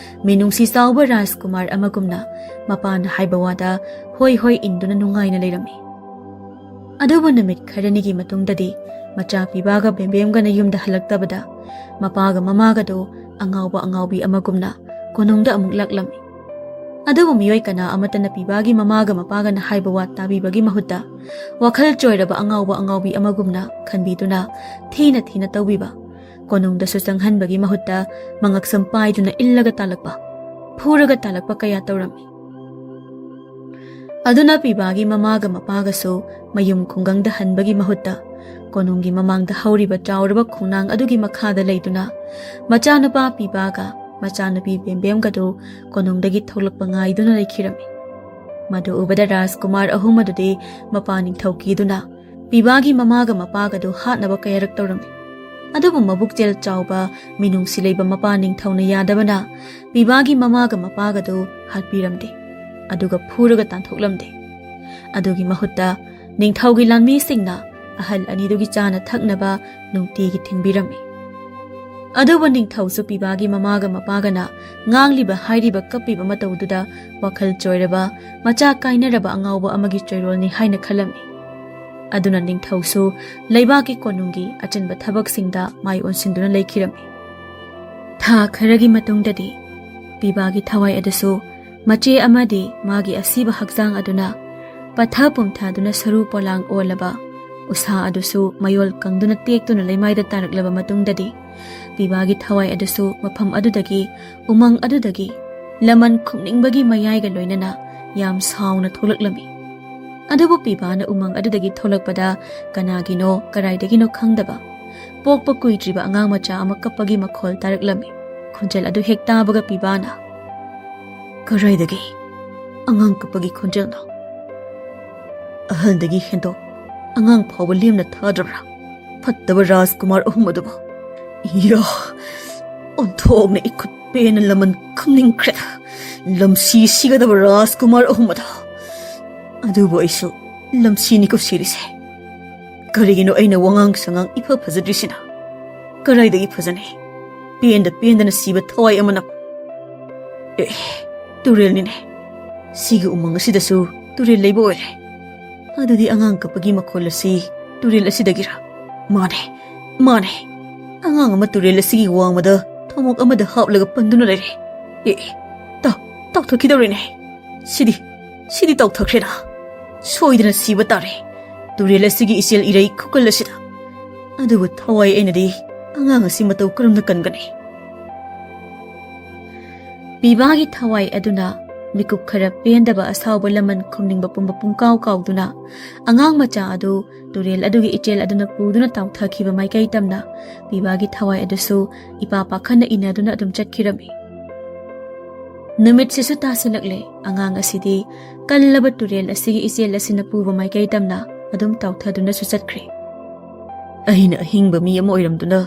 ꯃꯤꯅꯨꯡꯁꯤ ꯆꯥꯎꯕ ꯔꯥꯖꯀꯨꯃꯥꯔ ꯑꯃꯒꯨꯝꯅ ꯃꯄꯥꯅ ꯍꯥꯏꯕ ꯋꯥꯗ ꯍꯣꯏ ꯍꯣꯏ ꯏꯟꯗꯨꯅ ꯅꯨꯡꯉꯥꯏꯅ ꯂꯩꯔꯝꯃꯤ꯫ ꯑꯗꯨꯕꯨ ꯅꯨꯃꯤꯠ ꯈꯔꯅꯤꯒꯤ ꯃꯇꯨꯡꯗꯗꯤ ꯃꯆꯥ ꯄꯤꯕꯥꯒ ꯕꯦꯝꯕꯦꯝꯒꯅ ꯌꯨꯝꯗ ꯍꯜꯂꯛꯇꯕꯗ ꯃꯄꯥꯒ ꯃꯃꯥꯒꯗꯣ ꯑꯉꯥꯎꯕ ꯑꯉꯥꯎꯕꯤ ꯑꯃꯒꯨꯝꯅ ꯀꯣꯅꯨꯡꯗ ꯑꯃꯨꯛ ꯂꯥꯛꯂꯝꯃꯤ꯫ ꯑꯗꯨꯕꯨ ꯃꯤꯑꯣꯏ ꯀꯅꯥ ꯑꯃꯠꯇꯅ ꯄꯤꯕꯥꯒꯤ ꯃꯃꯥꯒ ꯃꯄꯥꯒꯅ ꯍꯥꯏꯕ ꯋꯥ ꯇꯥꯕꯤꯕꯒꯤ ꯃꯍꯨꯠꯇ ꯋꯥꯈꯜ ꯆꯣꯏꯔꯕ ꯑꯉꯥꯎꯕ ꯑꯉꯥꯎꯕꯤ ꯑꯃꯒꯨꯝꯅ ꯈꯟꯕꯤꯗꯨꯅ ꯊꯤꯅ ꯊꯤꯅ ꯇꯧꯕꯤꯕ, ꯀꯣꯅꯨꯡꯗꯁꯨ ꯆꯪꯍꯟꯕꯒꯤ ꯃꯍꯨꯠꯇ ꯃꯉꯛꯁꯝ ꯄꯥꯏꯗꯨꯅ ꯏꯜꯂꯒ ꯇꯥꯜꯂꯛꯄ, ꯐꯨꯔꯒ ꯇꯥꯜꯂꯛꯄ ꯀꯌꯥ ꯇꯧꯔꯝꯃꯤ꯫ ꯑꯗꯨꯅ ꯄꯤꯕꯥꯒꯤ ꯃꯃꯥꯒ ꯃꯄꯥꯒꯁꯨ ꯃꯌꯨꯝ ꯈꯨꯡꯒꯪꯗ ꯍꯟꯕꯒꯤ ꯃꯍꯨꯠꯇ ꯀꯣꯅꯨꯡꯒꯤ ꯃꯃꯥꯡꯗ ꯍꯧꯔꯤꯕ ꯆꯥꯎꯔꯕ ꯈꯣꯡꯅꯥꯡ ꯑꯗꯨꯒꯤ ꯃꯈꯥꯗ ꯂꯩꯗꯨꯅ ꯃꯆꯥꯅꯨꯄꯥ ꯄꯤꯕꯥꯒ ꯃꯆꯥꯅꯨꯄꯤ ꯕꯦꯝꯕꯦꯝꯒꯗꯨ ꯀꯣꯅꯨꯡꯗꯒꯤ ꯊꯣꯛꯂꯛꯄ ꯉꯥꯏꯗꯨꯅ ꯂꯩꯈꯤꯔꯝꯃꯤ꯫ ꯃꯗꯨ ꯎꯕꯗ ꯔꯥꯖꯀꯨꯃꯥꯔ ꯑꯍꯨꯝ ꯑꯗꯨꯗꯤ ꯃꯄꯥ ꯅꯤꯡꯊꯧ ꯀꯤꯗꯨꯅ ꯄꯤꯕꯥꯒꯤ ꯃꯃꯥꯒ ꯃꯄꯥꯒꯗꯨ ꯍꯥꯠꯅꯕ ꯀꯌꯥꯔꯛ ꯇꯧꯔꯝꯃꯤ꯫ ꯑꯗꯨꯕꯨ ꯃꯕꯨꯛꯆꯦꯜ ꯆꯥꯎꯕ, ꯃꯤꯅꯨꯡꯁꯤ ꯂꯩꯕ ꯃꯄꯥ ꯅꯤꯡꯊꯧꯅ ꯌꯥꯗꯕꯅ ꯄꯤꯕꯥꯒꯤ ꯃꯃꯥꯒ ꯃꯄꯥꯒꯗꯨ ꯍꯥꯠꯄꯤꯔꯝꯗꯦ, ꯑꯗꯨꯒ ꯐꯨꯔꯒ ꯇꯥꯟꯊꯣꯛꯂꯝꯗꯦ꯫ ꯑꯗꯨꯒꯤ ꯃꯍꯨꯠꯇ ꯅꯤꯡꯊꯧꯒꯤ ꯂꯥꯟꯃꯤꯁꯤꯡꯅ ꯑꯍꯜ ꯑꯅꯤꯗꯨꯒꯤ ꯆꯥꯅ ꯊꯛꯅꯕ ꯅꯨꯡꯇꯤꯒꯤ ꯊꯤꯟꯕꯤꯔꯝꯃꯤ꯫ ꯑꯗꯨꯕꯨ ꯅꯤꯡꯊꯧꯁꯨ ꯄꯤꯕꯥꯒꯤ ꯃꯃꯥꯒ ꯃꯄꯥꯒꯅ ꯉꯥꯡꯂꯤꯕ, ꯍꯥꯏꯔꯤꯕ, ꯀꯞꯄꯤꯕ ꯃꯇꯧꯗꯨꯗ ꯋꯥꯈꯜ ꯆꯣꯏꯔꯕ, ꯃꯆꯥ ꯀꯥꯏꯅꯔꯕ ꯑꯉꯥꯎꯕ ꯑꯃꯒꯤ ꯆꯣꯏꯔꯣꯜꯅꯤ ꯍꯥꯏꯅ ꯈꯜꯂꯝꯃꯤ꯫ ꯑꯗꯨꯅ ꯅꯤꯡꯊꯧꯁꯨ ꯂꯩꯕꯥꯛꯀꯤ ꯀꯣꯅꯨꯡꯒꯤ ꯑꯆꯤꯟꯕ ꯊꯕꯛꯁꯤꯡꯗ ꯃꯥꯏ ꯑꯣꯟꯁꯤꯟꯗꯨꯅ ꯂꯩꯈꯤꯔꯝꯃꯤ꯫ ꯊꯥ ꯈꯔꯒꯤ ꯃꯇꯨꯡꯗꯗꯤ ꯄꯤꯕꯥꯒꯤ ꯊꯋꯥꯏ ꯑꯗꯨꯁꯨ ꯃꯆꯦ ꯑꯃꯗꯤ ꯃꯥꯒꯤ ꯑꯁꯤꯕ ꯍꯛꯆꯥꯡ ꯑꯗꯨꯅ ꯄꯠꯊ ꯄꯨꯝꯊꯗꯨꯅ ꯁꯔꯨ ꯄꯣꯂꯥꯡ ꯑꯣꯜꯂꯕ, ꯎꯁꯥ ꯑꯗꯨꯁꯨ ꯃꯌꯣꯜ ꯀꯪꯗꯨꯅ ꯇꯦꯛꯇꯨꯅ ꯂꯩꯃꯥꯏꯗ ꯇꯥꯔꯛꯂꯕ ꯃꯇꯨꯡꯗꯗꯤ, ꯄꯤꯕꯥꯒꯤ ꯊꯋꯥꯏ ꯑꯗꯨꯁꯨ ꯃꯐꯝ ꯑꯗꯨꯗꯒꯤ, ꯎꯃꯪ ꯑꯗꯨꯗꯒꯤ ꯂꯃꯟ ꯈꯨꯝꯅꯤꯡꯕꯒꯤ ꯃꯌꯥꯏꯒ ꯂꯣꯏꯅꯅ ꯌꯥꯝ ꯁꯥꯎꯅ ꯊꯣꯛꯂꯛꯂꯝꯃꯤ꯫ ꯑꯗꯨꯕꯨ ꯄꯤꯕꯥꯅ ꯎꯃꯪ ꯑꯗꯨꯗꯒꯤ ꯊꯣꯛꯂꯛꯄꯗ ꯀꯅꯥꯒꯤꯅꯣ, ꯀꯗꯥꯏꯗꯒꯤꯅꯣ ꯈꯪꯗꯕ, ꯄꯣꯛꯄ ꯀꯨꯏꯗ꯭ꯔꯤꯕ ꯑꯉꯥꯡ ꯃꯆꯥ ꯑꯃ ꯀꯞꯄꯒꯤ ꯃꯈꯣꯜ ꯇꯥꯔꯛꯂꯝꯃꯤ꯫ ꯈꯣꯟꯖꯦꯜ ꯑꯗꯨ ꯍꯦꯛ ꯇꯥꯕꯒ ꯄꯤꯕꯥꯅ, "ꯀꯗꯥꯏꯗꯒꯤ ꯑꯉꯥꯡ ꯀꯞꯄꯒꯤ ꯈꯣꯟꯖꯦꯜꯅꯣ? ꯑꯍꯜꯗꯒꯤ ꯍꯦꯟꯗꯣꯛ ꯑꯉꯥꯡ ꯐꯥꯎꯕ ꯂꯦꯝꯅ ꯊꯥꯗ꯭ꯔꯕ꯭ꯔꯥ? ꯐꯠꯇꯕ ꯔꯥꯖꯀꯨꯃꯥꯔ ꯑꯍꯨꯝ ꯑꯗꯨꯕꯨ! ꯏꯌꯥ! ꯑꯣꯟꯊꯣꯛꯅ ꯏꯈꯨꯠ ꯄꯦꯟꯅ ꯂꯃꯟ ꯈꯨꯝꯅꯤꯡꯈ꯭ꯔꯦ꯫ ꯂꯝꯁꯤ ꯁꯤꯒꯗꯕ ꯔꯥꯖꯀꯨꯃꯥꯔ ꯑꯍꯨꯝ ꯑꯗꯣ! ꯑꯗꯨꯕꯨ ꯑꯩꯁꯨ ꯂꯝꯁꯤꯅꯤꯀꯣ ꯁꯤꯔꯤꯁꯦ꯫ ꯀꯔꯤꯒꯤꯅꯣ ꯑꯩꯅ ꯋꯥꯉꯥꯡ ꯁꯉꯥꯡ ꯏꯐ ꯐꯖꯗ꯭ꯔꯤꯁꯤꯅ? ꯀꯗꯥꯏꯗꯒꯤ ꯐꯖꯅꯤ? ꯄꯦꯟꯗ ꯄꯦꯟꯗꯅ ꯁꯤꯕ ꯊꯋꯥꯏ ꯑꯃꯅ꯫ ꯑꯦ, ꯇꯨꯔꯦꯜꯅꯤꯅꯦ꯫ ꯁꯤꯒꯤ ꯎꯃꯪ ꯑꯁꯤꯗꯁꯨ ꯇꯨꯔꯦꯜ ꯂꯩꯕ ꯑꯣꯏꯔꯦ꯫ ꯑꯗꯨꯗꯤ ꯑꯉꯥꯡ ꯀꯞꯄꯒꯤ ꯃꯈꯣꯜ ꯑꯁꯤ ꯇꯨꯔꯦꯜ ꯑꯁꯤꯗꯒꯤꯔꯥ? ꯃꯥꯅꯦ, ꯃꯥꯅꯦ꯫ ꯑꯉꯥꯡ ꯑꯃ ꯇꯨꯔꯦꯜ ꯑꯁꯤꯒꯤ ꯋꯥꯡꯃꯗ ꯊꯨꯝꯃꯣꯛ ꯑꯃꯗ ꯍꯥꯞꯂꯒ ꯄꯟꯗꯨꯅ ꯂꯩꯔꯦ꯫ ꯑꯦ, ꯑꯦ, ꯇꯥꯎ-, ꯇꯥꯎꯊꯈꯤꯗꯧꯔꯦꯅꯦ꯫ ꯁꯤꯗꯤ, ꯁꯤꯗꯤ ꯇꯥꯎꯊꯈ꯭ꯔꯦꯅ꯫ ꯁꯣꯏꯗꯅ ꯁꯤꯕ ꯇꯥꯔꯦ꯫ ꯇꯨꯔꯦꯜ ꯑꯁꯤꯒꯤ ꯏꯆꯦꯜ ꯏꯔꯩ ꯈꯨꯀꯜ ꯑꯁꯤꯗ꯫ ꯑꯗꯨꯕꯨ ꯊꯋꯥꯏ ꯑꯩꯅꯗꯤ ꯑꯉꯥꯡ ꯑꯁꯤ ꯃꯇꯧ ꯀꯔꯝꯅ ꯀꯟꯒꯅꯤ? ꯄꯤꯕꯥꯒꯤ ꯊꯋꯥꯏ ꯑꯗꯨꯅ ꯃꯤꯀꯨꯞ ꯈꯔ ꯄꯦꯟꯗꯕ ꯑꯁꯥꯎꯕ ꯂꯃꯟ ꯈꯨꯝꯅꯤꯡꯕ ꯄꯨꯝꯕ ꯄꯨꯡꯀꯥꯎ ꯀꯥꯎꯗꯨꯅ ꯑꯉꯥꯡ ꯃꯆꯥ ꯑꯗꯨ ꯇꯨꯔꯦꯜ ꯑꯗꯨꯒꯤ ꯏꯆꯦꯜ ꯑꯗꯨꯅ ꯄꯨꯗꯨꯅ ꯇꯥꯎꯊꯈꯤꯕ ꯃꯥꯏꯀꯩ ꯇꯝꯅ ꯄꯤꯕꯥꯒꯤ ꯊꯋꯥꯏ ꯑꯗꯨꯁꯨ ꯏꯄꯥ ꯄꯥꯈꯟꯅ ꯏꯟꯅꯗꯨꯅ ꯑꯗꯨꯝ ꯆꯠꯈꯤꯔꯝꯃꯤ꯫ ꯅꯨꯃꯤꯠꯁꯤꯁꯨ ꯇꯥꯁꯤꯜꯂꯛꯂꯦ꯫ ꯑꯉꯥꯡ ꯑꯁꯤꯗꯤ ꯀꯜꯂꯕ ꯇꯨꯔꯦꯜ ꯑꯁꯤꯒꯤ ꯏꯆꯦꯜ ꯑꯁꯤꯅ ꯄꯨꯕ ꯃꯥꯏꯀꯩ ꯇꯝꯅ ꯑꯗꯨꯝ ꯇꯥꯎꯊꯗꯨꯅꯁꯨ ꯆꯠꯈ꯭ꯔꯦ꯫ ꯑꯩꯅ ꯑꯍꯤꯡꯕ ꯃꯤ ꯑꯃ ꯑꯣꯏꯔꯝꯗꯨꯅ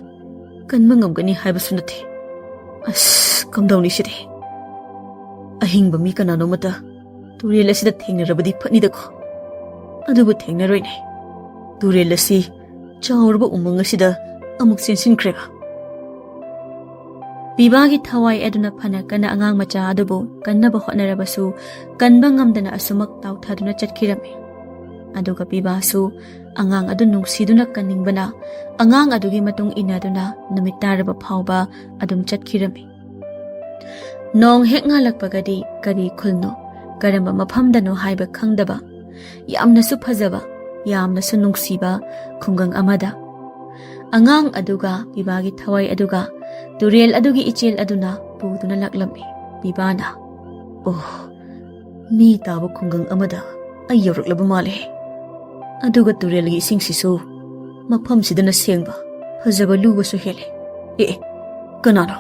ꯀꯟꯕ ꯉꯝꯒꯅꯤ ꯍꯥꯏꯕꯁꯨ ꯅꯠꯇꯦ꯫ ꯑꯁ, ꯀꯝꯗꯧꯅꯤ ꯁꯤꯗꯤ? ꯑꯍꯤꯡꯕ ꯃꯤ ꯀꯅꯥꯅꯣꯃꯇ ꯇꯨꯔꯦꯜ ꯑꯁꯤꯗ ꯊꯦꯡꯅꯔꯕꯗꯤ ꯐꯅꯤꯗꯀꯣ꯫ ꯑꯗꯨꯕꯨ ꯊꯦꯡꯅꯔꯣꯏꯅꯦ꯫ ꯇꯨꯔꯦꯜ ꯑꯁꯤ ꯆꯥꯎꯔꯕ ꯎꯃꯪ ꯑꯁꯤꯗ ꯑꯃꯨꯛ ꯆꯦꯟꯁꯤꯟꯈ꯭ꯔꯦꯕ꯫ ꯄꯤꯕꯥꯒꯤ ꯊꯋꯥꯏ ꯑꯗꯨꯅ ꯐꯅ ꯀꯟꯅ ꯑꯉꯥꯡ ꯃꯆꯥ ꯑꯗꯨꯕꯨ ꯀꯟꯅꯕ ꯍꯣꯠꯅꯔꯕꯁꯨ, ꯀꯟꯕ ꯉꯝꯗꯅ ꯑꯁꯨꯃꯛ ꯇꯥꯎꯊꯗꯨꯅ ꯆꯠꯈꯤꯔꯝꯃꯤ꯫ ꯑꯗꯨꯒ ꯄꯤꯕꯥꯁꯨ ꯑꯉꯥꯡ ꯑꯗꯨ ꯅꯨꯡꯁꯤꯗꯨꯅ ꯀꯟꯅꯤꯡꯕꯅ ꯑꯉꯥꯡ ꯑꯗꯨꯒꯤ ꯃꯇꯨꯡ ꯏꯟꯅꯗꯨꯅ ꯅꯨꯃꯤꯠ ꯇꯥꯔꯕ ꯐꯥꯎꯕ ꯑꯗꯨꯝ ꯆꯠꯈꯤꯔꯝꯃꯤ꯫ ꯅꯣꯡ ꯍꯦꯛ ꯉꯥꯜꯂꯛꯄꯒꯗꯤ ꯀꯔꯤ ꯈꯨꯜꯅꯣ, ꯀꯔꯝꯕ ꯃꯐꯝꯗꯅꯣ ꯍꯥꯏꯕ ꯈꯪꯗꯕ, ꯌꯥꯝꯅꯁꯨ ꯐꯖꯕ, ꯌꯥꯝꯅꯁꯨ ꯅꯨꯡꯁꯤꯕ ꯈꯨꯡꯒꯪ ꯑꯃꯗ ꯑꯉꯥꯡ ꯑꯗꯨꯒ ꯄꯤꯕꯥꯒꯤ ꯊꯋꯥꯏ ꯑꯗꯨꯒ ꯇꯨꯔꯦꯜ ꯑꯗꯨꯒꯤ ꯏꯆꯦꯜ ꯑꯗꯨꯅ ꯄꯨꯗꯨꯅ ꯂꯥꯛꯂꯝꯃꯤ꯫ ꯄꯤꯕꯥꯅ, "ꯑꯣ, ꯃꯤ ꯇꯥꯕ ꯈꯨꯡꯒꯪ ꯑꯃꯗ ꯑꯩ ꯌꯧꯔꯛꯂꯕ ꯃꯥꯜꯂꯦ꯫ ꯑꯗꯨꯒ ꯇꯨꯔꯦꯜꯒꯤ ꯏꯁꯤꯡꯁꯤꯁꯨ ꯃꯐꯝꯁꯤꯗꯅ ꯁꯦꯡꯕ, ꯐꯖꯕ, ꯂꯨꯕꯁꯨ ꯍꯦꯜꯂꯦ꯫ ꯑꯦ, ꯑꯦ, ꯀꯅꯥꯅꯣ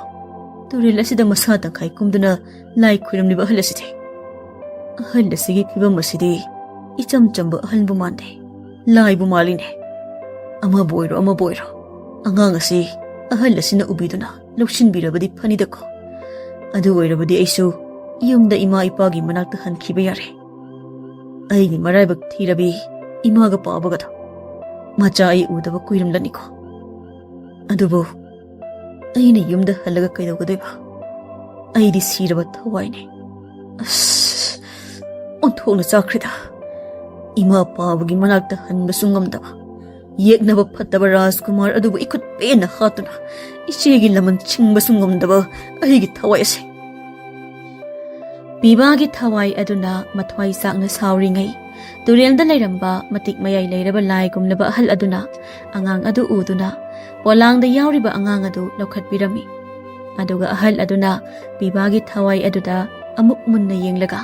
ꯇꯨꯔꯦꯜ ꯑꯁꯤꯗ ꯃꯁꯥ ꯇꯪꯈꯥꯏ ꯀꯨꯝꯗꯨꯅ ꯂꯥꯏ ꯈꯨꯔꯨꯝꯂꯤꯕ ꯑꯍꯜ ꯑꯁꯤꯗꯤ? ꯑꯍꯜ ꯑꯁꯤꯒꯤ ꯐꯤꯕꯝ ꯑꯁꯤꯗꯤ ꯏꯆꯝ ꯆꯝꯕ ꯑꯍꯜꯕꯨ ꯃꯥꯟꯗꯦ, ꯂꯥꯏꯕꯨ ꯃꯥꯜꯂꯤꯅꯦ꯫ ꯑꯃꯕꯨ ꯑꯣꯏꯔꯣ, ꯑꯃꯕꯨ ꯑꯣꯏꯔꯣ, ꯑꯉꯥꯡ ꯑꯁꯤ ꯑꯍꯜ ꯑꯁꯤꯅ ꯎꯕꯤꯗꯨꯅ ꯂꯧꯁꯤꯟꯕꯤꯔꯕꯗꯤ ꯐꯅꯤꯗꯀꯣ꯫ ꯑꯗꯨ ꯑꯣꯏꯔꯕꯗꯤ ꯑꯩꯁꯨ ꯌꯨꯝꯗ ꯏꯃꯥ ꯏꯄꯥꯒꯤ ꯃꯅꯥꯛꯇ ꯍꯟꯈꯤꯕ ꯌꯥꯔꯦ꯫ ꯑꯩꯒꯤ ꯃꯔꯥꯏꯕꯛ ꯊꯤꯔꯕꯤ ꯏꯃꯥꯒ ꯄꯥꯕꯒꯗꯣ꯫ ꯃꯆꯥ ꯑꯩ ꯎꯗꯕ ꯀꯨꯏꯔꯝꯂꯅꯤꯀꯣ꯫ ꯑꯗꯨꯕꯨ ꯑꯩꯅ ꯌꯨꯝꯗ ꯍꯜꯂꯒ ꯀꯩꯗꯧꯒꯗꯣꯏꯕ? ꯑꯩꯗꯤ ꯁꯤꯔꯕ ꯊꯋꯥꯏꯅꯦ꯫ ꯑꯁ, ꯑꯣꯟꯊꯣꯛꯅ ꯆꯥꯛꯈ꯭ꯔꯦꯗ꯫ ꯏꯃꯥ ꯄꯥꯕꯒꯤ ꯃꯅꯥꯛꯇ ꯍꯟꯕꯁꯨ ꯉꯝꯗꯕ, ꯌꯦꯛꯅꯕ ꯐꯠꯇꯕ ꯔꯥꯖꯀꯨꯃꯥꯔ ꯑꯗꯨꯕꯨ ꯏꯈꯨꯠ ꯄꯦꯟꯅ ꯍꯥꯠꯇꯨꯅ ꯏꯆꯦꯒꯤ ꯂꯃꯟ ꯁꯤꯡꯕꯁꯨ ꯉꯝꯗꯕ ꯑꯩꯒꯤ ꯊꯋꯥꯏ ꯑꯁꯦ꯫ ꯄꯤꯕꯥꯒꯤ ꯊꯋꯥꯏ ꯑꯗꯨꯅ ꯃꯊ꯭ꯋꯥꯏ ꯆꯥꯛꯅ ꯁꯥꯎꯔꯤꯉꯩ, ꯇꯨꯔꯦꯜꯗ ꯂꯩꯔꯝꯕ ꯃꯇꯤꯛ ꯃꯌꯥꯏ ꯂꯩꯔꯕ ꯂꯥꯏꯒꯨꯝꯂꯕ ꯑꯍꯜ ꯑꯗꯨꯅ ꯑꯉꯥꯡ ꯑꯗꯨ ꯎꯗꯨꯅ ꯄꯣꯂꯥꯡꯗ ꯌꯥꯎꯔꯤꯕ ꯑꯉꯥꯡ ꯑꯗꯨ ꯂꯧꯈꯠꯄꯤꯔꯝꯃꯤ꯫ ꯑꯗꯨꯒ ꯑꯍꯜ ꯑꯗꯨꯅ ꯄꯤꯕꯥꯒꯤ ꯊꯋꯥꯏ ꯑꯗꯨꯗ ꯑꯃꯨꯛ ꯃꯨꯟꯅ ꯌꯦꯡꯂꯒ,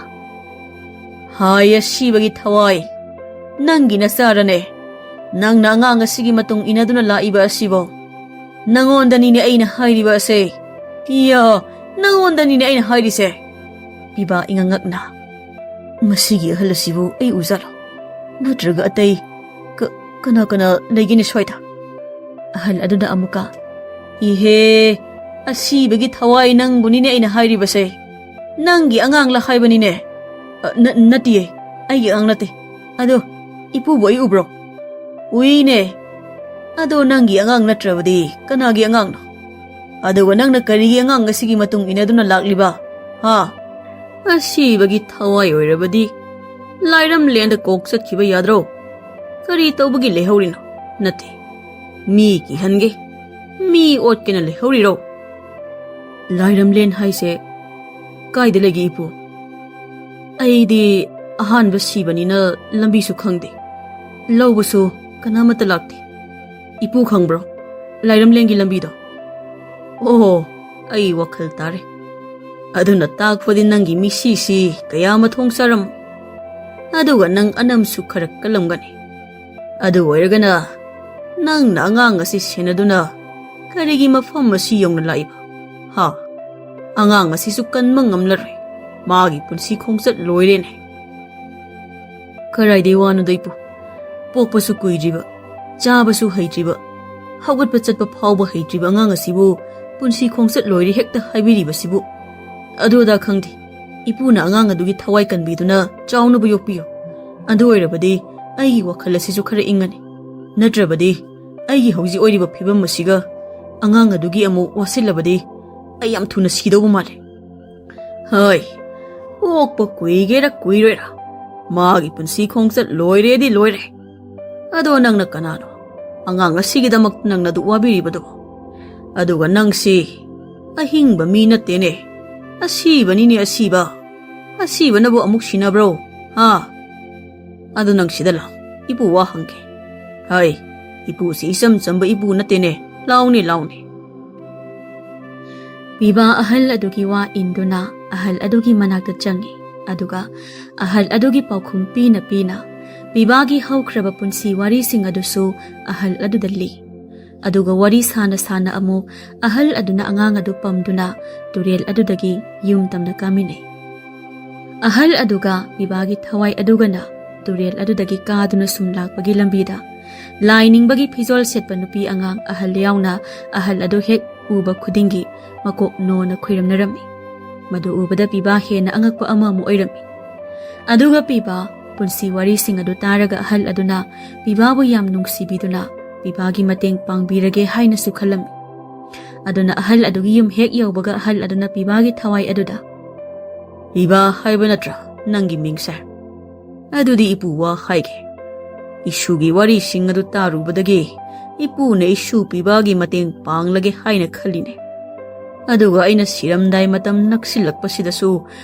"ꯍꯥꯏ ꯑꯁꯤꯕꯒꯤ ꯊꯋꯥꯏ, ꯅꯪꯒꯤ ꯅꯆꯥꯔꯅꯦ? ꯅꯪꯅ ꯑꯉꯥꯡ ꯑꯁꯤꯒꯤ ꯃꯇꯨꯡ ꯏꯟꯅꯗꯨꯅ ꯂꯥꯛꯏꯕ ꯑꯁꯤꯕꯣ? ꯅꯪꯉꯣꯟꯗꯅꯤꯅꯦ ꯑꯩꯅ ꯍꯥꯏꯔꯤꯕ ꯑꯁꯦ꯫ ꯏꯌꯥ, ꯅꯪꯉꯣꯟꯗꯅꯤꯅꯦ ꯑꯩꯅ ꯍꯥꯏꯔꯤꯁꯦ!" ꯄꯤꯕꯥ ꯏꯉꯛꯉꯛꯅ, "ꯃꯁꯤꯒꯤ ꯑꯍꯜ ꯑꯁꯤꯕꯨ ꯑꯩ ꯎꯖꯥꯠꯂꯣ? ꯅꯠꯇ꯭ꯔꯒ ꯑꯇꯩ ꯀ-, ꯀꯅꯥ ꯀꯅꯥ ꯂꯩꯒꯦꯅꯦ ꯁ꯭ꯋꯥꯏꯗ?" ꯑꯍꯜ ꯑꯗꯨꯅ ꯑꯃꯨꯛꯀ, "ꯏꯍꯦ, ꯑꯁꯤꯕꯒꯤ ꯊꯋꯥꯏ, ꯅꯪꯕꯨꯅꯤꯅꯦ ꯑꯩꯅ ꯍꯥꯏꯔꯤꯕꯁꯦ꯫ ꯅꯪꯒꯤ ꯑꯉꯥꯡꯂ ꯍꯥꯏꯕꯅꯤꯅꯦ꯫ ꯑ, ꯅ-, ꯅꯠꯇꯤꯌꯦ, ꯑꯩꯒꯤ ꯑꯉꯥꯡ ꯅꯠꯇꯦ꯫ ꯑꯗꯣ, ꯏꯄꯨꯕꯨ ꯑꯩ ꯎꯕ꯭ꯔꯣ?" "ꯎꯏꯅꯦ꯫ ꯑꯗꯣ ꯅꯪꯒꯤ ꯑꯉꯥꯡ ꯅꯠꯇ꯭ꯔꯕꯗꯤ ꯀꯅꯥꯒꯤ ꯑꯉꯥꯡꯅꯣ? ꯑꯗꯨꯒ ꯅꯪꯅ ꯀꯔꯤꯒꯤ ꯑꯉꯥꯡ ꯑꯁꯤꯒꯤ ꯃꯇꯨꯡ ꯏꯟꯅꯗꯨꯅ ꯂꯥꯛꯂꯤꯕ? ꯍꯥ? ꯑꯁꯤꯕꯒꯤ ꯊꯋꯥꯏ ꯑꯣꯏꯔꯕꯗꯤ ꯂꯥꯏꯔꯝꯂꯦꯟꯗ ꯀꯣꯛ ꯆꯠꯈꯤꯕ ꯌꯥꯗ꯭ꯔꯣ? ꯀꯔꯤ ꯇꯧꯕꯒꯤ ꯂꯩꯍꯧꯔꯤꯅꯣ? ꯅꯠꯇꯦ, ꯃꯤ ꯀꯤꯍꯟꯒꯦ, ꯃꯤ ꯑꯣꯠꯀꯦꯅ ꯂꯩꯍꯧꯔꯤꯔꯣ?" "ꯂꯥꯏꯔꯝꯂꯦꯟ ꯍꯥꯏꯁꯦ ꯀꯥꯏꯗ ꯂꯩꯒꯦ, ꯏꯄꯨ? ꯑꯩꯗꯤ ꯑꯍꯥꯟꯕ ꯁꯤꯕꯅꯤꯅ ꯂꯝꯕꯤꯁꯨ ꯈꯪꯗꯦ꯫ ꯂꯧꯕꯁꯨ ꯀꯅꯥꯃꯠꯇ ꯂꯥꯛꯇꯦ꯫ ꯏꯄꯨ ꯈꯪꯕ꯭ꯔꯣ ꯂꯥꯏꯔꯝꯂꯦꯟꯒꯤ ꯂꯝꯕꯤꯗꯣ?" "ꯑꯣ, ꯑꯩ ꯋꯥꯈꯜ ꯇꯥꯔꯦ꯫ ꯑꯗꯨꯅ ꯇꯥꯛꯄꯗꯤ ꯅꯪꯒꯤ ꯃꯤꯁꯤꯁꯤ ꯀꯌꯥ ꯑꯃ ꯊꯣꯡ ꯆꯥꯔꯝ, ꯑꯗꯨꯒ ꯅꯪ ꯑꯅꯝꯁꯨ ꯈꯔ ꯀꯜꯂꯝꯒꯅꯤ꯫ ꯑꯗꯨ ꯑꯣꯏꯔꯒꯅ ꯅꯪꯅ ꯑꯉꯥꯡ ꯑꯁꯤ ꯁꯦꯟꯅꯗꯨꯅ ꯀꯔꯤꯒꯤ ꯃꯐꯝ ꯑꯁꯤ ꯌꯧꯅ ꯂꯥꯛꯏꯕ? ꯍꯥ? ꯑꯉꯥꯡ ꯑꯁꯤꯁꯨ ꯀꯟꯕ ꯉꯝꯂꯔꯣꯏ꯫ ꯃꯥꯒꯤ ꯄꯨꯟꯁꯤ ꯈꯣꯡꯆꯠ ꯂꯣꯏꯔꯦꯅꯦ꯫" "ꯀꯔꯥꯏꯗꯩ ꯋꯥꯅꯣꯗ, ꯏꯄꯨ? ꯄꯣꯛꯄꯁꯨ ꯀꯨꯏꯗ꯭ꯔꯤꯕ, ꯆꯥꯕꯁꯨ ꯍꯩꯇ꯭ꯔꯤꯕ, ꯍꯧꯒꯠꯄ ꯆꯠꯄ ꯐꯥꯎꯕ ꯍꯩꯇ꯭ꯔꯤꯕ ꯑꯉꯥꯡ ꯑꯁꯤꯕꯨ ꯄꯨꯟꯁꯤ ꯈꯣꯡꯆꯠ ꯂꯣꯏꯔꯦ ꯍꯦꯛꯇ ꯍꯥꯏꯕꯤꯔꯤꯕꯁꯤꯕꯨ? ꯑꯗꯨ ꯑꯗꯥ ꯈꯪꯗꯦ꯫ ꯏꯄꯨꯅ ꯑꯉꯥꯡ ꯑꯗꯨꯒꯤ ꯊꯋꯥꯏ ꯀꯟꯕꯤꯗꯨꯅ ꯆꯥꯎꯅꯕ ꯌꯣꯛꯄꯤꯌꯨ꯫ ꯑꯗꯨ ꯑꯣꯏꯔꯕꯗꯤ ꯑꯩꯒꯤ ꯋꯥꯈꯜ ꯑꯁꯤꯁꯨ ꯈꯔ ꯏꯪꯉꯅꯤ꯫ ꯅꯠꯇ꯭ꯔꯕꯗꯤ ꯑꯩꯒꯤ ꯍꯧꯖꯤꯛ ꯑꯣꯏꯔꯤꯕ ꯐꯤꯕꯝ ꯑꯁꯤꯒ ꯑꯉꯥꯡ ꯑꯗꯨꯒꯤ ꯑꯃꯨꯛ ꯋꯥꯁꯤꯜꯂꯕꯗꯤ ꯑꯩ ꯌꯥꯝ ꯊꯨꯅ ꯁꯤꯗꯧꯕ ꯃꯥꯜꯂꯦ꯫ ꯍꯣꯏ, ꯄꯣꯛꯄ ꯀꯨꯏꯒꯦꯔꯥ ꯀꯨꯏꯔꯣꯏꯔꯥ, ꯃꯥꯒꯤ ꯄꯨꯟꯁꯤ ꯈꯣꯡꯆꯠ ꯂꯣꯏꯔꯦꯗꯤ ꯂꯣꯏꯔꯦ꯫ ꯑꯗꯣ ꯅꯪꯅ ꯀꯅꯥꯅꯣ? ꯑꯉꯥꯡ ꯑꯁꯤꯒꯤꯗꯃꯛ ꯅꯪꯅ ꯑꯗꯨ ꯋꯥꯕꯤꯔꯤꯕꯗꯨꯕꯣ? ꯑꯗꯨꯒ ꯅꯪꯁꯤ ꯑꯍꯤꯡꯕ ꯃꯤ ꯅꯠꯇꯦꯅꯦ꯫ ꯑꯁꯤꯕꯅꯤꯅꯦ, ꯑꯁꯤꯕ꯫ ꯑꯁꯤꯕꯅꯕꯨ ꯑꯃꯨꯛ ꯁꯤꯅꯕ꯭ꯔꯣ? ꯍꯥ? ꯑꯗꯨ ꯅꯪ ꯁꯤꯗ ꯂꯥꯛ, ꯏꯄꯨ ꯋꯥ ꯍꯪꯒꯦ꯫ ꯍꯥꯏ, ꯏꯄꯨꯁꯤ ꯏꯆꯝ ꯆꯝꯕ ꯏꯄꯨ ꯅꯠꯇꯦꯅꯦ꯫ ꯂꯥꯎꯅꯦ, ꯂꯥꯎꯅꯦ꯫ ꯄꯤꯕꯥ ꯑꯍꯜ ꯑꯗꯨꯒꯤ ꯋꯥ ꯏꯟꯗꯨꯅ ꯑꯍꯜ ꯑꯗꯨꯒꯤ ꯃꯅꯥꯛꯇ ꯆꯪꯉꯤ꯫ ꯑꯗꯨꯒ ꯑꯍꯜ ꯑꯗꯨꯒꯤ ꯄꯥꯎꯈꯨꯝ ꯄꯤꯅ ꯄꯤꯅ ꯄꯤꯕꯥꯒꯤ ꯍꯧꯈ꯭ꯔꯕ ꯄꯨꯟꯁꯤ ꯋꯥꯔꯤꯁꯤꯡ ꯑꯗꯨꯁꯨ ꯑꯍꯜ ꯑꯗꯨꯗ ꯂꯤ꯫ ꯑꯗꯨꯒ ꯋꯥꯔꯤ ꯁꯥꯅ ꯁꯥꯅ ꯑꯃꯨꯛ ꯑꯍꯜ ꯑꯗꯨꯅ ꯑꯉꯥꯡ ꯑꯗꯨ ꯄꯝꯗꯨꯅ ꯇꯨꯔꯦꯜ ꯑꯗꯨꯗꯒꯤ ꯌꯨꯝ ꯇꯝꯅ ꯀꯥꯃꯤꯟꯅꯩ꯫ ꯑꯍꯜ ꯑꯗꯨꯒ ꯄꯤꯕꯥꯒꯤ ꯊꯋꯥꯏ ꯑꯗꯨꯒꯅ ꯇꯨꯔꯦꯜ ꯑꯗꯨꯗꯒꯤ ꯀꯥꯗꯨꯅ ꯁꯨꯝ ꯂꯥꯛꯄꯒꯤ ꯂꯝꯕꯤꯗ ꯂꯥꯏ ꯅꯤꯡꯕꯒꯤ ꯐꯤꯖꯣꯜ ꯁꯦꯠꯄ ꯅꯨꯄꯤ ꯑꯉꯥꯡ ꯑꯍꯜ ꯌꯥꯎꯅ ꯑꯍꯜ ꯑꯗꯨ ꯍꯦꯛ ꯎꯕ ꯈꯨꯗꯤꯡꯒꯤ ꯃꯀꯣꯛ ꯅꯣꯟꯅ ꯈꯨꯏꯔꯝꯅꯔꯝꯃꯤ꯫ ꯃꯗꯨ ꯎꯕꯗ ꯄꯤꯕꯥ ꯍꯦꯟꯅ ꯑꯉꯛꯄ ꯑꯃꯃꯨꯛ ꯑꯣꯏꯔꯝꯃꯤ꯫ ꯑꯗꯨꯒ ꯄꯤꯕꯥ ꯄꯨꯟꯁꯤ ꯋꯥꯔꯤꯁꯤꯡ ꯑꯗꯨ ꯇꯥꯔꯒ ꯑꯍꯜ ꯑꯗꯨꯅ ꯄꯤꯕꯥꯕꯨ ꯌꯥꯝ ꯅꯨꯡꯁꯤꯕꯤꯗꯨꯅ ꯄꯤꯕꯥꯒꯤ ꯃꯇꯦꯡ ꯄꯥꯡꯕꯤꯔꯒꯦ ꯍꯥꯏꯅꯁꯨ ꯈꯜꯂꯝꯃꯤ꯫ ꯑꯗꯨꯅ ꯑꯍꯜ ꯑꯗꯨꯒꯤ ꯌꯨꯝ ꯍꯦꯛ ꯌꯧꯕꯒ ꯑꯍꯜ ꯑꯗꯨꯅ ꯄꯤꯕꯥꯒꯤ ꯊꯋꯥꯏ ꯑꯗꯨꯗ, "ꯄꯤꯕꯥ ꯍꯥꯏꯕ ꯅꯠꯇ꯭ꯔꯥ ꯅꯪꯒꯤ ꯃꯤꯡꯁꯦ? ꯑꯗꯨꯗꯤ ꯏꯄꯨ ꯋꯥ ꯍꯥꯏꯒꯦ꯫ ꯏꯁꯨꯒꯤ ꯋꯥꯔꯤꯁꯤꯡ ꯑꯗꯨ ꯇꯥꯔꯨꯕꯗꯒꯤ ꯏꯄꯨꯅ ꯏꯁꯨ ꯄꯤꯕꯥꯒꯤ ꯃꯇꯦꯡ ꯄꯥꯡꯂꯒꯦ ꯍꯥꯏꯅ ꯈꯜꯂꯤꯅꯦ꯫ ꯑꯗꯨꯒ ꯑꯩꯅ ꯁꯤꯔꯝꯗꯥꯏ ꯃꯇꯝ ꯅꯛꯁꯤꯜꯂꯛꯄꯁꯤꯗꯁꯨ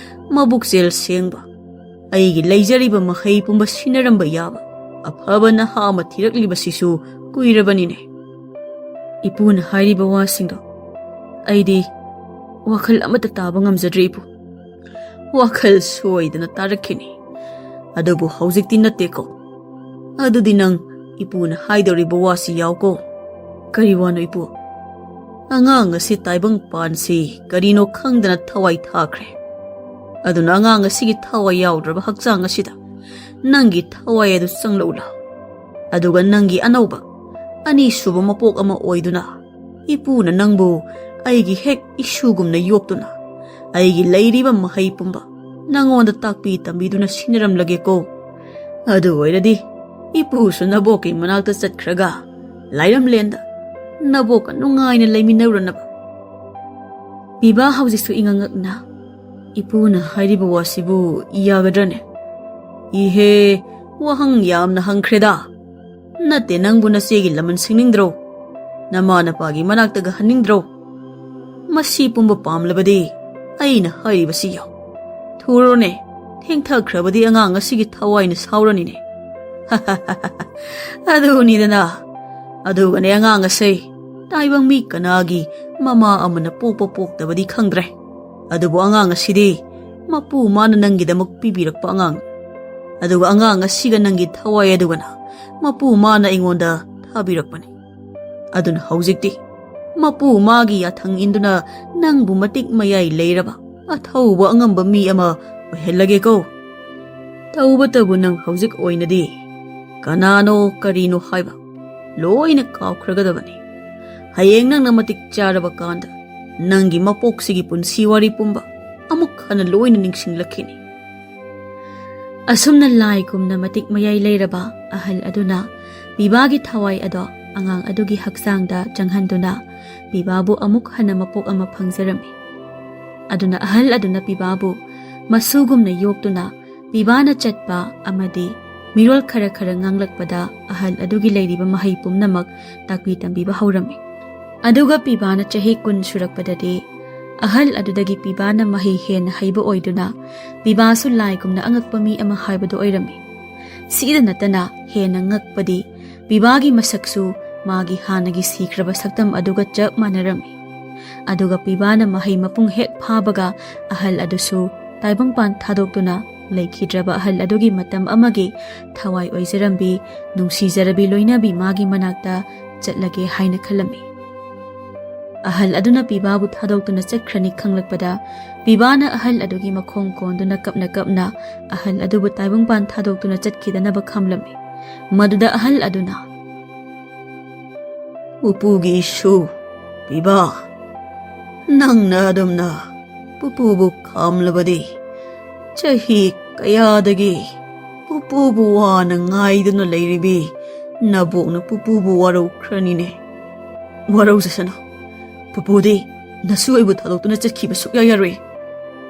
ꯃꯕꯨꯛꯆꯦꯜ ꯁꯦꯡꯕ, ꯑꯩꯒꯤ ꯂꯩꯖꯔꯤꯕ ꯃꯍꯩ ꯄꯨꯝꯕ ꯁꯤꯟꯅꯔꯝꯕ ꯌꯥꯕ ꯑꯐꯕ ꯅꯍꯥ ꯑꯃ ꯊꯤꯔꯛꯂꯤꯕꯁꯤꯁꯨ ꯀꯨꯏꯔꯕꯅꯤꯅꯦ꯫ ꯏꯄꯨꯅ ꯍꯥꯏꯔꯤꯕ ꯋꯥꯁꯤꯡꯗꯣ ꯑꯩꯗꯤ ꯋꯥꯈꯜ ꯑꯃꯠꯇ ꯇꯥꯕ ꯉꯝꯖꯗ꯭ꯔꯦ ꯏꯄꯨ꯫ ꯋꯥꯈꯜ ꯁꯣꯏꯗꯅ ꯇꯥꯔꯛꯈꯤꯅꯤ꯫ ꯑꯗꯨꯕꯨ ꯍꯧꯖꯤꯛꯇꯤ ꯅꯠꯇꯦꯀꯣ꯫ ꯑꯗꯨꯗꯤ ꯅꯪ ꯏꯄꯨꯅ ꯍꯥꯏꯗꯧꯔꯤꯕ ꯋꯥꯁꯤ ꯌꯥꯎꯀꯣ꯫" "ꯀꯔꯤ ꯋꯥꯅꯣ ꯏꯄꯨ?" "ꯑꯉꯥꯡ ꯑꯁꯤ ꯇꯥꯏꯕꯪ ꯄꯥꯟꯁꯤ ꯀꯔꯤꯅꯣ ꯈꯪꯗꯅ ꯊꯋꯥꯏ ꯊꯥꯈ꯭ꯔꯦ꯫ ꯑꯗꯨꯅ ꯑꯉꯥꯡ ꯑꯁꯤꯒꯤ ꯊꯋꯥꯏ ꯌꯥꯎꯗ꯭ꯔꯕ ꯍꯛꯆꯥꯡ ꯑꯁꯤꯗ ꯅꯪꯒꯤ ꯊꯋꯥꯏ ꯑꯗꯨ ꯆꯪꯂꯛꯎ ꯂꯥꯎ꯫ ꯑꯗꯨꯒ ꯅꯪꯒꯤ ꯑꯅꯧꯕ ꯑꯅꯤꯁꯨꯕ ꯃꯄꯣꯛ ꯑꯃ ꯑꯣꯏꯗꯨꯅ ꯏꯄꯨꯅ ꯅꯪꯕꯨ ꯑꯩꯒꯤ ꯍꯦꯛ ꯏꯁꯨꯒꯨꯝꯅ ꯌꯣꯛꯇꯨꯅ ꯑꯩꯒꯤ ꯂꯩꯔꯤꯕ ꯃꯍꯩ ꯄꯨꯝꯕ ꯅꯪꯉꯣꯟꯗ ꯇꯥꯛꯄꯤ ꯇꯝꯕꯤꯗꯨꯅ ꯁꯤꯟꯅꯔꯝꯂꯒꯦꯀꯣ꯫ ꯑꯗꯨ ꯑꯣꯏꯔꯗꯤ ꯏꯄꯨꯁꯨ ꯅꯕꯣꯛꯀꯤ ꯃꯅꯥꯛꯇ ꯆꯠꯈ꯭ꯔꯒ ꯂꯥꯏꯔꯝꯂꯦꯟꯗ ꯅꯕꯣꯛꯀ ꯅꯨꯡꯉꯥꯏꯅ ꯂꯩꯃꯤꯟꯅꯔꯨꯅꯕ꯫" ꯄꯤꯕꯥ ꯍꯧꯖꯤꯛꯁꯨ ꯏꯉꯛꯉꯛꯅ, "ꯏꯄꯨꯅ ꯍꯥꯏꯔꯤꯕ ꯋꯥꯁꯤꯕꯨ ꯌꯥꯒꯗ꯭ꯔꯅꯦ?" ꯏꯍꯦ, ꯋꯥꯍꯪ ꯌꯥꯝꯅ ꯍꯪꯈ꯭ꯔꯦꯗ꯫ ꯅꯠꯇꯦ, ꯅꯪꯕꯨ ꯅꯆꯦꯒꯤ ꯂꯃꯟ ꯁꯤꯡꯅꯤꯡꯗ꯭ꯔꯣ? ꯅꯃꯥ ꯅꯄꯥꯒꯤ ꯃꯅꯥꯛꯇꯒ ꯍꯟꯅꯤꯡꯗ꯭ꯔꯣ? ꯃꯁꯤ ꯄꯨꯝꯕ ꯄꯥꯝꯂꯕꯗꯤ ꯑꯩꯅ ꯍꯥꯏꯔꯤꯕꯁꯤ ꯌꯥꯎ꯫ ꯊꯨꯔꯣꯅꯦ, ꯊꯦꯡꯊꯈ꯭ꯔꯕꯗꯤ ꯑꯉꯥꯡ ꯑꯁꯤꯒꯤ ꯊꯋꯥꯏꯅ ꯁꯥꯎꯔꯅꯤꯅꯦ꯫ ꯑꯗꯨꯅꯤꯗꯅ꯫ ꯑꯗꯨꯒꯅꯦ, ꯑꯉꯥꯡ ꯑꯁꯦ ꯇꯥꯏꯕꯪ ꯃꯤ ꯀꯅꯥꯒꯤ ꯃꯃꯥ ꯑꯃꯅ ꯄꯣꯛꯄ ꯄꯣꯛꯇꯕꯗꯤ ꯈꯪꯗ꯭ꯔꯦ꯫ ꯑꯗꯨꯕꯨ ꯑꯉꯥꯡ ꯑꯁꯤꯗꯤ ꯃꯄꯨ ꯃꯥꯅ ꯅꯪꯒꯤꯗꯃꯛ ꯄꯤꯕꯤꯔꯛꯄ ꯑꯉꯥꯡ꯫ ꯑꯗꯨꯒ ꯑꯉꯥꯡ ꯑꯁꯤꯒ ꯅꯪꯒꯤ ꯊꯋꯥꯏ ꯑꯗꯨꯒꯅ ꯃꯄꯨ ꯃꯥꯅ ꯑꯩꯉꯣꯟꯗ ꯊꯥꯕꯤꯔꯛꯄꯅꯤ꯫ ꯑꯗꯨꯅ ꯍꯧꯖꯤꯛꯇꯤ ꯃꯄꯨ ꯃꯥꯒꯤ ꯌꯥꯊꯪ ꯏꯟꯗꯨꯅ ꯅꯪꯕꯨ ꯃꯇꯤꯛ ꯃꯌꯥꯏ ꯂꯩꯔꯕ ꯑꯊꯧꯕ ꯑꯉꯝꯕ ꯃꯤ ꯑꯃ ꯑꯣꯏꯍꯜꯂꯒꯦꯀꯣ꯫ ꯇꯧꯕꯇꯕꯨ ꯅꯪ ꯍꯧꯖꯤꯛ ꯑꯣꯏꯅꯗꯤ ꯀꯅꯥꯅꯣ ꯀꯔꯤꯅꯣ ꯍꯥꯏꯕ ꯂꯣꯏꯅ ꯀꯥꯎꯈ꯭ꯔꯒꯗꯕꯅꯤ꯫ ꯍꯌꯦꯡ ꯅꯪꯅ ꯃꯇꯤꯛ ꯆꯥꯔꯕ ꯀꯥꯟꯗ ꯅꯪꯒꯤ ꯃꯄꯣꯛꯁꯤꯒꯤ ꯄꯨꯟꯁꯤ ꯋꯥꯔꯤ ꯄꯨꯝꯕ ꯑꯃꯨꯛ ꯍꯟꯅ ꯂꯣꯏꯅ ꯅꯤꯡꯁꯤꯡꯂꯛꯈꯤꯅꯤ꯫ ꯑꯁꯨꯝꯅ ꯂꯥꯏꯒꯨꯝꯅ ꯃꯇꯤꯛ ꯃꯌꯥꯏ ꯂꯩꯔꯕ ꯑꯍꯜ ꯑꯗꯨꯅ ꯄꯤꯕꯥꯒꯤ ꯊꯋꯥꯏ ꯑꯗꯣ ꯑꯉꯥꯡ ꯑꯗꯨꯒꯤ ꯍꯛꯆꯥꯡꯗ ꯆꯪꯍꯟꯗꯨꯅ ꯄꯤꯕꯥꯕꯨ ꯑꯃꯨꯛ ꯍꯟꯅ ꯃꯄꯣꯛ ꯑꯃ ꯐꯪꯖꯔꯝꯃꯤ꯫ ꯑꯗꯨꯅ ꯑꯍꯜ ꯑꯗꯨꯅ ꯄꯤꯕꯥꯕꯨ ꯃꯁꯨꯒꯨꯝꯅ ꯌꯣꯛꯇꯨꯅ ꯄꯤꯕꯥꯅ ꯆꯠꯄ ꯑꯃꯗꯤ ꯃꯤꯔꯣꯜ ꯈꯔ ꯈꯔ ꯉꯥꯡꯂꯛꯄꯗ ꯑꯍꯜ ꯑꯗꯨꯒꯤ ꯂꯩꯔꯤꯕ ꯃꯍꯩ ꯄꯨꯝꯅꯃꯛ ꯇꯥꯛꯄꯤ ꯇꯝꯕꯤꯕ ꯍꯧꯔꯝꯃꯤ꯫ ꯑꯗꯨꯒ ꯄꯤꯕꯥꯅ ꯆꯍꯤ ꯀꯨꯟ ꯁꯨꯔꯛꯄꯗꯗꯤ ꯑꯍꯜ ꯑꯗꯨꯗꯒꯤ ꯄꯤꯕꯥꯅ ꯃꯍꯩ ꯍꯦꯟꯅ ꯍꯩꯕ ꯑꯣꯏꯗꯨꯅ ꯄꯤꯕꯥꯁꯨ ꯂꯥꯏꯒꯨꯝꯅ ꯑꯉꯛꯄ ꯃꯤ ꯑꯃ ꯍꯥꯏꯕꯗꯨ ꯑꯣꯏꯔꯝꯃꯤ꯫ ꯁꯤꯗ ꯅꯠꯇꯅ ꯍꯦꯟꯅ ꯉꯛꯄꯗꯤ ꯄꯤꯕꯥꯒꯤ ꯃꯁꯛꯁꯨ ꯃꯥꯒꯤ ꯍꯥꯟꯅꯒꯤ ꯁꯤꯈ꯭ꯔꯕ ꯁꯛꯇꯝ ꯑꯗꯨꯒ ꯆꯞ ꯃꯥꯟꯅꯔꯝꯃꯤ꯫ ꯑꯗꯨꯒ ꯄꯤꯕꯥꯅ ꯃꯍꯩ ꯃꯄꯨꯡ ꯍꯦꯛ ꯐꯥꯕꯒ ꯑꯍꯜ ꯑꯗꯨꯁꯨ ꯇꯥꯏꯕꯪꯄꯥꯟ ꯊꯥꯗꯣꯛꯇꯨꯅ ꯂꯩꯈꯤꯗ꯭ꯔꯕ ꯑꯍꯜ ꯑꯗꯨꯒꯤ ꯃꯇꯝ ꯑꯃꯒꯤ ꯊꯋꯥꯏ ꯑꯣꯏꯖꯔꯝꯕꯤ, ꯅꯨꯡꯁꯤꯖꯔꯕꯤ ꯂꯣꯏꯅꯕꯤ ꯃꯥꯒꯤ ꯃꯅꯥꯛꯇ ꯆꯠꯂꯒꯦ ꯍꯥꯏꯅ ꯈꯜꯂꯝꯃꯤ꯫ ꯑꯍꯜ ꯑꯗꯨꯅ ꯄꯤꯕꯥꯕꯨ ꯊꯥꯗꯣꯛꯇꯨꯅ ꯆꯠꯈ꯭ꯔꯅꯤ ꯈꯪꯂꯛꯄꯗ ꯄꯤꯕꯥꯅ ꯑꯍꯜ ꯑꯗꯨꯒꯤ ꯃꯈꯣꯡ ꯀꯣꯟꯗꯨꯅ ꯀꯞꯅ ꯀꯞꯅ ꯑꯍꯜ ꯑꯗꯨꯕꯨ ꯇꯥꯏꯕꯪꯄꯥꯟ ꯊꯥꯗꯣꯛꯇꯨꯅ ꯆꯠꯈꯤꯗꯅꯕ ꯈꯥꯝꯂꯝꯃꯤ꯫ ꯃꯗꯨꯗ ꯑꯍꯜ ꯑꯗꯨꯅ, "ꯎꯄꯨꯒꯤ ꯏꯁꯨ, ꯄꯤꯕꯥ, ꯅꯪꯅ ꯑꯗꯨꯝꯅ ꯄꯨꯄꯨꯕꯨ ꯈꯥꯝꯂꯕꯗꯤ, ꯆꯍꯤ ꯀꯌꯥꯗꯒꯤ ꯄꯨꯄꯨꯕꯨ ꯋꯥꯅ ꯉꯥꯏꯗꯨꯅ ꯂꯩꯔꯤꯕꯤ ꯅꯕꯣꯛꯅ ꯄꯨꯄꯨꯕꯨ ꯋꯥꯔꯧꯈ꯭ꯔꯅꯤꯅꯦ꯫ ꯋꯥꯔꯧꯖꯁꯅꯨ꯫ ꯄꯨꯄꯨꯗꯤ ꯅꯁꯨ ꯑꯩꯕꯨ ꯊꯥꯗꯣꯛꯇꯨꯅ ꯆꯠꯈꯤꯕ ꯁꯨꯛꯌꯥ ꯌꯥꯔꯣꯏ꯫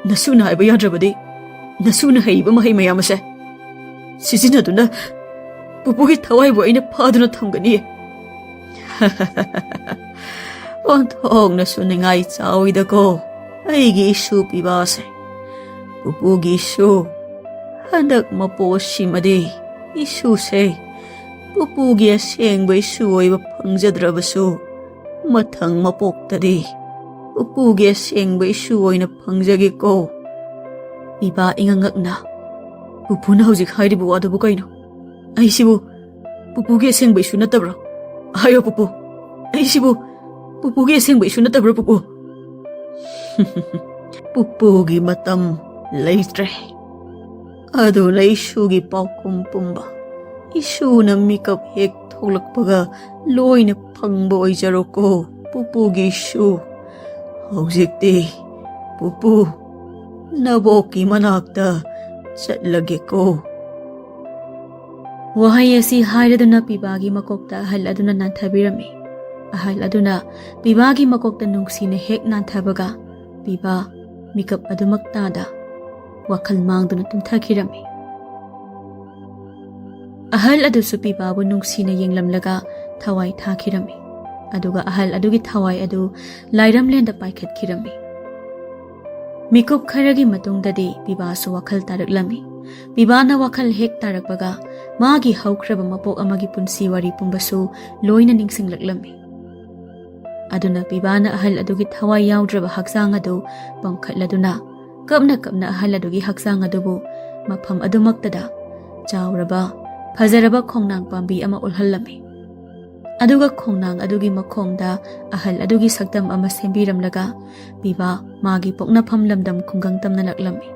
ꯅꯁꯨꯅ ꯍꯥꯏꯕ ꯌꯥꯗ꯭ꯔꯕꯗꯤ, ꯅꯁꯨꯅ ꯍꯩꯔꯤꯕ ꯃꯍꯩ ꯃꯌꯥꯝ ꯑꯁꯦ ꯁꯤꯖꯤꯟꯅꯗꯨꯅ ꯄꯨꯄꯨꯒꯤ ꯊꯋꯥꯏꯕꯨ ꯑꯩꯅ ꯐꯥꯗꯨꯅ ꯊꯝꯒꯅꯤ꯫ ꯑꯣꯟꯊꯣꯛꯅꯁꯨ ꯅꯤꯡꯉꯥꯏ ꯆꯥꯎꯏꯗꯀꯣ, ꯑꯩꯒꯤ ꯏꯁꯨ ꯄꯤꯕꯥꯁꯦ꯫ ꯄꯨꯄꯨꯒꯤ ꯏꯁꯨ, ꯍꯟꯗꯛ ꯃꯄꯣꯛꯁꯤꯃꯗꯤ ꯏꯁꯨꯁꯦ ꯄꯨꯄꯨꯒꯤ ꯑꯁꯦꯡꯕ ꯏꯁꯨ ꯑꯣꯏꯕ ꯐꯪꯖꯗ꯭ꯔꯕꯁꯨ, ꯃꯊꯪ ꯃꯄꯣꯛꯇꯗꯤ ꯄꯨꯄꯨꯒꯤ ꯑꯁꯦꯡꯕ ꯏꯁꯨ ꯑꯣꯏꯅ ꯐꯪꯖꯒꯦꯀꯣ꯫ ꯄꯤꯕꯥ ꯏꯉꯛꯉꯛꯅ, "ꯄꯨꯄꯨꯅ ꯍꯧꯖꯤꯛ ꯍꯥꯏꯔꯤꯕ ꯋꯥꯗꯨꯕꯨ ꯀꯩꯅꯣ? ꯑꯩꯁꯤꯕꯨ ꯄꯨꯄꯨꯒꯤ ꯑꯁꯦꯡꯕ ꯏꯁꯨ ꯅꯠꯇꯕ꯭ꯔꯣ? ꯍꯥꯏꯌꯣ ꯄꯨꯄꯨ, ꯑꯩꯁꯤꯕꯨ ꯄꯨꯄꯨꯒꯤ ꯑꯁꯦꯡꯕ ꯏꯁꯨ ꯅꯠꯇꯕ꯭ꯔꯣ ꯄꯨꯄꯨ?" "ꯄꯨꯄꯨꯒꯤ ꯃꯇꯝ ꯂꯩꯇ꯭ꯔꯦ꯫ ꯑꯗꯨꯅ ꯏꯁꯨꯒꯤ ꯄꯥꯎꯈꯨꯝ ꯄꯨꯝꯕ ꯏꯁꯨꯅ ꯃꯤꯀꯞ ꯍꯦꯛ ꯊꯣꯛꯂꯛꯄꯒ ꯂꯣꯏꯅ ꯐꯪꯕ ꯑꯣꯏꯖꯔꯣꯀꯣ ꯄꯨꯄꯨꯒꯤ ꯏꯁꯨ꯫ ꯍꯧꯖꯤꯛꯇꯤ ꯄꯨꯄꯨ ꯅꯕꯣꯛꯀꯤ ꯃꯅꯥꯛꯇ ꯆꯠꯂꯒꯦꯀꯣ꯫" ꯋꯥꯍꯩ ꯑꯁꯤ ꯍꯥꯏꯔꯗꯨꯅ ꯄꯤꯕꯥꯒꯤ ꯃꯀꯣꯛꯇ ꯑꯍꯜ ꯑꯗꯨꯅ ꯅꯥꯟꯊꯕꯤꯔꯝꯃꯤ꯫ ꯑꯍꯜ ꯑꯗꯨꯅ ꯄꯤꯕꯥꯒꯤ ꯃꯀꯣꯛꯇ ꯅꯨꯡꯁꯤꯅ ꯍꯦꯛ ꯅꯥꯟꯊꯕꯒ, ꯄꯤꯕꯥ ꯃꯤꯀꯞ ꯑꯗꯨꯃꯛ ꯇꯥꯗ ꯋꯥꯈꯜ ꯃꯥꯡꯗꯨꯅ ꯇꯨꯝꯊꯈꯤꯔꯝꯃꯤ꯫ ꯑꯍꯜ ꯑꯗꯨꯁꯨ ꯄꯤꯕꯥꯕꯨ ꯅꯨꯡꯁꯤꯅ ꯌꯦꯡꯂꯝꯂꯒ ꯊꯋꯥꯏ ꯊꯥꯈꯤꯔꯝꯃꯤ꯫ ꯑꯗꯨꯒ ꯑꯍꯜ ꯑꯗꯨꯒꯤ ꯊꯋꯥꯏ ꯑꯗꯨ ꯂꯥꯏꯔꯝꯂꯦꯟꯗ ꯄꯥꯏꯈꯠꯈꯤꯔꯝꯃꯤ꯫ ꯃꯤꯀꯨꯞ ꯈꯔꯒꯤ ꯃꯇꯨꯡꯗꯗꯤ ꯄꯤꯕꯥꯁꯨ ꯋꯥꯈꯜ ꯇꯥꯔꯛꯂꯝꯃꯤ꯫ ꯄꯤꯕꯥꯅ ꯋꯥꯈꯜ ꯍꯦꯛ ꯇꯥꯔꯛꯄꯒ, ꯃꯥꯒꯤ ꯍꯧꯈ꯭ꯔꯕ ꯃꯄꯣꯛ ꯑꯃꯒꯤ ꯄꯨꯟꯁꯤ ꯋꯥꯔꯤ ꯄꯨꯝꯕꯁꯨ ꯂꯣꯏꯅ ꯅꯤꯡꯁꯤꯡꯂꯛꯂꯝꯃꯤ꯫ ꯑꯗꯨꯅ ꯄꯤꯕꯥꯅ ꯑꯍꯜ ꯑꯗꯨꯒꯤ ꯊꯋꯥꯏ ꯌꯥꯎꯗ꯭ꯔꯕ ꯍꯛꯆꯥꯡ ꯑꯗꯨ ꯄꯝꯈꯠꯂꯗꯨꯅ, ꯀꯞꯅ ꯀꯞꯅ ꯑꯍꯜ ꯑꯗꯨꯒꯤ ꯍꯛꯆꯥꯡ ꯑꯗꯨꯕꯨ ꯃꯐꯝ ꯑꯗꯨꯃꯛꯇꯗ ꯆꯥꯎꯔꯕ, ꯐꯖꯔꯕ ꯈꯣꯡꯅꯥꯡ ꯄꯥꯝꯕꯤ ꯑꯃ ꯎꯠꯍꯜꯂꯝꯃꯤ꯫ ꯑꯗꯨꯒ ꯈꯣꯡꯅꯥꯡ ꯑꯗꯨꯒꯤ ꯃꯈꯣꯡꯗ ꯑꯍꯜ ꯑꯗꯨꯒꯤ ꯁꯛꯇꯝ ꯑꯃ ꯁꯦꯝꯕꯤꯔꯝꯂꯒ, ꯄꯤꯕꯥ ꯃꯥꯒꯤ ꯄꯣꯛꯅꯐꯝ ꯂꯝꯗꯝ ꯈꯨꯡꯒꯪ ꯇꯝꯅ ꯂꯥꯛꯂꯝꯃꯤ꯫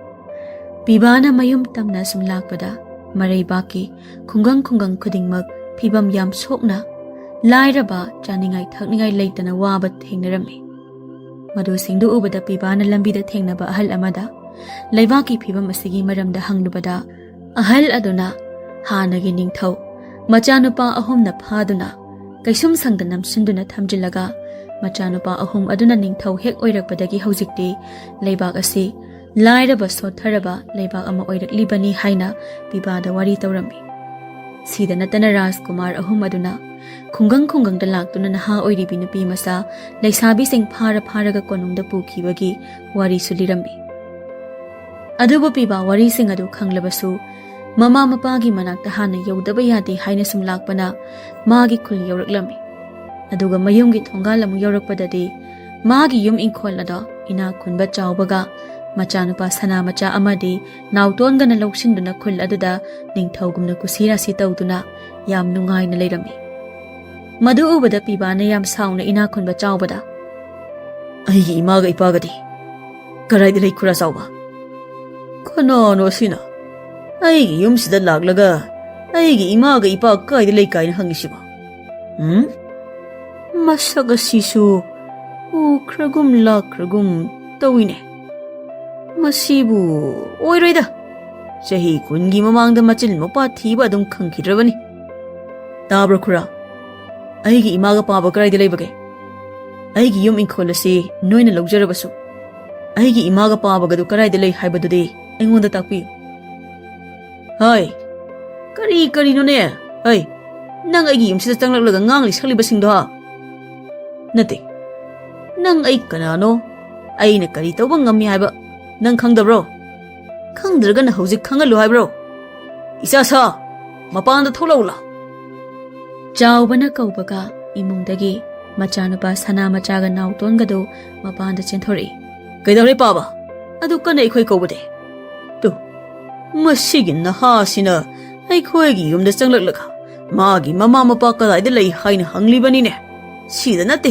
ꯄꯤꯕꯥꯅ ꯃꯌꯨꯝ ꯇꯝꯅ ꯁꯨꯝ ꯂꯥꯛꯄꯗ, ꯃꯔꯩꯕꯥꯛꯀꯤ ꯈꯨꯡꯒꯪ ꯈꯨꯡꯒꯪ ꯈꯨꯗꯤꯡꯃꯛ ꯐꯤꯕꯝ ꯌꯥꯝ ꯁꯣꯛꯅ, ꯂꯥꯏꯔꯕ, ꯆꯥꯅꯤꯡꯉꯥꯏ ꯊꯛꯅꯤꯡꯉꯥꯏ ꯂꯩꯇꯅ ꯋꯥꯕ ꯊꯦꯡꯅꯔꯝꯃꯤ꯫ ꯃꯗꯨꯁꯤꯡꯗꯨ ꯎꯕꯗ ꯄꯤꯕꯥꯅ ꯂꯝꯕꯤꯗ ꯊꯦꯡꯅꯕ ꯑꯍꯜ ꯑꯃꯗ ꯂꯩꯕꯥꯛꯀꯤ ꯐꯤꯕꯝ ꯑꯁꯤꯒꯤ ꯃꯔꯝꯗ ꯍꯪꯂꯨꯕꯗ, ꯑꯍꯜ ꯑꯗꯨꯅ ꯍꯥꯟꯅꯒꯤ ꯅꯤꯡꯊꯧ ꯃꯆꯥꯅꯨꯄꯥ ꯑꯍꯨꯝꯅ ꯐꯥꯗꯨꯅ ꯀꯩꯁꯨꯝ ꯁꯪꯗ ꯅꯝꯁꯤꯟꯗꯨꯅ ꯊꯝꯖꯤꯜꯂꯒ, ꯃꯆꯥꯅꯨꯄꯥ ꯑꯍꯨꯝ ꯑꯗꯨꯅ ꯅꯤꯡꯊꯧ ꯍꯦꯛ ꯑꯣꯏꯔꯛꯄꯗꯒꯤ ꯍꯧꯖꯤꯛꯇꯤ ꯂꯩꯕꯥꯛ ꯑꯁꯤ ꯂꯥꯏꯔꯕ ꯁꯣꯠꯊꯔꯕ ꯂꯩꯕꯥꯛ ꯑꯃ ꯑꯣꯏꯔꯛꯂꯤꯕꯅꯤ ꯍꯥꯏꯅ ꯄꯤꯕꯥꯗ ꯋꯥꯔꯤ ꯇꯧꯔꯝꯃꯤ꯫ ꯁꯤꯗ ꯅꯠꯇꯅ ꯔꯥꯖꯀꯨꯃꯥꯔ ꯑꯍꯨꯝ ꯑꯗꯨꯅ ꯈꯨꯡꯒꯪ ꯈꯨꯡꯒꯪꯗ ꯂꯥꯛꯇꯨꯅ ꯅꯍꯥ ꯑꯣꯏꯔꯤꯕꯤ ꯅꯨꯄꯤ ꯃꯆꯥ ꯂꯩꯁꯥꯕꯤꯁꯤꯡ ꯐꯥꯔ ꯐꯥꯔꯒ ꯀꯣꯅꯨꯡꯗ ꯄꯨꯈꯤꯕꯒꯤ ꯋꯥꯔꯤꯁꯨ ꯂꯤꯔꯝꯃꯤ꯫ ꯑꯗꯨꯕꯨ ꯄꯤꯕꯥ ꯋꯥꯔꯤꯁꯤꯡ ꯑꯗꯨ ꯈꯪꯂꯕꯁꯨ ꯃꯃꯥ ꯃꯄꯥꯒꯤ ꯃꯅꯥꯛꯇ ꯍꯥꯟꯅ ꯌꯧꯗꯕ ꯌꯥꯗꯦ ꯍꯥꯏꯅ ꯁꯨꯝ ꯂꯥꯛꯄꯅ ꯃꯥꯒꯤ ꯈꯨꯜ ꯌꯧꯔꯛꯂꯝꯃꯤ꯫ ꯑꯗꯨꯒ ꯃꯌꯨꯝꯒꯤ ꯊꯣꯡꯒꯥꯜ ꯑꯃꯨꯛ ꯌꯧꯔꯛꯄꯗꯗꯤ ꯃꯥꯒꯤ ꯌꯨꯝ ꯏꯪꯈꯣꯜ ꯑꯗꯣ ꯏꯅꯥꯛ ꯈꯨꯟꯕ ꯆꯥꯎꯕꯒ ꯃꯆꯥꯅꯨꯄꯥ ꯁꯅꯥ ꯃꯆꯥ ꯑꯃꯗꯤ ꯅꯥꯎꯇꯣꯟꯒꯅ ꯂꯧꯁꯤꯟꯗꯨꯅ ꯈꯨꯜ ꯑꯗꯨꯗ ꯅꯤꯡꯊꯧꯒꯨꯝꯅ ꯀꯨꯁꯤ ꯔꯥꯁꯤ ꯇꯧꯗꯨꯅ ꯌꯥꯝ ꯅꯨꯡꯉꯥꯏꯅ ꯂꯩꯔꯝꯃꯤ꯫ ꯃꯗꯨ ꯎꯕꯗ ꯄꯤꯕꯥꯅ ꯌꯥꯝ ꯁꯥꯎꯅ ꯏꯅꯥꯛ ꯈꯨꯟꯕ ꯆꯥꯎꯕꯗ, "ꯑꯩꯒꯤ ꯏꯃꯥꯒ ꯏꯄꯥꯒꯗꯤ ꯀꯗꯥꯏꯗ ꯂꯩ, ꯈꯨꯔꯥ ꯆꯥꯎꯕ? ꯀꯅꯥꯅꯣ ꯑꯁꯤꯅ ꯑꯩꯒꯤ ꯌꯨꯝꯁꯤꯗ ꯂꯥꯛꯂꯒ ꯑꯩꯒꯤ ꯏꯃꯥꯒ ꯏꯄꯥ ꯀꯥꯏꯗ ꯂꯩ ꯀꯥꯏꯅ ꯍꯪꯉꯤꯁꯤꯕꯣ? ꯎꯝ? ꯃꯁꯛ ꯑꯁꯤꯁꯨ ꯎꯈ꯭ꯔꯒꯨꯝ ꯂꯥꯛꯈ꯭ꯔꯒꯨꯝ ꯇꯧꯏꯅꯦ꯫ ꯃꯁꯤꯕꯨ ꯑꯣꯏꯔꯣꯏꯗ꯫ ꯆꯍꯤ ꯀꯨꯟꯒꯤ ꯃꯃꯥꯡꯗ ꯃꯆꯤꯟ ꯃꯧꯄ꯭ꯋꯥ ꯊꯤꯕ ꯑꯗꯨꯝ ꯈꯪꯈꯤꯗ꯭ꯔꯕꯅꯤ꯫ ꯇꯥꯕ꯭ꯔꯣ ꯈꯨꯔꯥ? ꯑꯩꯒꯤ ꯏꯃꯥꯒ ꯄꯥꯕ ꯀꯗꯥꯏꯗ ꯂꯩꯕꯒꯦ? ꯑꯩꯒꯤ ꯌꯨꯝ ꯏꯪꯈꯣꯜ ꯑꯁꯤ ꯅꯣꯏꯅ ꯂꯧꯖꯔꯕꯁꯨ, ꯑꯩꯒꯤ ꯏꯃꯥꯒ ꯄꯥꯕꯒꯗꯨ ꯀꯗꯥꯏꯗ ꯂꯩ ꯍꯥꯏꯕꯗꯨꯗꯤ ꯑꯩꯉꯣꯟꯗ ꯇꯥꯛꯄꯤꯌꯨ꯫ ꯍꯥꯏ, ꯀꯔꯤ ꯀꯔꯤꯅꯣꯅꯦ? ꯍꯩ, ꯅꯪ ꯑꯩꯒꯤ ꯌꯨꯝꯁꯤꯗ ꯆꯪꯂꯛꯂꯒ ꯉꯥꯡꯂꯤ ꯁꯛꯂꯤꯕꯁꯤꯡꯗꯣ, ꯍꯥ? ꯅꯠꯇꯦ, ꯅꯪ ꯑꯩ ꯀꯅꯥꯅꯣ, ꯑꯩꯅ ꯀꯔꯤ ꯇꯧꯕ ꯉꯝꯃꯤ ꯍꯥꯏꯕ ꯅꯪ ꯈꯪꯗꯕ꯭ꯔꯣ? ꯈꯪꯗ꯭ꯔꯒꯅ ꯍꯧꯖꯤꯛ ꯈꯪꯍꯜꯂꯨ ꯍꯥꯏꯕ꯭ꯔꯣ? ꯏꯆꯥ ꯁꯥ, ꯃꯄꯥꯟꯗ ꯊꯣꯛꯂꯛꯎ ꯂꯥꯎ꯫ ꯆꯥꯎꯕꯅ ꯀꯧꯕꯒ ꯏꯃꯨꯡꯗꯒꯤ ꯃꯆꯥꯅꯨꯄꯥ ꯁꯅꯥ ꯃꯆꯥꯒ ꯅꯥꯎꯇꯣꯟꯒꯗꯨ ꯃꯄꯥꯟꯗ ꯆꯦꯟꯊꯣꯔꯛꯏ꯫ ꯀꯩꯗꯧꯔꯦ ꯄꯥꯕ? ꯑꯗꯨ ꯀꯟꯅ ꯑꯩꯈꯣꯏ ꯀꯧꯕꯗꯤ? ꯇꯨ, ꯃꯁꯤꯒꯤ ꯅꯍꯥꯁꯤꯅ ꯑꯩꯈꯣꯏꯒꯤ ꯌꯨꯝꯗ ꯆꯪꯂꯛꯂꯒ ꯃꯥꯒꯤ ꯃꯃꯥ ꯃꯄꯥ ꯀꯗꯥꯏꯗ ꯂꯩ ꯍꯥꯏꯅ ꯍꯪꯂꯤꯕꯅꯤꯅꯦ꯫ ꯁꯤꯗ ꯅꯠꯇꯦ,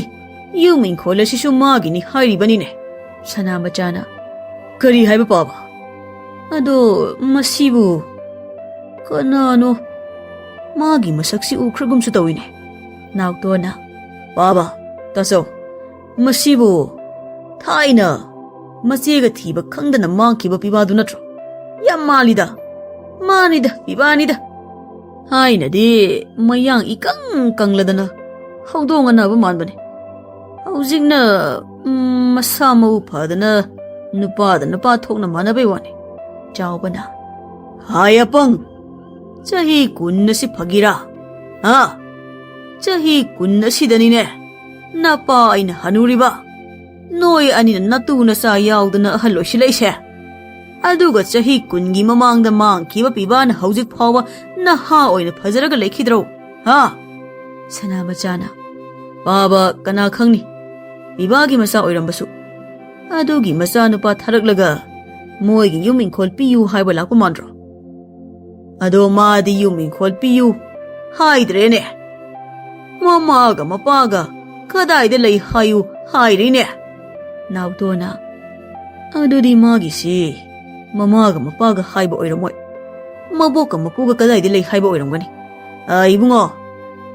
ꯌꯨꯝ ꯏꯪꯈꯣꯜ ꯑꯁꯤꯁꯨ ꯃꯥꯒꯤꯅꯤ ꯍꯥꯏꯔꯤꯕꯅꯤꯅꯦ꯫ ꯁꯅꯥ ꯃꯆꯥꯅ, "ꯀꯔꯤ ꯍꯥꯏꯕ ꯄꯥꯕ? ꯑꯗꯣ ꯃꯁꯤꯕꯨ ꯀꯅꯥꯅꯣ? ꯃꯥꯒꯤ ꯃꯁꯛꯁꯤ ꯎꯈ꯭ꯔꯒꯨꯝꯁꯨ ꯇꯧꯏꯅꯦ꯫" ꯅꯥꯎꯇꯣꯟꯅ, "ꯄꯥꯕ, ꯇꯥꯆꯧ, ꯃꯁꯤꯕꯨ ꯊꯥꯏꯅ ꯃꯆꯦꯒ ꯊꯤꯕ ꯈꯪꯗꯅ ꯃꯥꯡꯈꯤꯕ ꯄꯤꯕꯥꯗꯨ ꯅꯠꯇ꯭ꯔꯣ? ꯌꯥꯝ ꯃꯥꯜꯂꯤꯗ꯫ ꯃꯥꯅꯤꯗ, ꯄꯤꯕꯥꯅꯤꯗ꯫ ꯊꯥꯏꯅꯗꯤ ꯃꯌꯥꯡ ꯏꯀꯪ ꯀꯪꯂꯗꯅ ꯍꯧꯗꯣꯡ ꯑꯅꯥꯕ ꯃꯥꯟꯕꯅꯤ꯫ ꯍꯧꯖꯤꯛꯅ, ꯎꯝ, ꯃꯁꯥ ꯃꯎ ꯐꯗꯅ ꯅꯨꯄꯥꯗ ꯅꯨꯄꯥ ꯊꯣꯛꯅ ꯃꯥꯟꯅꯕꯩ ꯋꯥꯅꯤ꯫ ꯆꯥꯎꯕꯅ, "ꯍꯥꯏ ꯑꯄꯪ, ꯆꯍꯤ ꯀꯨꯟ ꯑꯁꯤ ꯐꯒꯤꯔꯥ? ꯍꯥ? ꯆꯍꯤ ꯀꯨꯟ ꯑꯁꯤꯗꯅꯤꯅꯦ ꯅꯄꯥ ꯑꯩꯅ ꯍꯅꯨꯔꯤꯕ꯫ ꯅꯣꯏ ꯑꯅꯤꯅ ꯅꯇꯨ ꯅꯆꯥ ꯌꯥꯎꯗꯅ ꯑꯍꯜ ꯑꯣꯏꯁꯤꯜꯂꯛꯏꯁꯦ꯫ ꯑꯗꯨꯒ ꯆꯍꯤ ꯀꯨꯟꯒꯤ ꯃꯃꯥꯡꯗ ꯃꯥꯡꯈꯤꯕ ꯄꯤꯕꯥꯅ ꯍꯧꯖꯤꯛ ꯐꯥꯎꯕ ꯅꯍꯥ ꯑꯣꯏꯅ ꯐꯖꯔꯒ ꯂꯩꯈꯤꯗ꯭ꯔꯣ? ꯍꯥ?" ꯁꯅꯥꯃꯆꯥꯅ, "ꯄꯥꯕ ꯀꯅꯥ ꯈꯪꯅꯤ? ꯄꯤꯕꯥꯒꯤ ꯃꯆꯥ ꯑꯣꯏꯔꯝꯕꯁꯨ꯫ ꯑꯗꯨꯒꯤ ꯃꯆꯥꯅꯨꯄꯥ ꯊꯥꯔꯛꯂꯒ ꯃꯣꯏꯒꯤ ꯌꯨꯝ ꯏꯪꯈꯣꯜ ꯄꯤꯌꯨ ꯍꯥꯏꯕ ꯂꯥꯛꯄ ꯃꯥꯟꯗ꯭ꯔꯣ? ꯑꯗꯣ ꯃꯥꯗꯤ ꯌꯨꯝ ꯏꯪꯈꯣꯜ ꯄꯤꯌꯨ ꯍꯥꯏꯗ꯭ꯔꯦꯅꯦ꯫ ꯃꯃꯥꯒ ꯃꯄꯥꯒ ꯀꯗꯥꯏꯗ ꯂꯩ ꯍꯥꯏꯌꯨ ꯍꯥꯏꯔꯤꯅꯦ?" ꯅꯥꯎꯇꯣꯅ, "ꯑꯗꯨꯗꯤ ꯃꯥꯒꯤꯁꯤ ꯃꯃꯥꯒ ꯃꯄꯥꯒ ꯍꯥꯏꯕ ꯑꯣꯏꯔꯝꯃꯣꯏ꯫ ꯃꯕꯣꯛꯀ ꯃꯄꯨꯒ ꯀꯗꯥꯏꯗ ꯂꯩ ꯍꯥꯏꯕ ꯑꯣꯏꯔꯝꯒꯅꯤ꯫ ꯑ, ꯏꯕꯨꯡꯉꯣ,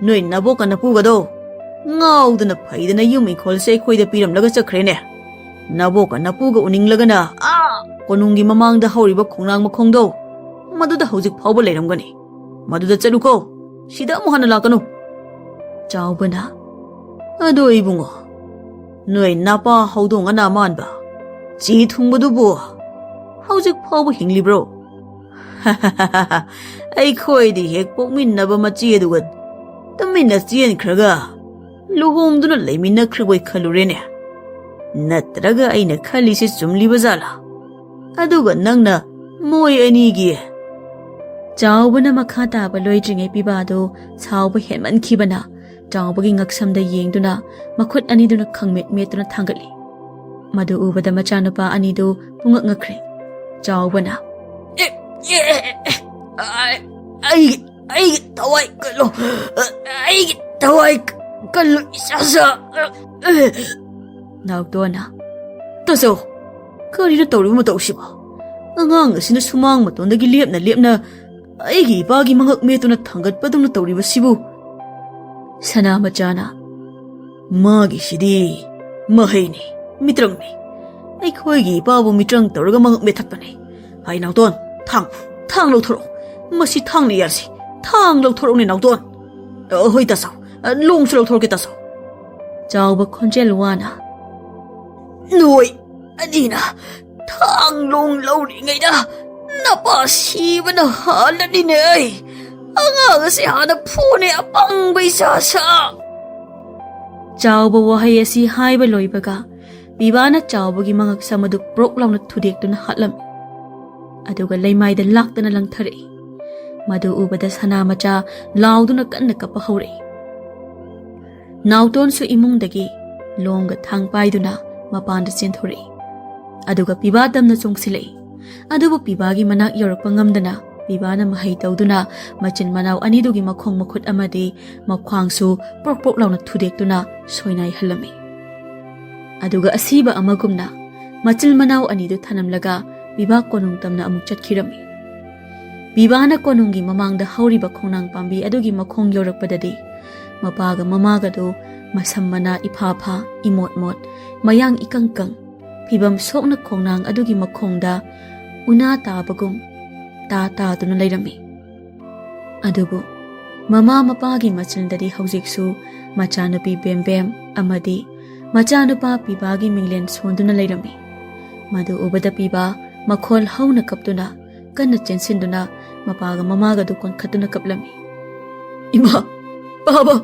ꯅꯣꯏ ꯅꯕꯣꯛꯀ ꯅꯄꯨꯒꯗꯣ ꯉꯥꯎꯗꯅ ꯐꯩꯗꯅ ꯌꯨꯝ ꯏꯪꯈꯣꯜꯁꯦ ꯑꯩꯈꯣꯏꯗ ꯄꯤꯔꯝꯂꯒ ꯆꯠꯈ꯭ꯔꯦꯅꯦ꯫ ꯅꯕꯣꯛꯀ ꯅꯄꯨꯒ ꯎꯅꯤꯡꯂꯒꯅ ꯑꯥ ꯀꯣꯅꯨꯡꯒꯤ ꯃꯃꯥꯡꯗ ꯍꯧꯔꯤꯕ ꯈꯣꯡꯅꯥꯡ ꯃꯈꯣꯡꯗꯣ, ꯃꯗꯨꯗ ꯍꯧꯖꯤꯛ ꯐꯥꯎꯕ ꯂꯩꯔꯝꯒꯅꯤ꯫ ꯃꯗꯨꯗ ꯆꯠꯂꯨꯀꯣ, ꯁꯤꯗ ꯑꯃꯨꯛ ꯍꯟꯅ ꯂꯥꯛꯀꯅꯨ꯫" ꯆꯥꯎꯕꯅ, "ꯑꯗꯣ ꯏꯕꯨꯡꯉꯣ, ꯅꯣꯏ ꯅꯄꯥ ꯍꯧꯗꯣꯡ ꯑꯅꯥ ꯃꯥꯟꯕ ꯆꯤ ꯊꯨꯡꯕꯗꯨꯕꯨ ꯍꯧꯖꯤꯛ ꯐꯥꯎꯕ ꯍꯤꯡꯂꯤꯕ꯭ꯔꯣ?" "ꯑꯩꯈꯣꯏꯗꯤ ꯍꯦꯛ ꯄꯣꯛꯃꯤꯟꯅꯕ ꯃꯆꯦ ꯑꯗꯨꯒ ꯇꯨꯃꯤꯟꯅ ꯆꯦꯟꯈ꯭ꯔꯒ ꯂꯨꯍꯣꯡꯗꯨꯅ ꯂꯩꯃꯤꯟꯅꯈ꯭ꯔꯕꯣꯏ ꯈꯜꯂꯨꯔꯦꯅꯦ꯫ ꯅꯠꯇ꯭ꯔꯒ ꯑꯩꯅ ꯈꯜꯂꯤꯁꯦ ꯆꯨꯝꯂꯤꯕ ꯖꯥꯠꯂꯥ? ꯑꯗꯨꯒ ꯅꯪꯅ ꯃꯣꯏ ꯑꯅꯤꯒꯤ" ꯆꯥꯎꯕꯅ ꯃꯈꯥ ꯇꯥꯕ ꯂꯣꯏꯗ꯭ꯔꯤꯉꯩ ꯄꯤꯕꯥꯗꯨ ꯁꯥꯎꯕ ꯍꯦꯟꯃꯟꯈꯤꯕꯅ ꯆꯥꯎꯕꯒꯤ ꯉꯛꯁꯝꯗ ꯌꯦꯡꯗꯨꯅ ꯃꯈꯨꯠ ꯑꯅꯤꯗꯨꯅ ꯈꯪꯃꯦꯠ ꯃꯦꯠꯇꯨꯅ ꯊꯥꯡꯒꯠꯂꯤ꯫ ꯃꯗꯨ ꯎꯕꯗ ꯃꯆꯥꯅꯨꯄꯥ ꯑꯅꯤꯗꯨ ꯄꯨꯡꯉꯛ ꯉꯛꯈ꯭ꯔꯦ꯫ ꯆꯥꯎꯕꯅ, "ꯑꯦ, ꯑꯦ, ꯑꯦ, ꯑꯦ, ꯑꯩꯒꯤ, ꯑꯩꯒꯤ ꯊꯋꯥꯏ ꯀꯜꯂꯨ, ꯑꯩꯒꯤ ꯊꯋꯥꯏ ꯀꯜꯂꯨ, ꯏꯆꯥꯁꯥ꯫" ꯅꯥꯎꯇꯣꯟꯅ, "ꯇꯥꯆꯧ, ꯀꯔꯤꯅꯣ ꯇꯧꯔꯤꯕ ꯃꯇꯧꯁꯤꯕꯣ? ꯑꯉꯥꯡ ꯑꯁꯤꯅ ꯁꯨꯃꯥꯡ ꯃꯇꯣꯟꯗꯒꯤ ꯂꯦꯞꯅ ꯂꯦꯞꯅ ꯑꯩꯒꯤ ꯏꯄꯥꯒꯤ ꯃꯉꯛ ꯃꯦꯠꯇꯨꯅ ꯊꯥꯡꯒꯠꯄꯗꯧꯅ ꯇꯧꯔꯤꯕꯁꯤꯕꯨ?" ꯁꯅꯥꯃꯆꯥꯅ, "ꯃꯥꯒꯤꯁꯤꯗꯤ ꯃꯍꯩꯅꯤ, ꯃꯤꯇ꯭ꯔꯪꯅꯤ꯫ ꯑꯩꯈꯣꯏꯒꯤ ꯏꯄꯥꯕꯨ ꯃꯤꯇ꯭ꯔꯪ ꯇꯧꯔꯒ ꯃꯉꯛ ꯃꯦꯠꯊꯠꯄꯅꯤ꯫ ꯍꯥꯏ ꯅꯥꯎꯇꯣꯟ, ꯊꯥꯡ, ꯊꯥꯡ ꯂꯧꯊꯣꯔꯛꯑꯣ꯫ ꯃꯁꯤ ꯊꯥꯡꯅ ꯌꯥꯜꯁꯤ꯫ ꯊꯥꯡ ꯂꯧꯊꯣꯔꯛꯎꯅꯦ ꯅꯥꯎꯇꯣꯟ꯫" "ꯑ, ꯍꯣꯏ ꯇꯥꯆꯧ꯫ ꯑ, ꯂꯣꯡꯁꯨ ꯂꯧꯊꯣꯔꯛꯀꯦ ꯇꯥꯆꯧ꯫" ꯆꯥꯎꯕ ꯈꯣꯟꯖꯦꯜ ꯋꯥꯅ, "ꯅꯣꯏ ꯑꯅꯤꯅ ꯊꯥꯡ ꯂꯣꯡ ꯂꯧꯔꯤꯉꯩꯗ ꯅꯄꯥ ꯁꯤꯕꯅ ꯍꯥꯜꯂꯅꯤꯅꯦ꯫ ꯑꯩ ꯑꯉꯥꯡ ꯑꯁꯤ ꯍꯥꯟꯅ ꯐꯨꯅꯦ, ꯑꯄꯪꯕ ꯏꯆꯥ ꯁꯥ꯫ ꯆꯥꯎꯕ ꯋꯥꯍꯩ ꯑꯁꯤ ꯍꯥꯏꯕ ꯂꯣꯏꯕꯒ ꯄꯤꯕꯥꯅ ꯆꯥꯎꯕꯒꯤ ꯃꯉꯛꯁꯝ ꯑꯗꯨ ꯄ꯭ꯔꯣꯛ ꯂꯥꯎꯅ ꯊꯨꯗꯦꯛꯇꯨꯅ ꯍꯥꯠꯂꯝꯃꯤ꯫ ꯑꯗꯨꯒ ꯂꯩꯃꯥꯏꯗ ꯂꯥꯛꯇꯅ ꯂꯪꯊꯔꯛꯏ꯫ ꯃꯗꯨ ꯎꯕꯗ ꯁꯅꯥ ꯃꯆꯥ ꯂꯥꯎꯗꯨꯅ ꯀꯟꯅ ꯀꯞꯄ ꯍꯧꯔꯛꯏ꯫ ꯅꯥꯎꯇꯣꯟꯁꯨ ꯏꯃꯨꯡꯗꯒꯤ ꯂꯣꯡꯒ ꯊꯥꯡ ꯄꯥꯏꯗꯨꯅ ꯃꯄꯥꯟꯗ ꯆꯦꯟꯊꯣꯔꯛꯏ꯫ ꯑꯗꯨꯒ ꯄꯤꯕꯥ ꯇꯝꯅ ꯆꯣꯡꯁꯤꯜꯂꯛꯏ꯫ ꯑꯗꯨꯕꯨ ꯄꯤꯕꯥꯒꯤ ꯃꯅꯥꯛ ꯌꯧꯔꯛꯄ ꯉꯝꯗꯅ ꯄꯤꯕꯥꯅ ꯃꯍꯩ ꯇꯧꯗꯨꯅ ꯃꯆꯤꯟ ꯃꯅꯥꯎ ꯑꯅꯤꯗꯨꯒꯤ ꯃꯈꯣꯡ ꯃꯈꯨꯠ ꯑꯃꯗꯤ ꯃꯈ꯭ꯋꯥꯡꯁꯨ ꯄ꯭ꯔꯣꯛ ꯄ꯭ꯔꯣꯛ ꯂꯥꯎꯅ ꯊꯨꯗꯦꯛꯇꯨꯅ ꯁꯣꯏꯅꯥꯏꯍꯜꯂꯝꯃꯤ꯫ ꯑꯗꯨꯒ ꯑꯁꯤꯕ ꯑꯃꯒꯨꯝꯅ ꯃꯆꯤꯟ ꯃꯅꯥꯎ ꯑꯅꯤꯗꯨ ꯊꯅꯝꯂꯒ ꯄꯤꯕꯥ ꯀꯣꯅꯨꯡ ꯇꯝꯅ ꯑꯃꯨꯛ ꯆꯠꯈꯤꯔꯝꯃꯤ꯫ ꯄꯤꯕꯥꯅ ꯀꯣꯅꯨꯡꯒꯤ ꯃꯃꯥꯡꯗ ꯍꯧꯔꯤꯕ ꯈꯣꯡꯅꯥꯡ ꯄꯥꯝꯕꯤ ꯑꯗꯨꯒꯤ ꯃꯈꯣꯡ ꯌꯧꯔꯛꯄꯗꯗꯤ ꯃꯄꯥꯒ ꯃꯃꯥꯒꯗꯨ ꯃꯁꯝ ꯃꯅꯥ ꯏꯐꯥ ꯐꯥ, ꯏꯃꯣꯠ ꯃꯣꯠ, ꯃꯌꯥꯡ ꯏꯀꯪ ꯀꯪ, ꯐꯤꯕꯝ ꯁꯣꯛꯅ ꯈꯣꯡꯅꯥꯡ ꯑꯗꯨꯒꯤ ꯃꯈꯣꯡꯗ ꯎꯅꯥ ꯇꯥꯕꯒꯨꯝ ꯇꯥ ꯇꯥꯗꯨꯅ ꯂꯩꯔꯝꯃꯤ꯫ ꯑꯗꯨꯕꯨ ꯃꯃꯥ ꯃꯄꯥꯒꯤ ꯃꯆꯤꯟꯗꯗꯤ ꯍꯧꯖꯤꯛꯁꯨ ꯃꯆꯥꯅꯨꯄꯤ ꯕꯦꯝꯕꯦꯝ ꯑꯃꯗꯤ ꯃꯆꯥꯅꯨꯄꯥ ꯄꯤꯕꯥꯒꯤ ꯃꯤꯡꯂꯦꯟ ꯁꯣꯟꯗꯨꯅ ꯂꯩꯔꯝꯃꯤ꯫ ꯃꯗꯨ ꯎꯕꯗ ꯄꯤꯕꯥ ꯃꯈꯣꯜ ꯍꯧꯅ ꯀꯞꯇꯨꯅ ꯀꯟꯅ ꯆꯦꯟꯁꯤꯟꯗꯨꯅ ꯃꯄꯥꯒ ꯃꯃꯥꯒꯗꯨ ꯀꯣꯟꯈꯠꯇꯨꯅ ꯀꯞꯂꯝꯃꯤ꯫ "ꯏꯃꯥ, ꯄꯥꯕ,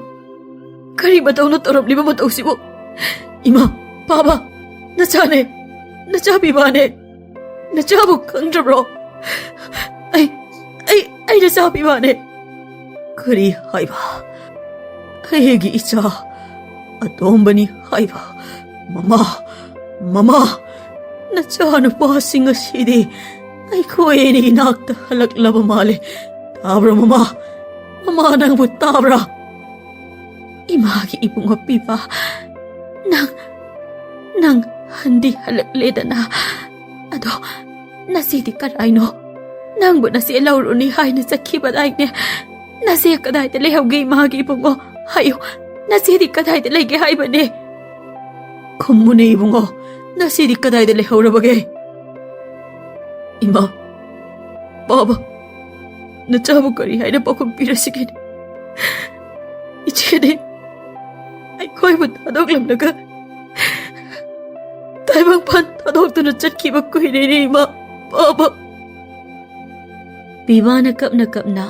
ꯀꯔꯤ ꯃꯇꯧꯅꯣ ꯇꯧꯔꯝꯂꯤꯕ ꯃꯇꯧꯁꯤꯕꯨ? ꯏꯃꯥ, ꯄꯥꯕ, ꯅꯆꯥꯅꯦ, ꯅꯆꯥ ꯄꯤꯕꯥꯅꯦ꯫ ꯅꯆꯥꯕꯨ ꯈꯪꯗ꯭ꯔꯕ꯭ꯔꯣ? ꯑꯩ, ꯑꯩ, ꯑꯩ ꯅꯆꯥ ꯄꯤꯕꯥꯅꯦ꯫ ꯀꯔꯤ ꯍꯥꯏꯕ? ꯑꯩꯒꯤ ꯏꯆꯥ ꯑꯇꯣꯝꯕꯅꯤ ꯍꯥꯏꯕ? ꯃꯃꯥ, ꯃꯃꯥ, ꯅꯆꯥꯅꯨꯄꯥꯁꯤꯡ ꯑꯁꯤꯗꯤ ꯑꯩꯈꯣꯏ ꯑꯅꯤ ꯏꯅꯥꯛꯇ ꯍꯜꯂꯛꯂꯕ ꯃꯥꯜꯂꯦ꯫ ꯇꯥꯕ꯭ꯔꯥ ꯃꯃꯥ? ꯃꯃꯥ ꯅꯪꯕꯨ ꯇꯥꯕ꯭ꯔꯥ?" "ꯏꯃꯥꯒꯤ ꯏꯕꯨꯡ ꯑꯄꯤꯕ, ꯅꯪ, ꯅꯪ ꯍꯟꯗꯤ ꯍꯜꯂꯛꯂꯦꯗꯅ꯫ ꯑꯗꯣ ꯅꯆꯦꯗꯤ ꯀꯗꯥꯏꯅꯣ? ꯅꯪꯕꯨ ꯅꯆꯦ ꯂꯧꯔꯨꯅꯤ ꯍꯥꯏꯅ ꯆꯠꯈꯤꯕꯗꯥꯏꯅꯦ? ꯅꯆꯦ ꯀꯗꯥꯏꯗ ꯂꯩꯍꯧꯒꯦ, ꯏꯃꯥꯒꯤ ꯏꯕꯨꯡꯉꯣ? ꯍꯥꯏꯌꯨ, ꯅꯆꯦꯗꯤ ꯀꯗꯥꯏꯗ ꯂꯩꯒꯦ ꯍꯥꯏꯕꯅꯦ?" "ꯈꯨꯝꯃꯨꯅꯦ ꯏꯕꯨꯡꯉꯣ, ꯅꯆꯦꯗꯤ ꯀꯗꯥꯏꯗ ꯂꯩꯍꯧꯔꯕꯒꯦ?" "ꯏꯃꯥ, ꯄꯥꯕ, ꯅꯆꯥꯕꯨ ꯀꯔꯤ ꯍꯥꯏꯅ ꯄꯥꯎꯈꯨꯝ ꯄꯤꯔꯁꯤꯒꯦꯅꯦ? ꯏꯆꯦꯗꯤ ꯑꯩꯈꯣꯏꯕꯨ ꯊꯥꯗꯣꯛꯂꯝꯂꯒ ꯇꯥꯏꯕꯪꯄꯥꯟ ꯊꯥꯗꯣꯛꯇꯨꯅ ꯆꯠꯈꯤꯕ ꯀꯨꯏꯔꯦꯅꯦ, ꯏꯃꯥ, ꯄꯥꯕ꯫ ꯄꯤꯕꯥꯅ ꯀꯞꯅ ꯀꯞꯅ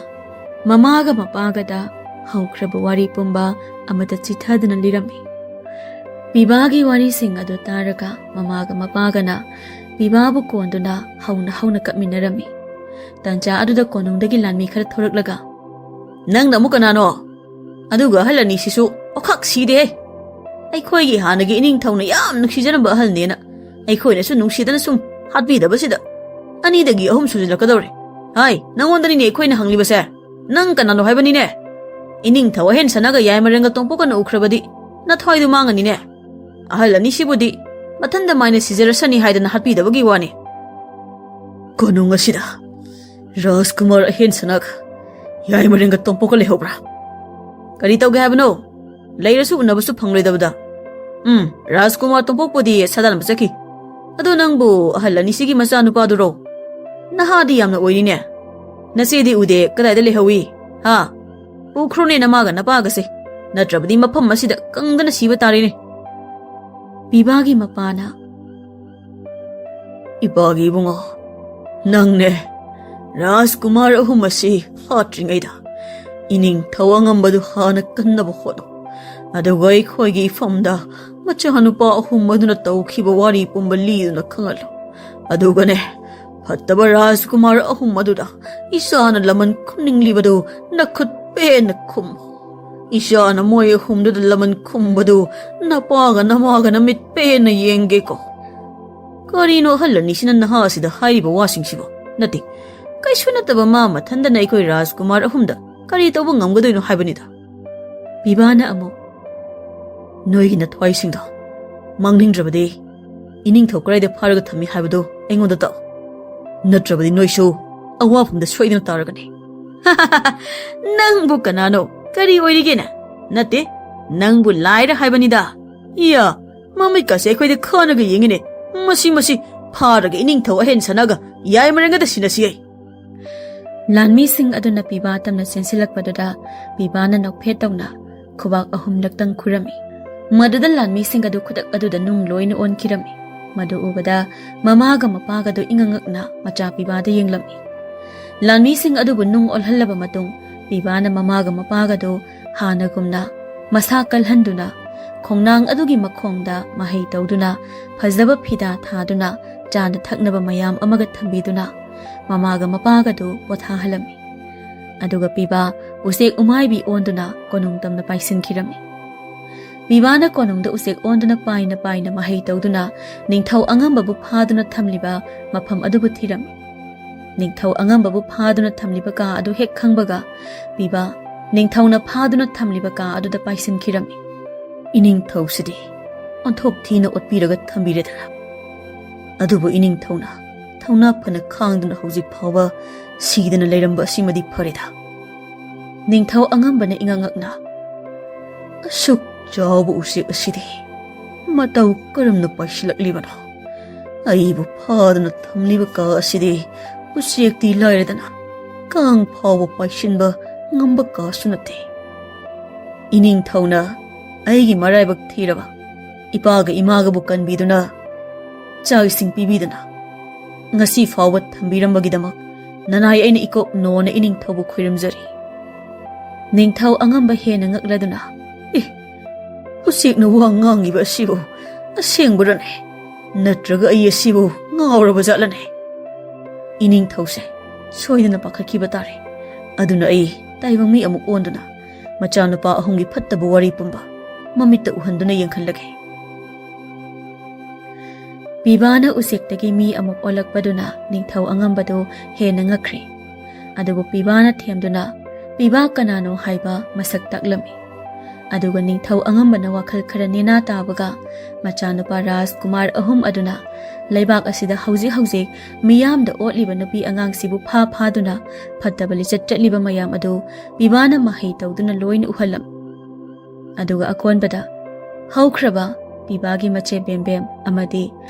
ꯃꯃꯥꯒ ꯃꯄꯥꯒꯗ ꯍꯧꯈ꯭ꯔꯕ ꯋꯥꯔꯤ ꯄꯨꯝꯕ ꯑꯃꯗ ꯆꯤꯊꯗꯨꯅ ꯂꯤꯔꯝꯃꯤ꯫ ꯄꯤꯕꯥꯒꯤ ꯋꯥꯔꯤꯁꯤꯡ ꯑꯗꯨ ꯇꯥꯔꯒ ꯃꯃꯥꯒ ꯃꯄꯥꯒꯅ ꯄꯤꯕꯥꯕꯨ ꯀꯣꯟꯗꯨꯅ ꯍꯧꯅ ꯍꯧꯅ ꯀꯞꯃꯤꯟꯅꯔꯝꯃꯤ꯫ ꯇꯟꯖꯥ ꯑꯗꯨꯗ ꯀꯣꯅꯨꯡꯗꯒꯤ ꯂꯥꯟꯃꯤ ꯈꯔ ꯊꯣꯔꯛꯂꯒ, "ꯅꯪꯅ ꯑꯃꯨꯛ ꯀꯅꯥꯅꯣ? ꯑꯗꯨꯒ ꯑꯍꯜ ꯑꯅꯤꯁꯤꯁꯨ ꯑꯣꯈꯥꯛ ꯁꯤꯗꯦꯍꯦ꯫ ꯑꯩꯈꯣꯏꯒꯤ ꯍꯥꯟꯅꯒꯤ ꯏꯅꯤꯡꯊꯧꯅ ꯌꯥꯝ ꯅꯨꯡꯁꯤꯖꯔꯝꯕ ꯑꯍꯜꯅꯦꯅ ꯑꯩꯈꯣꯏꯅꯁꯨ ꯅꯨꯡꯁꯤꯗꯅ ꯁꯨꯝ ꯍꯥꯠꯄꯤꯗꯕꯁꯤꯗ ꯑꯅꯤꯗꯒꯤ ꯑꯍꯨꯝ ꯁꯨꯖꯤꯜꯂꯛꯀꯗꯧꯔꯦ꯫ ꯍꯥꯏ, ꯅꯪꯉꯣꯟꯗꯅꯤꯅꯦ ꯑꯩꯈꯣꯏꯅ ꯍꯪꯂꯤꯕꯁꯦ꯫ ꯅꯪ ꯀꯅꯥꯅꯣ ꯍꯥꯏꯕꯅꯤꯅꯦ? ꯏꯅꯤꯡꯊꯧ ꯑꯍꯦꯟ ꯁꯅꯥꯒ ꯌꯥꯏꯃꯔꯦꯟꯒ ꯇꯣꯡꯄꯣꯛꯀꯅ ꯎꯈ꯭ꯔꯕꯗꯤ ꯅꯊ꯭ꯋꯥꯏꯗꯨ ꯃꯥꯡꯉꯅꯤꯅꯦ꯫ ꯑꯍꯜ ꯑꯅꯤꯁꯤꯕꯨꯗꯤ ꯃꯊꯟꯗ ꯃꯥꯏꯅ ꯁꯤꯖꯔꯁꯅꯤ ꯍꯥꯏꯗꯅ ꯍꯥꯠꯄꯤꯗꯕꯒꯤ ꯋꯥꯅꯤ꯫ ꯀꯣꯅꯨꯡ ꯑꯁꯤꯗ ꯔꯥꯖꯀꯨꯃꯥꯔ ꯑꯍꯦꯟ ꯁꯅꯥꯒ ꯌꯥꯏꯃꯔꯦꯟꯒ ꯇꯣꯝꯄꯣꯛꯀ ꯂꯩꯍꯧꯕ꯭ꯔꯥ? ꯀꯔꯤ ꯇꯧꯒꯦ ꯍꯥꯏꯕꯅꯣ? ꯂꯩꯔꯁꯨ ꯎꯅꯕꯁꯨ ꯐꯪꯂꯣꯏꯗꯕꯗ꯫ ꯎꯝ, ꯔꯥꯖꯀꯨꯃꯥꯔ ꯇꯣꯝꯄꯣꯛꯄꯨꯗꯤ ꯁꯥꯗꯥꯟꯕ ꯆꯠꯈꯤ꯫ ꯑꯗꯣ ꯅꯪꯕꯨ ꯑꯍꯜ ꯑꯅꯤꯁꯤꯒꯤ ꯃꯆꯥꯅꯨꯄꯥꯗꯨꯔꯣ? ꯅꯍꯥꯗꯤ ꯌꯥꯝꯅ ꯑꯣꯏꯔꯤꯅꯦ꯫ ꯅꯆꯦꯗꯤ ꯎꯗꯦ, ꯀꯗꯥꯏꯗ ꯂꯩꯍꯧꯏ? ꯍꯥ? ꯎꯈ꯭ꯔꯣꯅꯦ ꯅꯃꯥꯒ ꯅꯄꯥꯒꯁꯦ꯫ ꯅꯠꯇ꯭ꯔꯕꯗꯤ ꯃꯐꯝ ꯑꯁꯤꯗ ꯀꯪꯗꯅ ꯁꯤꯕ ꯇꯥꯔꯦꯅꯦ꯫ ꯄꯤꯕꯥꯒꯤ ꯃꯄꯥꯅ, "ꯏꯄꯥꯒꯤ ꯏꯕꯨꯡꯉꯣ, ꯅꯪꯅꯦ ꯔꯥꯖꯀꯨꯃꯥꯔ ꯑꯍꯨꯝ ꯑꯁꯤ ꯍꯥꯠꯇ꯭ꯔꯤꯉꯩꯗ ꯏꯅꯤꯡꯊꯧ ꯑꯉꯝꯕꯗꯨ ꯍꯥꯟꯅ ꯀꯟꯅꯕ ꯍꯣꯠꯅꯧ꯫ ꯑꯗꯨꯒ ꯑꯩꯈꯣꯏꯒꯤ ꯏꯐꯝꯗ ꯃꯆꯥꯅꯨꯄꯥ ꯑꯍꯨꯝ ꯑꯗꯨꯅ ꯇꯧꯈꯤꯕ ꯋꯥꯔꯤ ꯄꯨꯝꯕ ꯂꯤꯗꯨꯅ ꯈꯪꯍꯜꯂꯨ꯫ ꯑꯗꯨꯒꯅꯦ, ꯐꯠꯇꯕ ꯔꯥꯖꯀꯨꯃꯥꯔ ꯑꯍꯨꯝ ꯑꯗꯨꯗ ꯏꯆꯥꯅ ꯂꯃꯟ ꯈꯨꯝꯅꯤꯡꯂꯤꯕꯗꯨ ꯅꯈꯨꯠ ꯄꯦꯟꯅ ꯈꯨꯝꯃꯨ꯫ ꯏꯆꯥꯅ ꯃꯣꯏ ꯑꯍꯨꯝꯗꯨꯗ ꯂꯃꯟ ꯈꯨꯝꯕꯗꯨ ꯅꯄꯥꯒ ꯅꯃꯥꯒꯅ ꯃꯤꯠ ꯄꯦꯟꯅ ꯌꯦꯡꯒꯦꯀꯣ꯫" ꯀꯔꯤꯅꯣ ꯑꯍꯜ ꯑꯅꯤꯁꯤꯅ ꯅꯍꯥ ꯑꯁꯤꯗ ꯍꯥꯏꯔꯤꯕ ꯋꯥꯁꯤꯡꯁꯤꯕꯣ? ꯅꯠꯇꯦ, ꯀꯩꯁꯨ ꯅꯠꯇꯕ ꯃꯥ ꯃꯊꯟꯗꯅ ꯑꯩꯈꯣꯏ ꯔꯥꯖꯀꯨꯃꯥꯔ ꯑꯍꯨꯝꯗ ꯀꯔꯤ ꯇꯧꯕ ꯉꯝꯒꯗꯣꯏꯅꯣ ꯍꯥꯏꯕꯅꯤꯗ꯫ ꯄꯤꯕꯥꯅ ꯑꯃꯨꯛ, "ꯅꯣꯏꯒꯤ ꯅꯊ꯭ꯋꯥꯏꯁꯤꯡꯗꯣ ꯃꯥꯡꯅꯤꯡꯗ꯭ꯔꯕꯗꯤ ꯏꯅꯤꯡꯊꯧ ꯀꯗꯥꯏꯗ ꯐꯥꯔꯒ ꯊꯝꯃꯤ ꯍꯥꯏꯕꯗꯨ ꯑꯩꯉꯣꯟꯗ ꯇꯥꯛꯎ꯫ ꯅꯠꯇ꯭ꯔꯕꯗꯤ ꯅꯣꯏꯁꯨ ꯑꯋꯥꯐꯝꯗ ꯁꯣꯏꯗꯅ ꯇꯥꯔꯒꯅꯤ꯫" "ꯅꯪꯕꯨ ꯀꯅꯥꯅꯣ? ꯀꯔꯤ ꯑꯣꯏꯔꯤꯒꯦꯅꯦ? ꯅꯠꯇꯦ, ꯅꯪꯕꯨ ꯂꯥꯏꯔ ꯍꯥꯏꯕꯅꯤꯗ꯫ ꯏꯌꯥ, ꯃꯃꯤꯠꯀꯁꯦ ꯑꯩꯈꯣꯏꯗ ꯈꯥꯅꯒ ꯌꯦꯡꯉꯤꯅꯦ꯫ ꯃꯁꯤ, ꯃꯁꯤ, ꯐꯥꯔꯒ ꯏꯅꯤꯡꯊꯧ ꯑꯍꯦꯟ ꯁꯅꯥꯒ ꯌꯥꯏꯃꯔꯦꯟꯒꯗ ꯁꯤꯟꯅꯁꯤ ꯑꯩ꯫" ꯂꯥꯟꯃꯤꯁꯤꯡ ꯑꯗꯨꯅ ꯄꯤꯕꯥ ꯇꯝꯅ ꯆꯦꯟꯁꯤꯜꯂꯛꯄꯗꯨꯗ ꯄꯤꯕꯥꯅ ꯅꯣꯛꯐꯦꯠ ꯇꯧꯅ ꯈꯨꯕꯥꯛ ꯑꯍꯨꯝꯂꯛꯇꯪ ꯈꯨꯔꯝꯃꯤ꯫ ꯃꯗꯨꯗ ꯂꯥꯟꯃꯤꯁꯤꯡ ꯑꯗꯨ ꯈꯨꯗꯛ ꯑꯗꯨꯗ ꯅꯨꯡ ꯂꯣꯏꯅ ꯑꯣꯟꯈꯤꯔꯝꯃꯤ꯫ ꯃꯗꯨ ꯎꯕꯗ ꯃꯃꯥꯒ ꯃꯄꯥꯒꯗꯨ ꯏꯉꯛꯉꯛꯅ ꯃꯆꯥ ꯄꯤꯕꯥꯗ ꯌꯦꯡꯂꯝꯃꯤ꯫ ꯂꯥꯟꯃꯤꯁꯤꯡ ꯑꯗꯨꯕꯨ ꯅꯨꯡ ꯑꯣꯜꯍꯜꯂꯕ ꯃꯇꯨꯡ, ꯄꯤꯕꯥꯅ ꯃꯃꯥꯒ ꯃꯄꯥꯒꯗꯨ ꯍꯥꯟꯅꯒꯨꯝꯅ ꯃꯁꯥ ꯀꯜꯍꯟꯗꯨꯅ, ꯈꯣꯡꯅꯥꯡ ꯑꯗꯨꯒꯤ ꯃꯈꯣꯡꯗ ꯃꯍꯩ ꯇꯧꯗꯨꯅ, ꯐꯖꯕ ꯐꯤꯗꯥ ꯊꯥꯗꯨꯅ, ꯆꯥꯅ ꯊꯛꯅꯕ ꯃꯌꯥꯝ ꯑꯃꯒ ꯊꯝꯕꯤꯗꯨꯅ, ꯃꯃꯥꯒ ꯃꯄꯥꯒꯗꯨ ꯄꯣꯊꯥꯍꯜꯂꯝꯃꯤ꯫ ꯑꯗꯨꯒ ꯄꯤꯕꯥ ꯎꯆꯦꯛ ꯎꯃꯥꯏꯕꯤ ꯑꯣꯟꯗꯨꯅ ꯀꯣꯅꯨꯡ ꯇꯝꯅ ꯄꯥꯏꯁꯤꯟꯈꯤꯔꯝꯃꯤ꯫ ꯄꯤꯕꯥꯅ ꯀꯣꯅꯨꯡꯗ ꯎꯆꯦꯛ ꯑꯣꯟꯗꯨꯅ ꯄꯥꯏꯅ ꯄꯥꯏꯅ ꯃꯍꯩ ꯇꯧꯗꯨꯅ ꯅꯤꯡꯊꯧ ꯑꯉꯝꯕꯕꯨ ꯐꯥꯗꯨꯅ ꯊꯝꯂꯤꯕ ꯃꯐꯝ ꯑꯗꯨꯕꯨ ꯊꯤꯔꯝꯃꯤ꯫ ꯅꯤꯡꯊꯧ ꯑꯉꯝꯕꯕꯨ ꯐꯥꯗꯨꯅ ꯊꯝꯂꯤꯕ ꯀꯥ ꯑꯗꯨ ꯍꯦꯛ ꯈꯪꯕꯒ, ꯄꯤꯕꯥ ꯅꯤꯡꯊꯧꯅ ꯐꯥꯗꯨꯅ ꯊꯝꯂꯤꯕ ꯀꯥ ꯑꯗꯨꯗ ꯄꯥꯏꯁꯤꯟꯈꯤꯔꯝꯃꯤ꯫ "ꯏꯅꯤꯡꯊꯧꯁꯤꯗꯤ ꯑꯣꯟꯊꯣꯛ ꯊꯤꯅ ꯑꯣꯠꯄꯤꯔꯒ ꯊꯝꯕꯤꯔꯦꯗꯅ꯫ ꯑꯗꯨꯕꯨ ꯏꯅꯤꯡꯊꯧꯅ ꯊꯧꯅꯥ ꯐꯅ ꯈꯥꯡꯗꯨꯅ ꯍꯧꯖꯤꯛ ꯐꯥꯎꯕ ꯁꯤꯗꯅ ꯂꯩꯔꯝꯕ ꯑꯁꯤꯃꯗꯤ ꯐꯔꯦꯗ꯫" ꯅꯤꯡꯊꯧ ꯑꯉꯝꯕꯅ ꯏꯉꯛꯉꯛꯅ, "ꯑꯁꯨꯛ ꯆꯥꯎꯕ ꯎꯆꯦꯛ ꯑꯁꯤꯗꯤ ꯃꯇꯧ ꯀꯔꯝꯅ ꯄꯥꯏꯁꯤꯜꯂꯛꯂꯤꯕꯅꯣ? ꯑꯩꯕꯨ ꯐꯥꯗꯨꯅ ꯊꯝꯂꯤꯕ ꯀꯥ ꯑꯁꯤꯗꯤ ꯎꯆꯦꯛꯇꯤ ꯂꯥꯏꯔꯗꯅ ꯀꯥꯡ ꯐꯥꯎꯕ ꯄꯥꯏꯁꯤꯟꯕ ꯉꯝꯕ ꯀꯥꯁꯨ ꯅꯠꯇꯦ꯫ ꯏꯅꯤꯡꯊꯧꯅ ꯑꯩꯒꯤ ꯃꯔꯥꯏꯕꯛ ꯊꯤꯔꯕ ꯏꯄꯥꯒ ꯏꯃꯥꯒꯕꯨ ꯀꯟꯕꯤꯗꯨꯅ, ꯆꯥꯛ ꯏꯁꯤꯡ ꯄꯤꯕꯤꯗꯨꯅ, ꯉꯁꯤ ꯐꯥꯎꯕ ꯊꯝꯕꯤꯔꯝꯕꯒꯤꯗꯃꯛ ꯅꯅꯥꯏ ꯑꯩꯅ ꯏꯀꯣꯛ ꯅꯣꯟꯅ ꯏꯅꯤꯡꯊꯧꯕꯨ ꯈꯣꯏꯔꯝꯖꯔꯤ꯫" ꯅꯤꯡꯊꯧ ꯑꯉꯝꯕ ꯍꯦꯟꯅ ꯉꯛꯂꯗꯨꯅ, "ꯑꯦ, ꯎꯆꯦꯛꯅ ꯋꯥ ꯉꯥꯡꯉꯤꯕ ꯑꯁꯤꯕꯨ ꯑꯁꯦꯡꯕꯔꯅꯦ? ꯅꯠꯇ꯭ꯔꯒ ꯑꯩ ꯑꯁꯤꯕꯨ ꯉꯥꯎꯔꯕ ꯖꯥꯠꯂꯅꯦ?" ꯏꯅꯤꯡꯊꯧꯁꯦ ꯁꯣꯏꯗꯅ ꯄꯥꯈꯠꯈꯤꯕ ꯇꯥꯔꯦ꯫ ꯑꯗꯨꯅ ꯑꯩ ꯇꯥꯏꯕꯪ ꯃꯤ ꯑꯃꯨꯛ ꯑꯣꯟꯗꯨꯅ ꯃꯆꯥꯅꯨꯄꯥ ꯑꯍꯨꯝꯒꯤ ꯐꯠꯇꯕ ꯋꯥꯔꯤ ꯄꯨꯝꯕ ꯃꯃꯤꯠꯇ ꯎꯍꯟꯗꯨꯅ ꯌꯦꯡꯍꯜꯂꯒꯦ꯫ ꯄꯤꯕꯥꯅ ꯎꯆꯦꯛꯇꯒꯤ ꯃꯤ ꯑꯃꯨꯛ ꯑꯣꯜꯂꯛꯄꯗꯨꯅ ꯅꯤꯡꯊꯧ ꯑꯉꯝꯕꯗꯨ ꯍꯦꯟꯅ ꯉꯛꯈ꯭ꯔꯦ꯫ ꯑꯗꯨꯕꯨ ꯄꯤꯕꯥꯅ ꯊꯦꯝꯗꯨꯅ ꯄꯤꯕꯥ ꯀꯅꯥꯅꯣ ꯍꯥꯏꯕ ꯃꯁꯛ ꯇꯥꯛꯂꯝꯃꯤ꯫ ꯑꯗꯨꯒ ꯅꯤꯡꯊꯧ ꯑꯉꯝꯕꯅ ꯋꯥꯈꯜ ꯈꯔ ꯅꯦꯅꯥ ꯇꯥꯕꯒ ꯃꯆꯥꯅꯨꯄꯥ ꯔꯥꯖꯀꯨꯃꯥꯔ ꯑꯍꯨꯝ ꯑꯗꯨꯅ ꯂꯩꯕꯥꯛ ꯑꯁꯤꯗ ꯍꯧꯖꯤꯛ ꯍꯧꯖꯤꯛ ꯃꯤꯌꯥꯝꯗ ꯑꯣꯠꯂꯤꯕ ꯅꯨꯄꯤ ꯑꯉꯥꯡꯁꯤꯕꯨ ꯐꯥ ꯐꯥꯗꯨꯅ ꯐꯠꯇꯕ ꯂꯤꯆꯠ ꯆꯠꯂꯤꯕ ꯃꯌꯥꯝ ꯑꯗꯨ ꯄꯤꯕꯥꯅ ꯃꯍꯩ ꯇꯧꯗꯨꯅ ꯂꯣꯏꯅ ꯎꯍꯜꯂꯝꯃꯤ꯫ ꯑꯗꯨꯒ ꯑꯀꯣꯟꯕꯗ ꯍꯧꯈ꯭ꯔꯕ ꯄꯤꯕꯥꯒꯤ ꯃꯆꯦ ꯕꯦꯝꯕꯦꯝ ꯑꯃꯗꯤ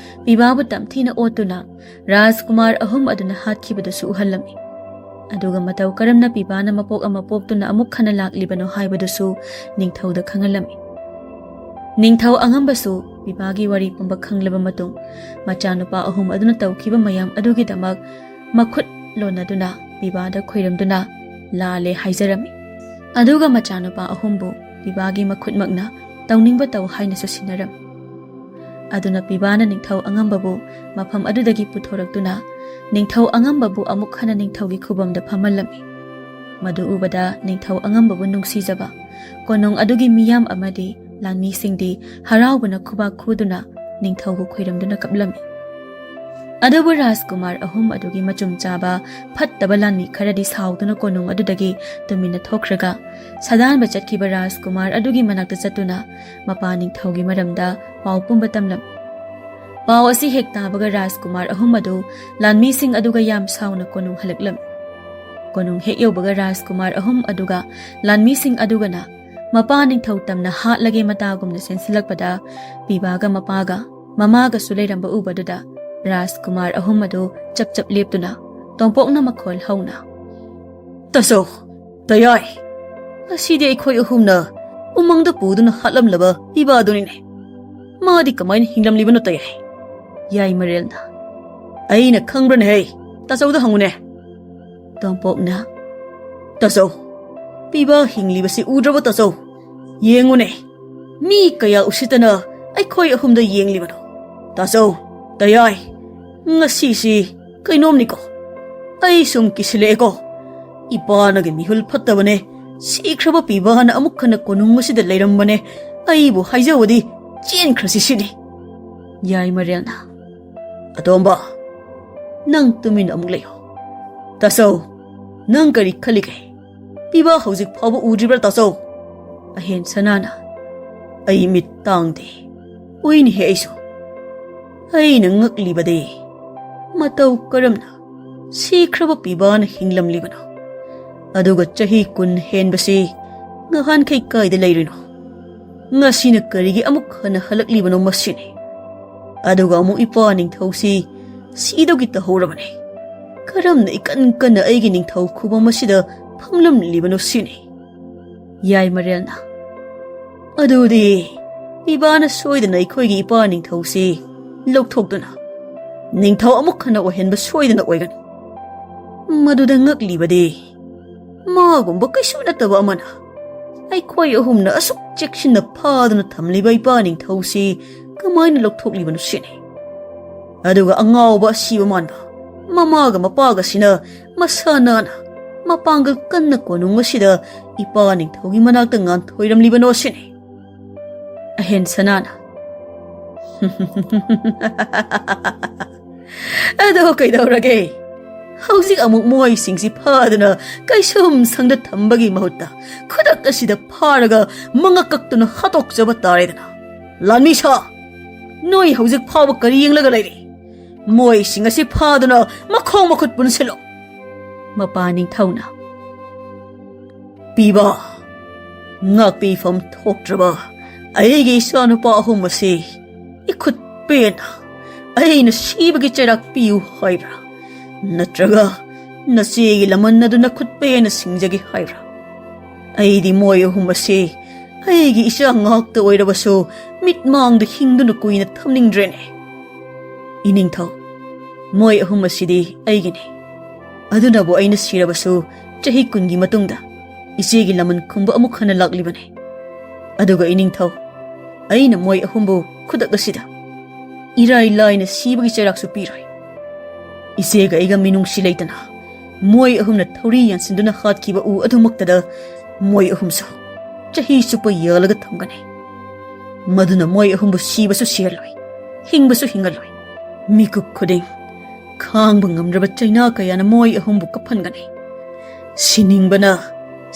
ꯄꯤꯕꯥꯕꯨ ꯇꯝꯊꯤꯅ ꯑꯣꯠꯇꯨꯅ ꯔꯥꯖꯀꯨꯃꯥꯔ ꯑꯍꯨꯝ ꯑꯗꯨꯅ ꯍꯥꯠꯈꯤꯕꯗꯨꯁꯨ ꯎꯍꯜꯂꯝꯃꯤ꯫ ꯑꯗꯨꯒ ꯃꯇꯧ ꯀꯔꯝꯅ ꯄꯤꯕꯥꯅ ꯃꯄꯣꯛ ꯑꯃ ꯄꯣꯛꯇꯨꯅ ꯑꯃꯨꯛ ꯍꯟꯅ ꯂꯥꯛꯂꯤꯕꯅꯣ ꯍꯥꯏꯕꯗꯨꯁꯨ ꯅꯤꯡꯊꯧꯗ ꯈꯪꯍꯜꯂꯝꯃꯤ꯫ ꯅꯤꯡꯊꯧ ꯑꯉꯝꯕꯁꯨ ꯄꯤꯕꯥꯒꯤ ꯋꯥꯔꯤ ꯄꯨꯝꯕ ꯈꯪꯂꯕ ꯃꯇꯨꯡ, ꯃꯆꯥꯅꯨꯄꯥ ꯑꯍꯨꯝ ꯑꯗꯨꯅ ꯇꯧꯈꯤꯕ ꯃꯌꯥꯝ ꯑꯗꯨꯒꯤꯗꯃꯛ ꯃꯈꯨꯠ ꯂꯣꯟꯅꯗꯨꯅ ꯄꯤꯕꯥꯗ ꯈꯣꯏꯔꯝꯗꯨꯅ, "ꯂꯥꯜꯂꯦ" ꯍꯥꯏꯖꯔꯝꯃꯤ꯫ ꯑꯗꯨꯒ ꯃꯆꯥꯅꯨꯄꯥ ꯑꯍꯨꯝꯕꯨ ꯄꯤꯕꯥꯒꯤ ꯃꯈꯨꯠꯃꯛꯅ ꯇꯧꯅꯤꯡꯕ ꯇꯧ ꯍꯥꯏꯅꯁꯨ ꯁꯤꯟꯅꯔꯝꯃꯤ꯫ ꯑꯗꯨꯅ ꯄꯤꯕꯥꯅ ꯅꯤꯡꯊꯧ ꯑꯉꯝꯕꯕꯨ ꯃꯐꯝ ꯑꯗꯨꯗꯒꯤ ꯄꯨꯊꯣꯔꯛꯇꯨꯅ, ꯅꯤꯡꯊꯧ ꯑꯉꯝꯕꯕꯨ ꯑꯃꯨꯛ ꯍꯟꯅ ꯅꯤꯡꯊꯧꯒꯤ ꯈꯨꯕꯝꯗ ꯐꯝꯍꯜꯂꯝꯃꯤ꯫ ꯃꯗꯨ ꯎꯕꯗ ꯅꯤꯡꯊꯧ ꯑꯉꯝꯕꯕꯨ ꯅꯨꯡꯁꯤꯖꯕ ꯀꯣꯅꯨꯡ ꯑꯗꯨꯒꯤ ꯃꯤꯌꯥꯝ ꯑꯃꯗꯤ ꯂꯥꯟꯃꯤꯁꯤꯡꯗꯤ ꯍꯔꯥꯎꯕꯅ ꯈꯨꯕꯥꯛ ꯈꯨꯗꯨꯅ ꯅꯤꯡꯊꯧꯕꯨ ꯈꯣꯏꯔꯝꯗꯨꯅ ꯀꯞꯂꯝꯃꯤ꯫ ꯑꯗꯨꯕꯨ ꯔꯥꯖꯀꯨꯃꯥꯔ ꯑꯍꯨꯝ ꯑꯗꯨꯒꯤ ꯃꯆꯨꯝ ꯆꯥꯕ ꯐꯠꯇꯕ ꯂꯥꯟꯃꯤ ꯈꯔꯗꯤ ꯁꯥꯎꯗꯨꯅ ꯀꯣꯅꯨꯡ ꯑꯗꯨꯗꯒꯤ ꯇꯨꯃꯤꯟꯅ ꯊꯣꯛꯈ꯭ꯔꯒ, ꯁꯥꯗꯥꯟꯕ ꯆꯠꯈꯤꯕ ꯔꯥꯖꯀꯨꯃꯥꯔ ꯑꯗꯨꯒꯤ ꯃꯅꯥꯛꯇ ꯆꯠꯇꯨꯅ ꯃꯄꯥ ꯅꯤꯡꯊꯧꯒꯤ ꯃꯔꯝꯗ ꯄꯥꯎ ꯄꯨꯝꯕ ꯇꯝꯂꯝꯃꯤ꯫ ꯄꯥꯎ ꯑꯁꯤ ꯍꯦꯛ ꯇꯥꯕꯒ ꯔꯥꯖꯀꯨꯃꯥꯔ ꯑꯍꯨꯝ ꯑꯗꯨ ꯂꯥꯟꯃꯤꯁꯤꯡ ꯑꯗꯨꯒ ꯌꯥꯝ ꯁꯥꯎꯅ ꯀꯣꯅꯨꯡ ꯍꯜꯂꯛꯂꯝꯃꯤ꯫ ꯀꯣꯅꯨꯡ ꯍꯦꯛ ꯌꯧꯕꯒ ꯔꯥꯖꯀꯨꯃꯥꯔ ꯑꯍꯨꯝ ꯑꯗꯨꯒ ꯂꯥꯟꯃꯤꯁꯤꯡ ꯑꯗꯨꯒꯅ ꯃꯄꯥ ꯅꯤꯡꯊꯧ ꯇꯝꯅ ꯍꯥꯠꯂꯒꯦ ꯃꯇꯥꯒꯨꯝꯅ ꯆꯦꯟꯁꯤꯜꯂꯛꯄꯗ, ꯄꯤꯕꯥꯒ ꯃꯄꯥꯒ ꯃꯃꯥꯒꯁꯨ ꯂꯩꯔꯝꯕ ꯎꯕꯗꯨꯗ ꯔꯥꯖꯀꯨꯃꯥꯔ ꯑꯍꯨꯝ ꯑꯗꯨ ꯆꯞ ꯆꯞ ꯂꯦꯞꯇꯨꯅ ꯇꯣꯝꯄꯣꯛꯅ ꯃꯈꯣꯜ ꯍꯧꯅ, "ꯇꯥꯆꯧ, ꯇꯌꯥꯏ, ꯉꯁꯤꯗꯤ ꯑꯩꯈꯣꯏ ꯑꯍꯨꯝꯅ ꯎꯃꯪꯗ ꯄꯨꯗꯨꯅ ꯍꯥꯠꯂꯝꯂꯕ ꯄꯤꯕꯥꯗꯨꯅꯤꯅꯦ꯫ ꯃꯥꯗꯤ ꯀꯃꯥꯏꯅ ꯍꯤꯡꯂꯝꯂꯤꯕꯅꯣ, ꯇꯌꯥꯏ?" ꯌꯥꯏꯃꯔꯦꯜꯅ, "ꯑꯩꯅ ꯈꯪꯕ꯭ꯔꯅꯦꯍꯦ? ꯇꯥꯆꯧꯗ ꯍꯪꯉꯨꯅꯦ꯫" ꯇꯣꯝꯄꯣꯛꯅ, "ꯇꯥꯆꯧ, ꯄꯤꯕꯥ ꯍꯤꯡꯂꯤꯕꯁꯤ ꯎꯗ꯭ꯔꯕ, ꯇꯥꯆꯧ? ꯌꯦꯡꯉꯨꯅꯦ, ꯃꯤ ꯀꯌꯥ ꯎꯁꯤꯠꯇꯅ ꯑꯩꯈꯣꯏ ꯑꯍꯨꯝꯗ ꯌꯦꯡꯂꯤꯕꯅꯣ? ꯇꯥꯆꯧ, ꯇꯌꯥꯏ, ꯉꯁꯤꯁꯤ ꯀꯩꯅꯣꯝꯅꯤꯀꯣ꯫ ꯑꯩ ꯁꯨꯝ ꯀꯤꯁꯤꯜꯂꯛꯑꯦꯀꯣ꯫ ꯏꯄꯥꯅꯒ ꯃꯤꯍꯨꯜ ꯐꯠꯇꯕꯅꯦ, ꯁꯤꯈ꯭ꯔꯕ ꯄꯤꯕꯥꯅ ꯑꯃꯨꯛ ꯍꯟꯅ ꯀꯣꯅꯨꯡ ꯑꯁꯤꯗ ꯂꯩꯔꯝꯕꯅꯦ, ꯑꯩꯕꯨ ꯍꯥꯏꯖꯧꯗꯤ ꯆꯦꯟꯈ꯭ꯔꯁꯤ ꯁꯤꯅꯤ꯫" ꯌꯥꯏꯃꯔꯦꯜꯅ, "ꯑꯇꯣꯝꯕ, ꯅꯪ ꯇꯨꯃꯤꯟꯅ ꯑꯃꯨꯛ ꯂꯩꯌꯨ꯫ ꯇꯥꯆꯧ, ꯅꯪ ꯀꯔꯤ ꯈꯜꯂꯤꯒꯦ? ꯄꯤꯕꯥ ꯍꯧꯖꯤꯛ ꯐꯥꯎꯕ ꯎꯗ꯭ꯔꯤꯕ꯭ꯔꯥ, ꯇꯥꯆꯧ?" ꯑꯍꯦꯟ ꯁꯅꯥꯅ, "ꯑꯩ ꯃꯤꯠ ꯇꯥꯡꯗꯦ, ꯎꯏꯅꯦꯍꯦ ꯑꯩꯁꯨ꯫ ꯑꯩꯅ ꯉꯛꯂꯤꯕꯗꯤ ꯃꯇꯧ ꯀꯔꯝꯅ ꯁꯤꯈ꯭ꯔꯕ ꯄꯤꯕꯥꯅ ꯍꯤꯡꯂꯝꯂꯤꯕꯅꯣ? ꯑꯗꯨꯒ ꯆꯍꯤ ꯀꯨꯟ ꯍꯦꯟꯕꯁꯤ ꯉꯍꯥꯟꯈꯩ ꯀꯥꯏꯗ ꯂꯩꯔꯤꯅꯣ? ꯉꯁꯤꯅ ꯀꯔꯤꯒꯤ ꯑꯃꯨꯛ ꯍꯟꯅ ꯍꯜꯂꯛꯂꯤꯕꯅꯣ ꯃꯁꯤꯅꯤ? ꯑꯗꯨꯒ ꯑꯃꯨꯛ ꯏꯄꯥ ꯅꯤꯡꯊꯧꯁꯤ ꯁꯤꯗꯧꯒꯤ ꯇꯧꯍꯧꯔꯕꯅꯤ꯫ ꯀꯔꯝꯅ ꯏꯀꯟ ꯀꯟꯅ ꯑꯩꯒꯤ ꯅꯤꯡꯊꯧ ꯈꯨꯕꯝ ꯑꯁꯤꯗ ꯐꯝꯂꯝꯂꯤꯕꯅꯣ ꯁꯤꯅꯤ꯫" ꯌꯥꯏꯃꯔꯦꯜꯅ, "ꯑꯗꯨꯗꯤ ꯏꯕꯥꯅ ꯁꯣꯏꯗꯅ ꯑꯩꯈꯣꯏꯒꯤ ꯏꯄꯥ ꯅꯤꯡꯊꯧꯁꯤ ꯂꯧꯊꯣꯛꯇꯨꯅ ꯅꯤꯡꯊꯧ ꯑꯃꯨꯛ ꯍꯟꯅ ꯑꯣꯏꯍꯟꯕ ꯁꯣꯏꯗꯅ ꯑꯣꯏꯒꯅꯤ꯫ ꯃꯗꯨꯗ ꯉꯛꯂꯤꯕꯗꯤ ꯃꯥꯒꯨꯝꯕ ꯀꯩꯁꯨ ꯅꯠꯇꯕ ꯑꯃꯅ ꯑꯩꯈꯣꯏ ꯑꯍꯨꯝꯅ ꯑꯁꯨꯛ ꯆꯦꯛꯁꯤꯟꯅ ꯐꯥꯗꯨꯅ ꯊꯝꯂꯤꯕ ꯏꯄꯥ ꯅꯤꯡꯊꯧꯁꯤ ꯀꯃꯥꯏꯅ ꯂꯧꯊꯣꯛꯂꯤꯕꯅꯣ ꯁꯤꯅꯤ꯫ ꯑꯗꯨꯒ ꯑꯉꯥꯎꯕ ꯑꯁꯤꯕ ꯃꯥꯟꯕ ꯃꯃꯥꯒ ꯃꯄꯥꯒꯁꯤꯅ ꯃꯁꯥ ꯅꯥꯟꯅ ꯃꯄꯥꯡꯒꯜ ꯀꯟꯅ ꯀꯣꯅꯨꯡ ꯑꯁꯤꯗ ꯏꯄꯥ ꯅꯤꯡꯊꯧꯒꯤ ꯃꯅꯥꯛꯇ ꯉꯥꯟꯊꯣꯏꯔꯝꯂꯤꯕꯅꯣ ꯁꯤꯅꯤ꯫ ꯑꯍꯦꯟ ꯁꯅꯥꯅ, "ꯑꯗꯣ ꯀꯩꯗꯧꯔꯒꯦ? ꯍꯧꯖꯤꯛ ꯑꯃꯨꯛ ꯃꯣꯏꯁꯤꯡꯁꯤ ꯐꯥꯗꯨꯅ ꯀꯩꯁꯨꯝ ꯁꯪꯗ ꯊꯝꯕꯒꯤ ꯃꯍꯨꯠꯇ ꯈꯨꯗꯛ ꯑꯁꯤꯗ ꯐꯥꯔꯒ ꯃꯉꯛ ꯀꯛꯇꯨꯅ ꯍꯥꯠꯇꯣꯛꯆꯕ ꯇꯥꯔꯦꯗꯅ꯫ ꯂꯥꯟꯃꯤ ꯁꯥ, ꯅꯣꯏ ꯍꯧꯖꯤꯛ ꯐꯥꯎꯕ ꯀꯔꯤ ꯌꯦꯡꯂꯒ ꯂꯩꯔꯤ? ꯃꯣꯏꯁꯤꯡ ꯑꯁꯤ ꯐꯥꯗꯨꯅ ꯃꯈꯣꯡ ꯃꯈꯨꯠ ꯄꯨꯟꯁꯤꯜꯂꯨ꯫" ꯃꯄꯥ ꯅꯤꯡꯊꯧꯅ, "ꯄꯤꯕ, ꯉꯥꯛꯄꯤꯐꯝ ꯊꯣꯛꯇ꯭ꯔꯕ ꯑꯩꯒꯤ ꯏꯆꯥꯅꯨꯄꯥ ꯑꯍꯨꯝ ꯑꯁꯤ ꯏꯈꯨꯠ ꯄꯦꯟꯅ ꯑꯩꯅ ꯁꯤꯕꯒꯤ ꯆꯩꯔꯥꯛ ꯄꯤꯌꯨ ꯍꯥꯏꯕ꯭ꯔꯥ? ꯅꯠꯇ꯭ꯔꯒ ꯅꯆꯦꯒꯤ ꯂꯃꯟ ꯑꯗꯨ ꯅꯈꯨꯠ ꯄꯦꯟꯅ ꯁꯤꯡꯖꯒꯦ ꯍꯥꯏꯕ꯭ꯔꯥ? ꯑꯩꯗꯤ ꯃꯣꯏ ꯑꯍꯨꯝ ꯑꯁꯤ ꯑꯩꯒꯤ ꯏꯆꯥ ꯉꯥꯛꯇ ꯑꯣꯏꯔꯕꯁꯨ ꯃꯤꯠꯃꯥꯡꯗ ꯍꯤꯡꯗꯨꯅ ꯀꯨꯏꯅ ꯊꯝꯅꯤꯡꯗ꯭ꯔꯦꯅꯦ꯫ ꯏꯅꯤꯡꯊꯧ, ꯃꯣꯏ ꯑꯍꯨꯝ ꯑꯁꯤꯗꯤ ꯑꯩꯒꯤꯅꯤ꯫ ꯑꯗꯨꯅꯕꯨ ꯑꯩꯅ ꯁꯤꯔꯕꯁꯨ ꯆꯍꯤ ꯀꯨꯟꯒꯤ ꯃꯇꯨꯡꯗ ꯏꯆꯦꯒꯤ ꯂꯃꯟ ꯈꯨꯝꯕ ꯑꯃꯨꯛ ꯍꯟꯅ ꯂꯥꯛꯂꯤꯕꯅꯤ꯫ ꯑꯗꯨꯒ ꯏꯅꯤꯡꯊꯧ, ꯑꯩꯅ ꯃꯣꯏ ꯑꯍꯨꯝꯕꯨ ꯈꯨꯗꯛ ꯑꯁꯤꯗ ꯏꯔꯥꯏ ꯂꯥꯏꯅ ꯁꯤꯕꯒꯤ ꯆꯩꯔꯥꯛꯁꯨ ꯄꯤꯔꯣꯏ꯫ ꯏꯆꯦꯒ ꯑꯩꯒ ꯃꯤꯅꯨꯡꯁꯤ ꯂꯩꯇꯅ ꯃꯣꯏ ꯑꯍꯨꯝꯅ ꯊꯧꯔꯤ ꯌꯥꯟꯁꯤꯟꯗꯨꯅ ꯍꯥꯠꯈꯤꯕ ꯎ ꯑꯗꯨꯃꯛꯇꯗ ꯃꯣꯏ ꯑꯍꯨꯝꯁꯨ ꯆꯍꯤ ꯆꯨꯞꯄ ꯌꯥꯜꯂꯒ ꯊꯝꯒꯅꯤ꯫ ꯃꯗꯨꯅ ꯃꯣꯏ ꯑꯍꯨꯝꯕꯨ ꯁꯤꯕꯁꯨ ꯁꯤꯍꯜꯂꯣꯏ, ꯍꯤꯡꯕꯁꯨ ꯍꯤꯡꯍꯜꯂꯣꯏ꯫ ꯃꯤꯀꯨꯞ ꯈꯨꯗꯤꯡ ꯈꯥꯡꯕ ꯉꯝꯗ꯭ꯔꯕ ꯆꯩꯅꯥ ꯀꯌꯥꯅ ꯃꯣꯏ ꯑꯍꯨꯝꯕꯨ ꯀꯞꯍꯟꯒꯅꯤ꯫ ꯁꯤꯅꯤꯡꯕꯅ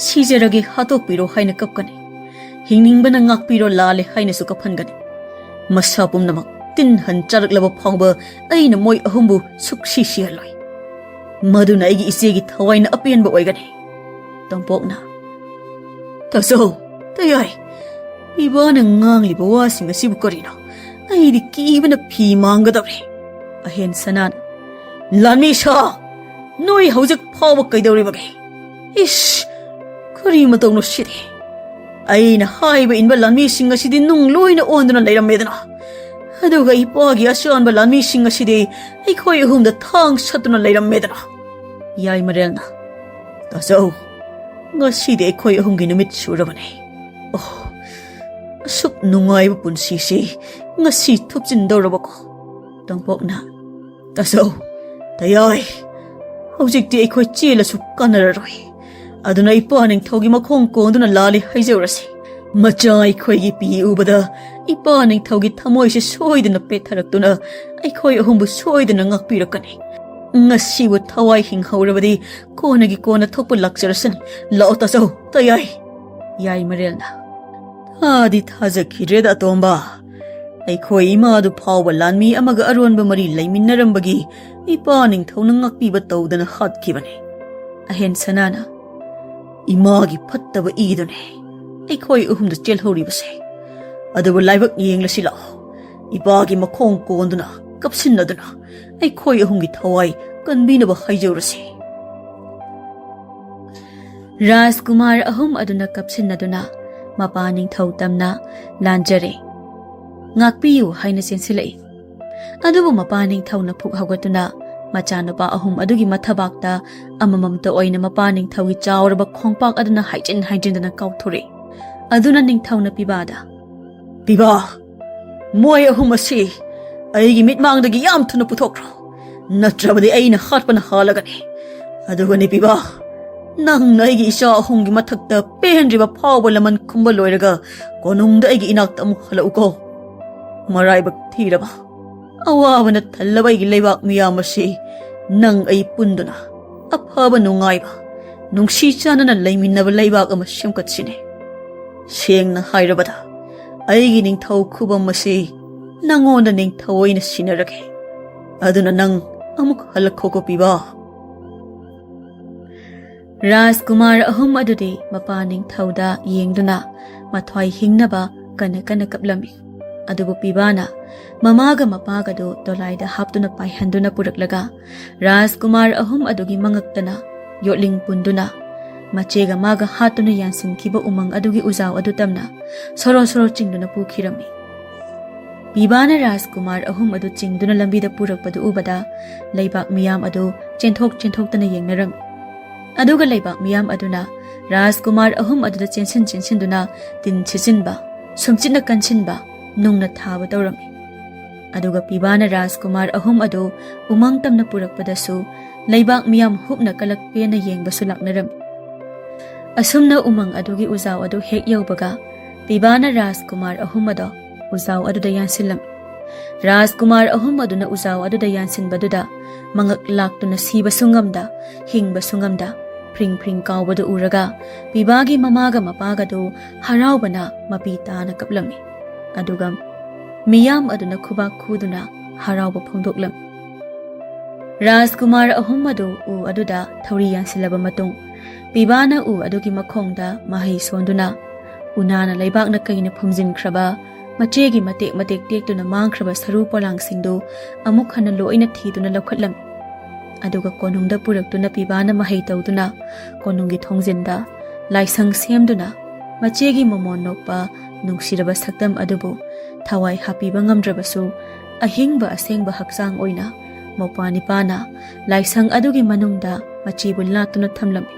ꯁꯤꯖꯔꯒꯦ ꯍꯥꯠꯇꯣꯛꯄꯤꯔꯣ ꯍꯥꯏꯅ ꯀꯞꯀꯅꯤ꯫ ꯍꯤꯡꯅꯤꯡꯕꯅ ꯉꯥꯛꯄꯤꯔꯣ ꯂꯥꯜꯂꯦ ꯍꯥꯏꯅꯁꯨ ꯀꯞꯍꯟꯒꯅꯤ꯫ ꯃꯁꯥ ꯄꯨꯝꯅꯃꯛ ꯇꯤꯟ ꯍꯟ ꯆꯥꯔꯛꯂꯕ ꯐꯥꯎꯕ ꯑꯩꯅ ꯃꯣꯏ ꯑꯍꯨꯝꯕꯨ ꯁꯨꯛꯁꯤ ꯁꯤꯍꯜꯂꯣꯏ꯫ ꯃꯗꯨꯅ ꯑꯩꯒꯤ ꯏꯆꯦꯒꯤ ꯊꯋꯥꯏꯅ ꯑꯄꯦꯟꯕ ꯑꯣꯏꯒꯅꯤ꯫ ꯇꯣꯝꯄꯣꯛꯅ, "ꯇꯥꯖꯧ, ꯇꯌꯥꯏ, ꯏꯕꯥꯅ ꯉꯥꯡꯂꯤꯕ ꯋꯥꯁꯤꯡ ꯑꯁꯤꯕꯨ ꯀꯔꯤꯅꯣ? ꯑꯩꯗꯤ ꯀꯤꯕꯅ ꯐꯤ ꯃꯥꯡꯒꯗꯧꯔꯦ꯫" ꯑꯍꯦꯟ ꯁꯅꯥꯅ, "ꯂꯥꯟꯃꯤ ꯁꯥ, ꯅꯣꯏ ꯍꯧꯖꯤꯛ ꯐꯥꯎꯕ ꯀꯩꯗꯧꯔꯤꯕꯒꯦ? ꯏꯁ, ꯀꯔꯤ ꯃꯇꯧꯅꯣ ꯁꯤꯗꯤ?" ꯑꯩꯅ ꯍꯥꯏꯕ ꯏꯟꯕ ꯂꯥꯟꯃꯤꯁꯤꯡ ꯑꯁꯤꯗꯤ ꯅꯨꯡ ꯂꯣꯏꯅ ꯑꯣꯟꯗꯨꯅ ꯂꯩꯔꯝꯃꯦꯗꯅ, ꯑꯗꯨꯒ ꯏꯄꯥꯒꯤ ꯑꯁꯥꯟꯕ ꯂꯥꯟꯃꯤꯁꯤꯡ ꯑꯁꯤꯗꯤ ꯑꯩꯈꯣꯏ ꯑꯍꯨꯝꯗ ꯊꯥꯡ ꯁꯠꯇꯨꯅ ꯂꯩꯔꯝꯃꯦꯗꯅ꯫ ꯌꯥꯏꯃꯔꯦꯜꯅ, "ꯇꯥꯖꯧ, ꯉꯁꯤꯗꯤ ꯑꯩꯈꯣꯏ ꯑꯍꯨꯝꯒꯤ ꯅꯨꯃꯤꯠ ꯁꯨꯔꯕꯅꯦ꯫ ꯑꯣ, ꯑꯁꯨꯛ ꯅꯨꯡꯉꯥꯏꯕ ꯄꯨꯟꯁꯤꯁꯤ ꯉꯁꯤ ꯊꯨꯞꯆꯤꯟꯗꯧꯔꯕꯀꯣ?" ꯇꯣꯝꯄꯣꯛꯅ, "ꯇꯥꯖꯧ, ꯇꯌꯥꯏ, ꯍꯧꯖꯤꯛꯇꯤ ꯑꯩꯈꯣꯏ ꯆꯦꯜꯂꯁꯨ ꯀꯥꯟꯅꯔꯔꯣꯏ꯫ ꯑꯗꯨꯅ ꯏꯄꯥ ꯅꯤꯡꯊꯧꯒꯤ ꯃꯈꯣꯡ ꯀꯣꯟꯗꯨꯅ ꯂꯥꯜꯂꯤ ꯍꯥꯏꯖꯧꯔꯁꯤ꯫ ꯃꯆꯥ ꯑꯩꯈꯣꯏꯒꯤ ꯄꯤ ꯎꯕꯗ ꯏꯄꯥ ꯅꯤꯡꯊꯧꯒꯤ ꯊꯃꯣꯏꯁꯦ ꯁꯣꯏꯗꯅ ꯄꯦꯠꯊꯔꯛꯇꯨꯅ ꯑꯩꯈꯣꯏ ꯑꯍꯨꯝꯕꯨ ꯁꯣꯏꯗꯅ ꯉꯥꯛꯄꯤꯔꯛꯀꯅꯤ꯫ ꯉꯁꯤꯕꯨ ꯊꯋꯥꯏ ꯍꯤꯡꯍꯧꯔꯕꯗꯤ ꯀꯣꯟꯅꯒꯤ ꯀꯣꯟꯅ ꯊꯣꯛꯄ ꯂꯥꯛꯆꯔꯁꯅꯤ꯫ ꯂꯥꯛꯑꯣ ꯇꯥꯖꯧ, ꯇꯌꯥꯏ꯫" ꯌꯥꯏꯃꯔꯦꯜꯅ, "ꯊꯥꯗꯤ ꯊꯥꯖꯈꯤꯗ꯭ꯔꯦꯗ ꯑꯇꯣꯝꯕ꯫ ꯑꯩꯈꯣꯏ ꯏꯃꯥꯗꯨ ꯐꯥꯎꯕ ꯂꯥꯟꯃꯤ ꯑꯃꯒ ꯑꯔꯣꯟꯕ ꯃꯔꯤ ꯂꯩꯃꯤꯟꯅꯔꯝꯕꯒꯤ ꯏꯄꯥ ꯅꯤꯡꯊꯧꯅ ꯉꯥꯛꯄꯤꯕ ꯇꯧꯗꯅ ꯍꯥꯠꯈꯤꯕꯅꯤ꯫" ꯑꯍꯦꯟ ꯁꯅꯥꯅ, "ꯏꯃꯥꯒꯤ ꯐꯠꯇꯕ ꯏꯗꯨꯅꯦ ꯑꯩꯈꯣꯏ ꯑꯍꯨꯝꯗ ꯆꯦꯜꯍꯧꯔꯤꯕꯁꯦ꯫ ꯑꯗꯨꯕꯨ ꯂꯥꯏꯕꯛ ꯌꯦꯡꯂꯁꯤ ꯂꯥꯛꯑꯣ, ꯏꯄꯥꯒꯤ ꯃꯈꯣꯡ ꯀꯣꯟꯗꯨꯅ ꯀꯞꯁꯤꯟꯅꯗꯨꯅ ꯑꯩꯈꯣꯏ ꯑꯍꯨꯝꯒꯤ ꯊꯋꯥꯏ ꯀꯟꯕꯤꯅꯕ ꯍꯥꯏꯖꯧꯔꯁꯤ꯫" ꯔꯥꯖꯀꯨꯃꯥꯔ ꯑꯍꯨꯝ ꯑꯗꯨꯅ ꯀꯞꯁꯤꯟꯅꯗꯨꯅ ꯃꯄꯥ ꯅꯤꯡꯊꯧ ꯇꯝꯅ ꯂꯥꯟꯖꯔꯦ, "ꯉꯥꯛꯄꯤꯌꯨ" ꯍꯥꯏꯅ ꯆꯦꯟꯁꯤꯜꯂꯛꯏ꯫ ꯑꯗꯨꯕꯨ ꯃꯄꯥ ꯅꯤꯡꯊꯧꯅ ꯐꯨꯛ ꯍꯧꯒꯠꯇꯨꯅ ꯃꯆꯥꯅꯨꯄꯥ ꯑꯍꯨꯝ ꯑꯗꯨꯒꯤ ꯃꯊꯕꯥꯛꯇ ꯑꯃꯃꯝꯇ ꯑꯣꯏꯅ ꯃꯄꯥ ꯅꯤꯡꯊꯧꯒꯤ ꯆꯥꯎꯔꯕ ꯈꯣꯡꯄꯥꯛ ꯑꯗꯨꯅ ꯍꯥꯏꯖꯤꯟ ꯍꯥꯏꯖꯤꯟꯗꯨꯅ ꯀꯥꯎꯊꯣꯔꯛꯏ꯫ ꯑꯗꯨꯅ ꯅꯤꯡꯊꯧꯅ ꯄꯤꯕꯥꯗ, "ꯄꯤꯕꯥ, ꯃꯣꯏ ꯑꯍꯨꯝ ꯑꯁꯤ ꯑꯩꯒꯤ ꯃꯤꯠꯃꯥꯡꯗꯒꯤ ꯌꯥꯝ ꯊꯨꯅ ꯄꯨꯊꯣꯛꯈ꯭ꯔꯣ, ꯅꯠꯇ꯭ꯔꯕꯗꯤ ꯑꯩꯅ ꯍꯥꯠꯄꯅ ꯍꯥꯜꯂꯒꯅꯤ꯫ ꯑꯗꯨꯒꯅꯤ ꯄꯤꯕꯥ, ꯅꯪꯅ ꯑꯩꯒꯤ ꯏꯆꯥ ꯑꯍꯨꯝꯒꯤ ꯃꯊꯛꯇ ꯄꯦꯟꯗ꯭ꯔꯤꯕ ꯐꯥꯎꯕ ꯂꯃꯟ ꯈꯨꯝꯕ ꯂꯣꯏꯔꯒ ꯀꯣꯅꯨꯡꯗ ꯑꯩꯒꯤ ꯏꯅꯥꯛꯇ ꯑꯃꯨꯛ ꯍꯜꯂꯛꯎꯀꯣ꯫ ꯃꯔꯥꯏꯕꯛ ꯊꯤꯔꯕ, ꯑꯋꯥꯕꯅ ꯊꯜꯂꯕ ꯑꯩꯒꯤ ꯂꯩꯕꯥꯛ ꯃꯤꯌꯥꯝ ꯑꯁꯤ ꯅꯪ ꯑꯩ ꯄꯨꯟꯗꯨꯅ ꯑꯐꯕ ꯅꯨꯡꯉꯥꯏꯕ, ꯅꯨꯡꯁꯤ ꯆꯥꯟꯅꯅ ꯂꯩꯃꯤꯟꯅꯕ ꯂꯩꯕꯥꯛ ꯑꯃ ꯁꯦꯝꯒꯠꯁꯤꯅꯦ꯫ ꯁꯦꯡꯅ ꯍꯥꯏꯔꯕꯗ, ꯑꯩꯒꯤ ꯅꯤꯡꯊꯧ ꯈꯨꯕꯝ ꯑꯁꯤ ꯅꯪꯉꯣꯟꯗ ꯅꯤꯡꯊꯧ ꯑꯣꯏꯅ ꯁꯤꯟꯅꯔꯒꯦ꯫ ꯑꯗꯨꯅ ꯅꯪ ꯑꯃꯨꯛ ꯍꯜꯂꯛꯈꯣꯀꯣ ꯄꯤꯕꯥ꯫" ꯔꯥꯖꯀꯨꯃꯥꯔ ꯑꯍꯨꯝ ꯑꯗꯨꯗꯤ ꯃꯄꯥ ꯅꯤꯡꯊꯧꯗ ꯌꯦꯡꯗꯨꯅ ꯃꯊ꯭ꯋꯥꯏ ꯍꯤꯡꯅꯕ ꯀꯟꯅ ꯀꯟꯅ ꯀꯞꯂꯝꯃꯤ꯫ ꯑꯗꯨꯕꯨ ꯄꯤꯕꯥꯅ ꯃꯃꯥꯒ ꯃꯄꯥꯒꯗꯨ ꯗꯣꯂꯥꯏꯗ ꯍꯥꯞꯇꯨꯅ ꯄꯥꯏꯍꯟꯗꯨꯅ ꯄꯨꯔꯛꯂꯒ ꯔꯥꯖꯀꯨꯃꯥꯔ ꯑꯍꯨꯝ ꯑꯗꯨꯒꯤ ꯃꯉꯛꯇꯅ ꯌꯣꯠꯂꯤꯡ ꯄꯨꯟꯗꯨꯅ ꯃꯆꯦꯒ ꯃꯥꯒ ꯍꯥꯠꯇꯨꯅ ꯌꯥꯟꯁꯤꯟꯈꯤꯕ ꯎꯃꯪ ꯑꯗꯨꯒꯤ ꯎꯖꯥꯎ ꯑꯗꯨ ꯇꯝꯅ ꯁꯣꯔꯣ ꯁꯣꯔꯣ ꯆꯤꯡꯗꯨꯅ ꯄꯨꯈꯤꯔꯝꯃꯤ꯫ ꯄꯤꯕꯥꯅ ꯔꯥꯖꯀꯨꯃꯥꯔ ꯑꯍꯨꯝ ꯑꯗꯨ ꯆꯤꯡꯗꯨꯅ ꯂꯝꯕꯤꯗ ꯄꯨꯔꯛꯄꯗꯨ ꯎꯕꯗ ꯂꯩꯕꯥꯛ ꯃꯤꯌꯥꯝ ꯑꯗꯨ ꯆꯦꯟꯊꯣꯛ ꯆꯦꯟꯊꯣꯛꯇꯅ ꯌꯦꯡꯅꯔꯝꯃꯤ꯫ ꯑꯗꯨꯒ ꯂꯩꯕꯥꯛ ꯃꯤꯌꯥꯝ ꯑꯗꯨꯅ ꯔꯥꯖꯀꯨꯃꯥꯔ ꯑꯍꯨꯝ ꯑꯗꯨꯗ ꯆꯦꯟꯁꯤꯟ ꯆꯦꯟꯁꯤꯟꯗꯨꯅ ꯇꯤꯟ ꯁꯤꯠꯆꯤꯟꯕ, ꯁꯨꯝꯆꯤꯠꯅ ꯀꯟꯁꯤꯟꯕ, ꯅꯨꯡꯅ ꯊꯥꯕ ꯇꯧꯔꯝꯃꯤ꯫ ꯑꯗꯨꯒ ꯄꯤꯕꯥꯅ ꯔꯥꯖꯀꯨꯃꯥꯔ ꯑꯍꯨꯝ ꯑꯗꯨ ꯎꯃꯪ ꯇꯝꯅ ꯄꯨꯔꯛꯄꯗꯁꯨ ꯂꯩꯕꯥꯛ ꯃꯤꯌꯥꯝ ꯍꯨꯞꯅ ꯀꯂꯛ ꯄꯦꯟꯅ ꯌꯦꯡꯕꯁꯨ ꯂꯥꯛꯅꯔꯝꯃꯤ꯫ ꯑꯁꯨꯝꯅ ꯎꯃꯪ ꯑꯗꯨꯒꯤ ꯎꯖꯥꯎ ꯑꯗꯨ ꯍꯦꯛ ꯌꯧꯕꯒ ꯄꯤꯕꯥꯅ ꯔꯥꯖꯀꯨꯃꯥꯔ ꯑꯍꯨꯝ ꯑꯗꯣ ꯎꯖꯥꯎ ꯑꯗꯨꯗ ꯌꯥꯟꯁꯤꯜꯂꯝꯃꯤ꯫ ꯔꯥꯖꯀꯨꯃꯥꯔ ꯑꯍꯨꯝ ꯑꯗꯨꯅ ꯎꯖꯥꯎ ꯑꯗꯨꯗ ꯌꯥꯟꯁꯤꯟꯕꯗꯨꯗ ꯃꯉꯛ ꯂꯥꯛꯇꯨꯅ ꯁꯤꯕꯁꯨ ꯉꯝꯗ, ꯍꯤꯡꯕꯁꯨ ꯉꯝꯗ, ꯐ꯭ꯔꯤꯡ ꯐ꯭ꯔꯤꯡ ꯀꯥꯎꯕꯗꯨ ꯎꯔꯒ ꯄꯤꯕꯥꯒꯤ ꯃꯃꯥꯒ ꯃꯄꯥꯒꯗꯨ ꯍꯔꯥꯎꯕꯅ ꯃꯄꯤ ꯇꯥꯅ ꯀꯞꯂꯝꯃꯤ꯫ ꯑꯗꯨꯒ ꯃꯤꯌꯥꯝ ꯑꯗꯨꯅ ꯈꯨꯕꯥꯛ ꯈꯨꯗꯨꯅ ꯍꯔꯥꯎꯕ ꯐꯣꯡꯗꯣꯛꯂꯝꯃꯤ꯫ ꯔꯥꯖꯀꯨꯃꯥꯔ ꯑꯍꯨꯝ ꯑꯗꯨ ꯎ ꯑꯗꯨꯗ ꯊꯧꯔꯤ ꯌꯥꯟꯁꯤꯜꯂꯕ ꯃꯇꯨꯡ, ꯄꯤꯕꯥꯅ ꯎ ꯑꯗꯨꯒꯤ ꯃꯈꯣꯡꯗ ꯃꯍꯩ ꯁꯣꯟꯗꯨꯅ, ꯎꯅꯥꯅ ꯂꯩꯕꯥꯛꯅ ꯀꯩꯅ ꯐꯨꯝꯖꯤꯟꯈ꯭ꯔꯕ, ꯃꯆꯦꯒꯤ ꯃꯇꯦꯛ ꯃꯇꯦꯛ ꯇꯦꯛꯇꯨꯅ ꯃꯥꯡꯈ꯭ꯔꯕ ꯁꯔꯨ ꯄꯣꯂꯥꯡꯁꯤꯡꯗꯨ ꯑꯃꯨꯛ ꯍꯟꯅ ꯂꯣꯏꯅ ꯊꯤꯗꯨꯅ ꯂꯧꯈꯠꯂꯝꯃꯤ꯫ ꯑꯗꯨꯒ ꯀꯣꯅꯨꯡꯗ ꯄꯨꯔꯛꯇꯨꯅ ꯄꯤꯕꯥꯅ ꯃꯍꯩ ꯇꯧꯗꯨꯅ ꯀꯣꯅꯨꯡꯒꯤ ꯊꯣꯡꯖꯤꯟꯗ ꯂꯥꯏꯁꯪ ꯁꯦꯝꯗꯨꯅ ꯃꯆꯦꯒꯤ ꯃꯃꯣꯟ ꯅꯣꯛꯄ ꯅꯨꯡꯁꯤꯔꯕ ꯁꯛꯇꯝ ꯑꯗꯨꯕꯨ ꯊꯋꯥꯏ ꯍꯥꯞꯄꯤꯕ ꯉꯝꯗ꯭ꯔꯕꯁꯨ, ꯑꯍꯤꯡꯕ ꯑꯁꯦꯡꯕ ꯍꯛꯆꯥꯡ ꯑꯣꯏꯅ ꯃꯧꯄ꯭ꯋꯥ ꯅꯤꯄꯥꯅ ꯂꯥꯏꯁꯪ ꯑꯗꯨꯒꯤ ꯃꯅꯨꯡꯗ ꯃꯆꯦꯕꯨ ꯂꯥꯠꯇꯨꯅ ꯊꯝꯂꯝꯃꯤ꯫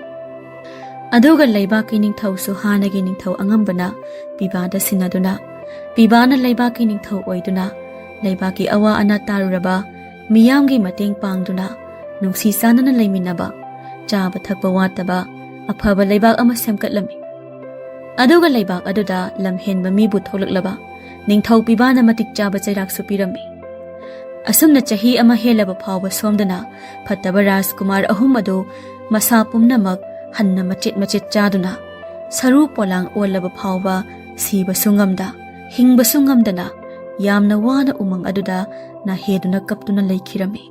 ꯑꯗꯨꯒ ꯂꯩꯕꯥꯛꯀꯤ ꯅꯤꯡꯊꯧꯁꯨ ꯍꯥꯟꯅꯒꯤ ꯅꯤꯡꯊꯧ ꯑꯉꯝꯕꯅ ꯄꯤꯕꯥꯗ ꯁꯤꯟꯅꯗꯨꯅ, ꯄꯤꯕꯥꯅ ꯂꯩꯕꯥꯛꯀꯤ ꯅꯤꯡꯊꯧ ꯑꯣꯏꯗꯨꯅ ꯂꯩꯕꯥꯛꯀꯤ ꯑꯋꯥ ꯑꯅꯥ ꯇꯥꯔꯨꯔꯕ ꯃꯤꯌꯥꯝꯒꯤ ꯃꯇꯦꯡ ꯄꯥꯡꯗꯨꯅ ꯅꯨꯡꯁꯤ ꯆꯥꯟꯅꯅ ꯂꯩꯃꯤꯟꯅꯕ, ꯆꯥꯕ ꯊꯛꯄ ꯋꯥꯠꯇꯕ ꯑꯐꯕ ꯂꯩꯕꯥꯛ ꯑꯃ ꯁꯦꯝꯒꯠꯂꯝꯃꯤ꯫ ꯑꯗꯨꯒ ꯂꯩꯕꯥꯛ ꯑꯗꯨꯗ ꯂꯝꯍꯦꯟꯕ ꯃꯤꯕꯨ ꯊꯣꯛꯂꯛꯂꯕ ꯅꯤꯡꯊꯧ ꯄꯤꯕꯥꯅ ꯃꯇꯤꯛ ꯆꯥꯕ ꯆꯩꯔꯥꯛꯁꯨ ꯄꯤꯔꯝꯃꯤ꯫ ꯑꯁꯨꯝꯅ ꯆꯍꯤ ꯑꯃ ꯍꯦꯜꯂꯕ ꯐꯥꯎꯕ ꯁꯣꯝꯗꯅ ꯐꯠꯇꯕ ꯔꯥꯖꯀꯨꯃꯥꯔ ꯑꯍꯨꯝ ꯑꯗꯨ ꯃꯁꯥ ꯄꯨꯝꯅꯃꯛ ꯍꯟꯅ ꯃꯆꯦꯠ ꯃꯆꯦꯠ ꯆꯥꯗꯨꯅ ꯁꯔꯨ ꯄꯣꯂꯥꯡ ꯑꯣꯜꯂꯕ ꯐꯥꯎꯕ ꯁꯤꯕꯁꯨ ꯉꯝꯗ, ꯍꯤꯡꯕꯁꯨ ꯉꯝꯗꯅ ꯌꯥꯝꯅ ꯋꯥꯅ ꯎꯃꯪ ꯑꯗꯨꯗ ꯅꯥꯍꯦꯗꯨꯅ ꯀꯞꯇꯨꯅ ꯂꯩꯈꯤꯔꯝꯃꯤ꯫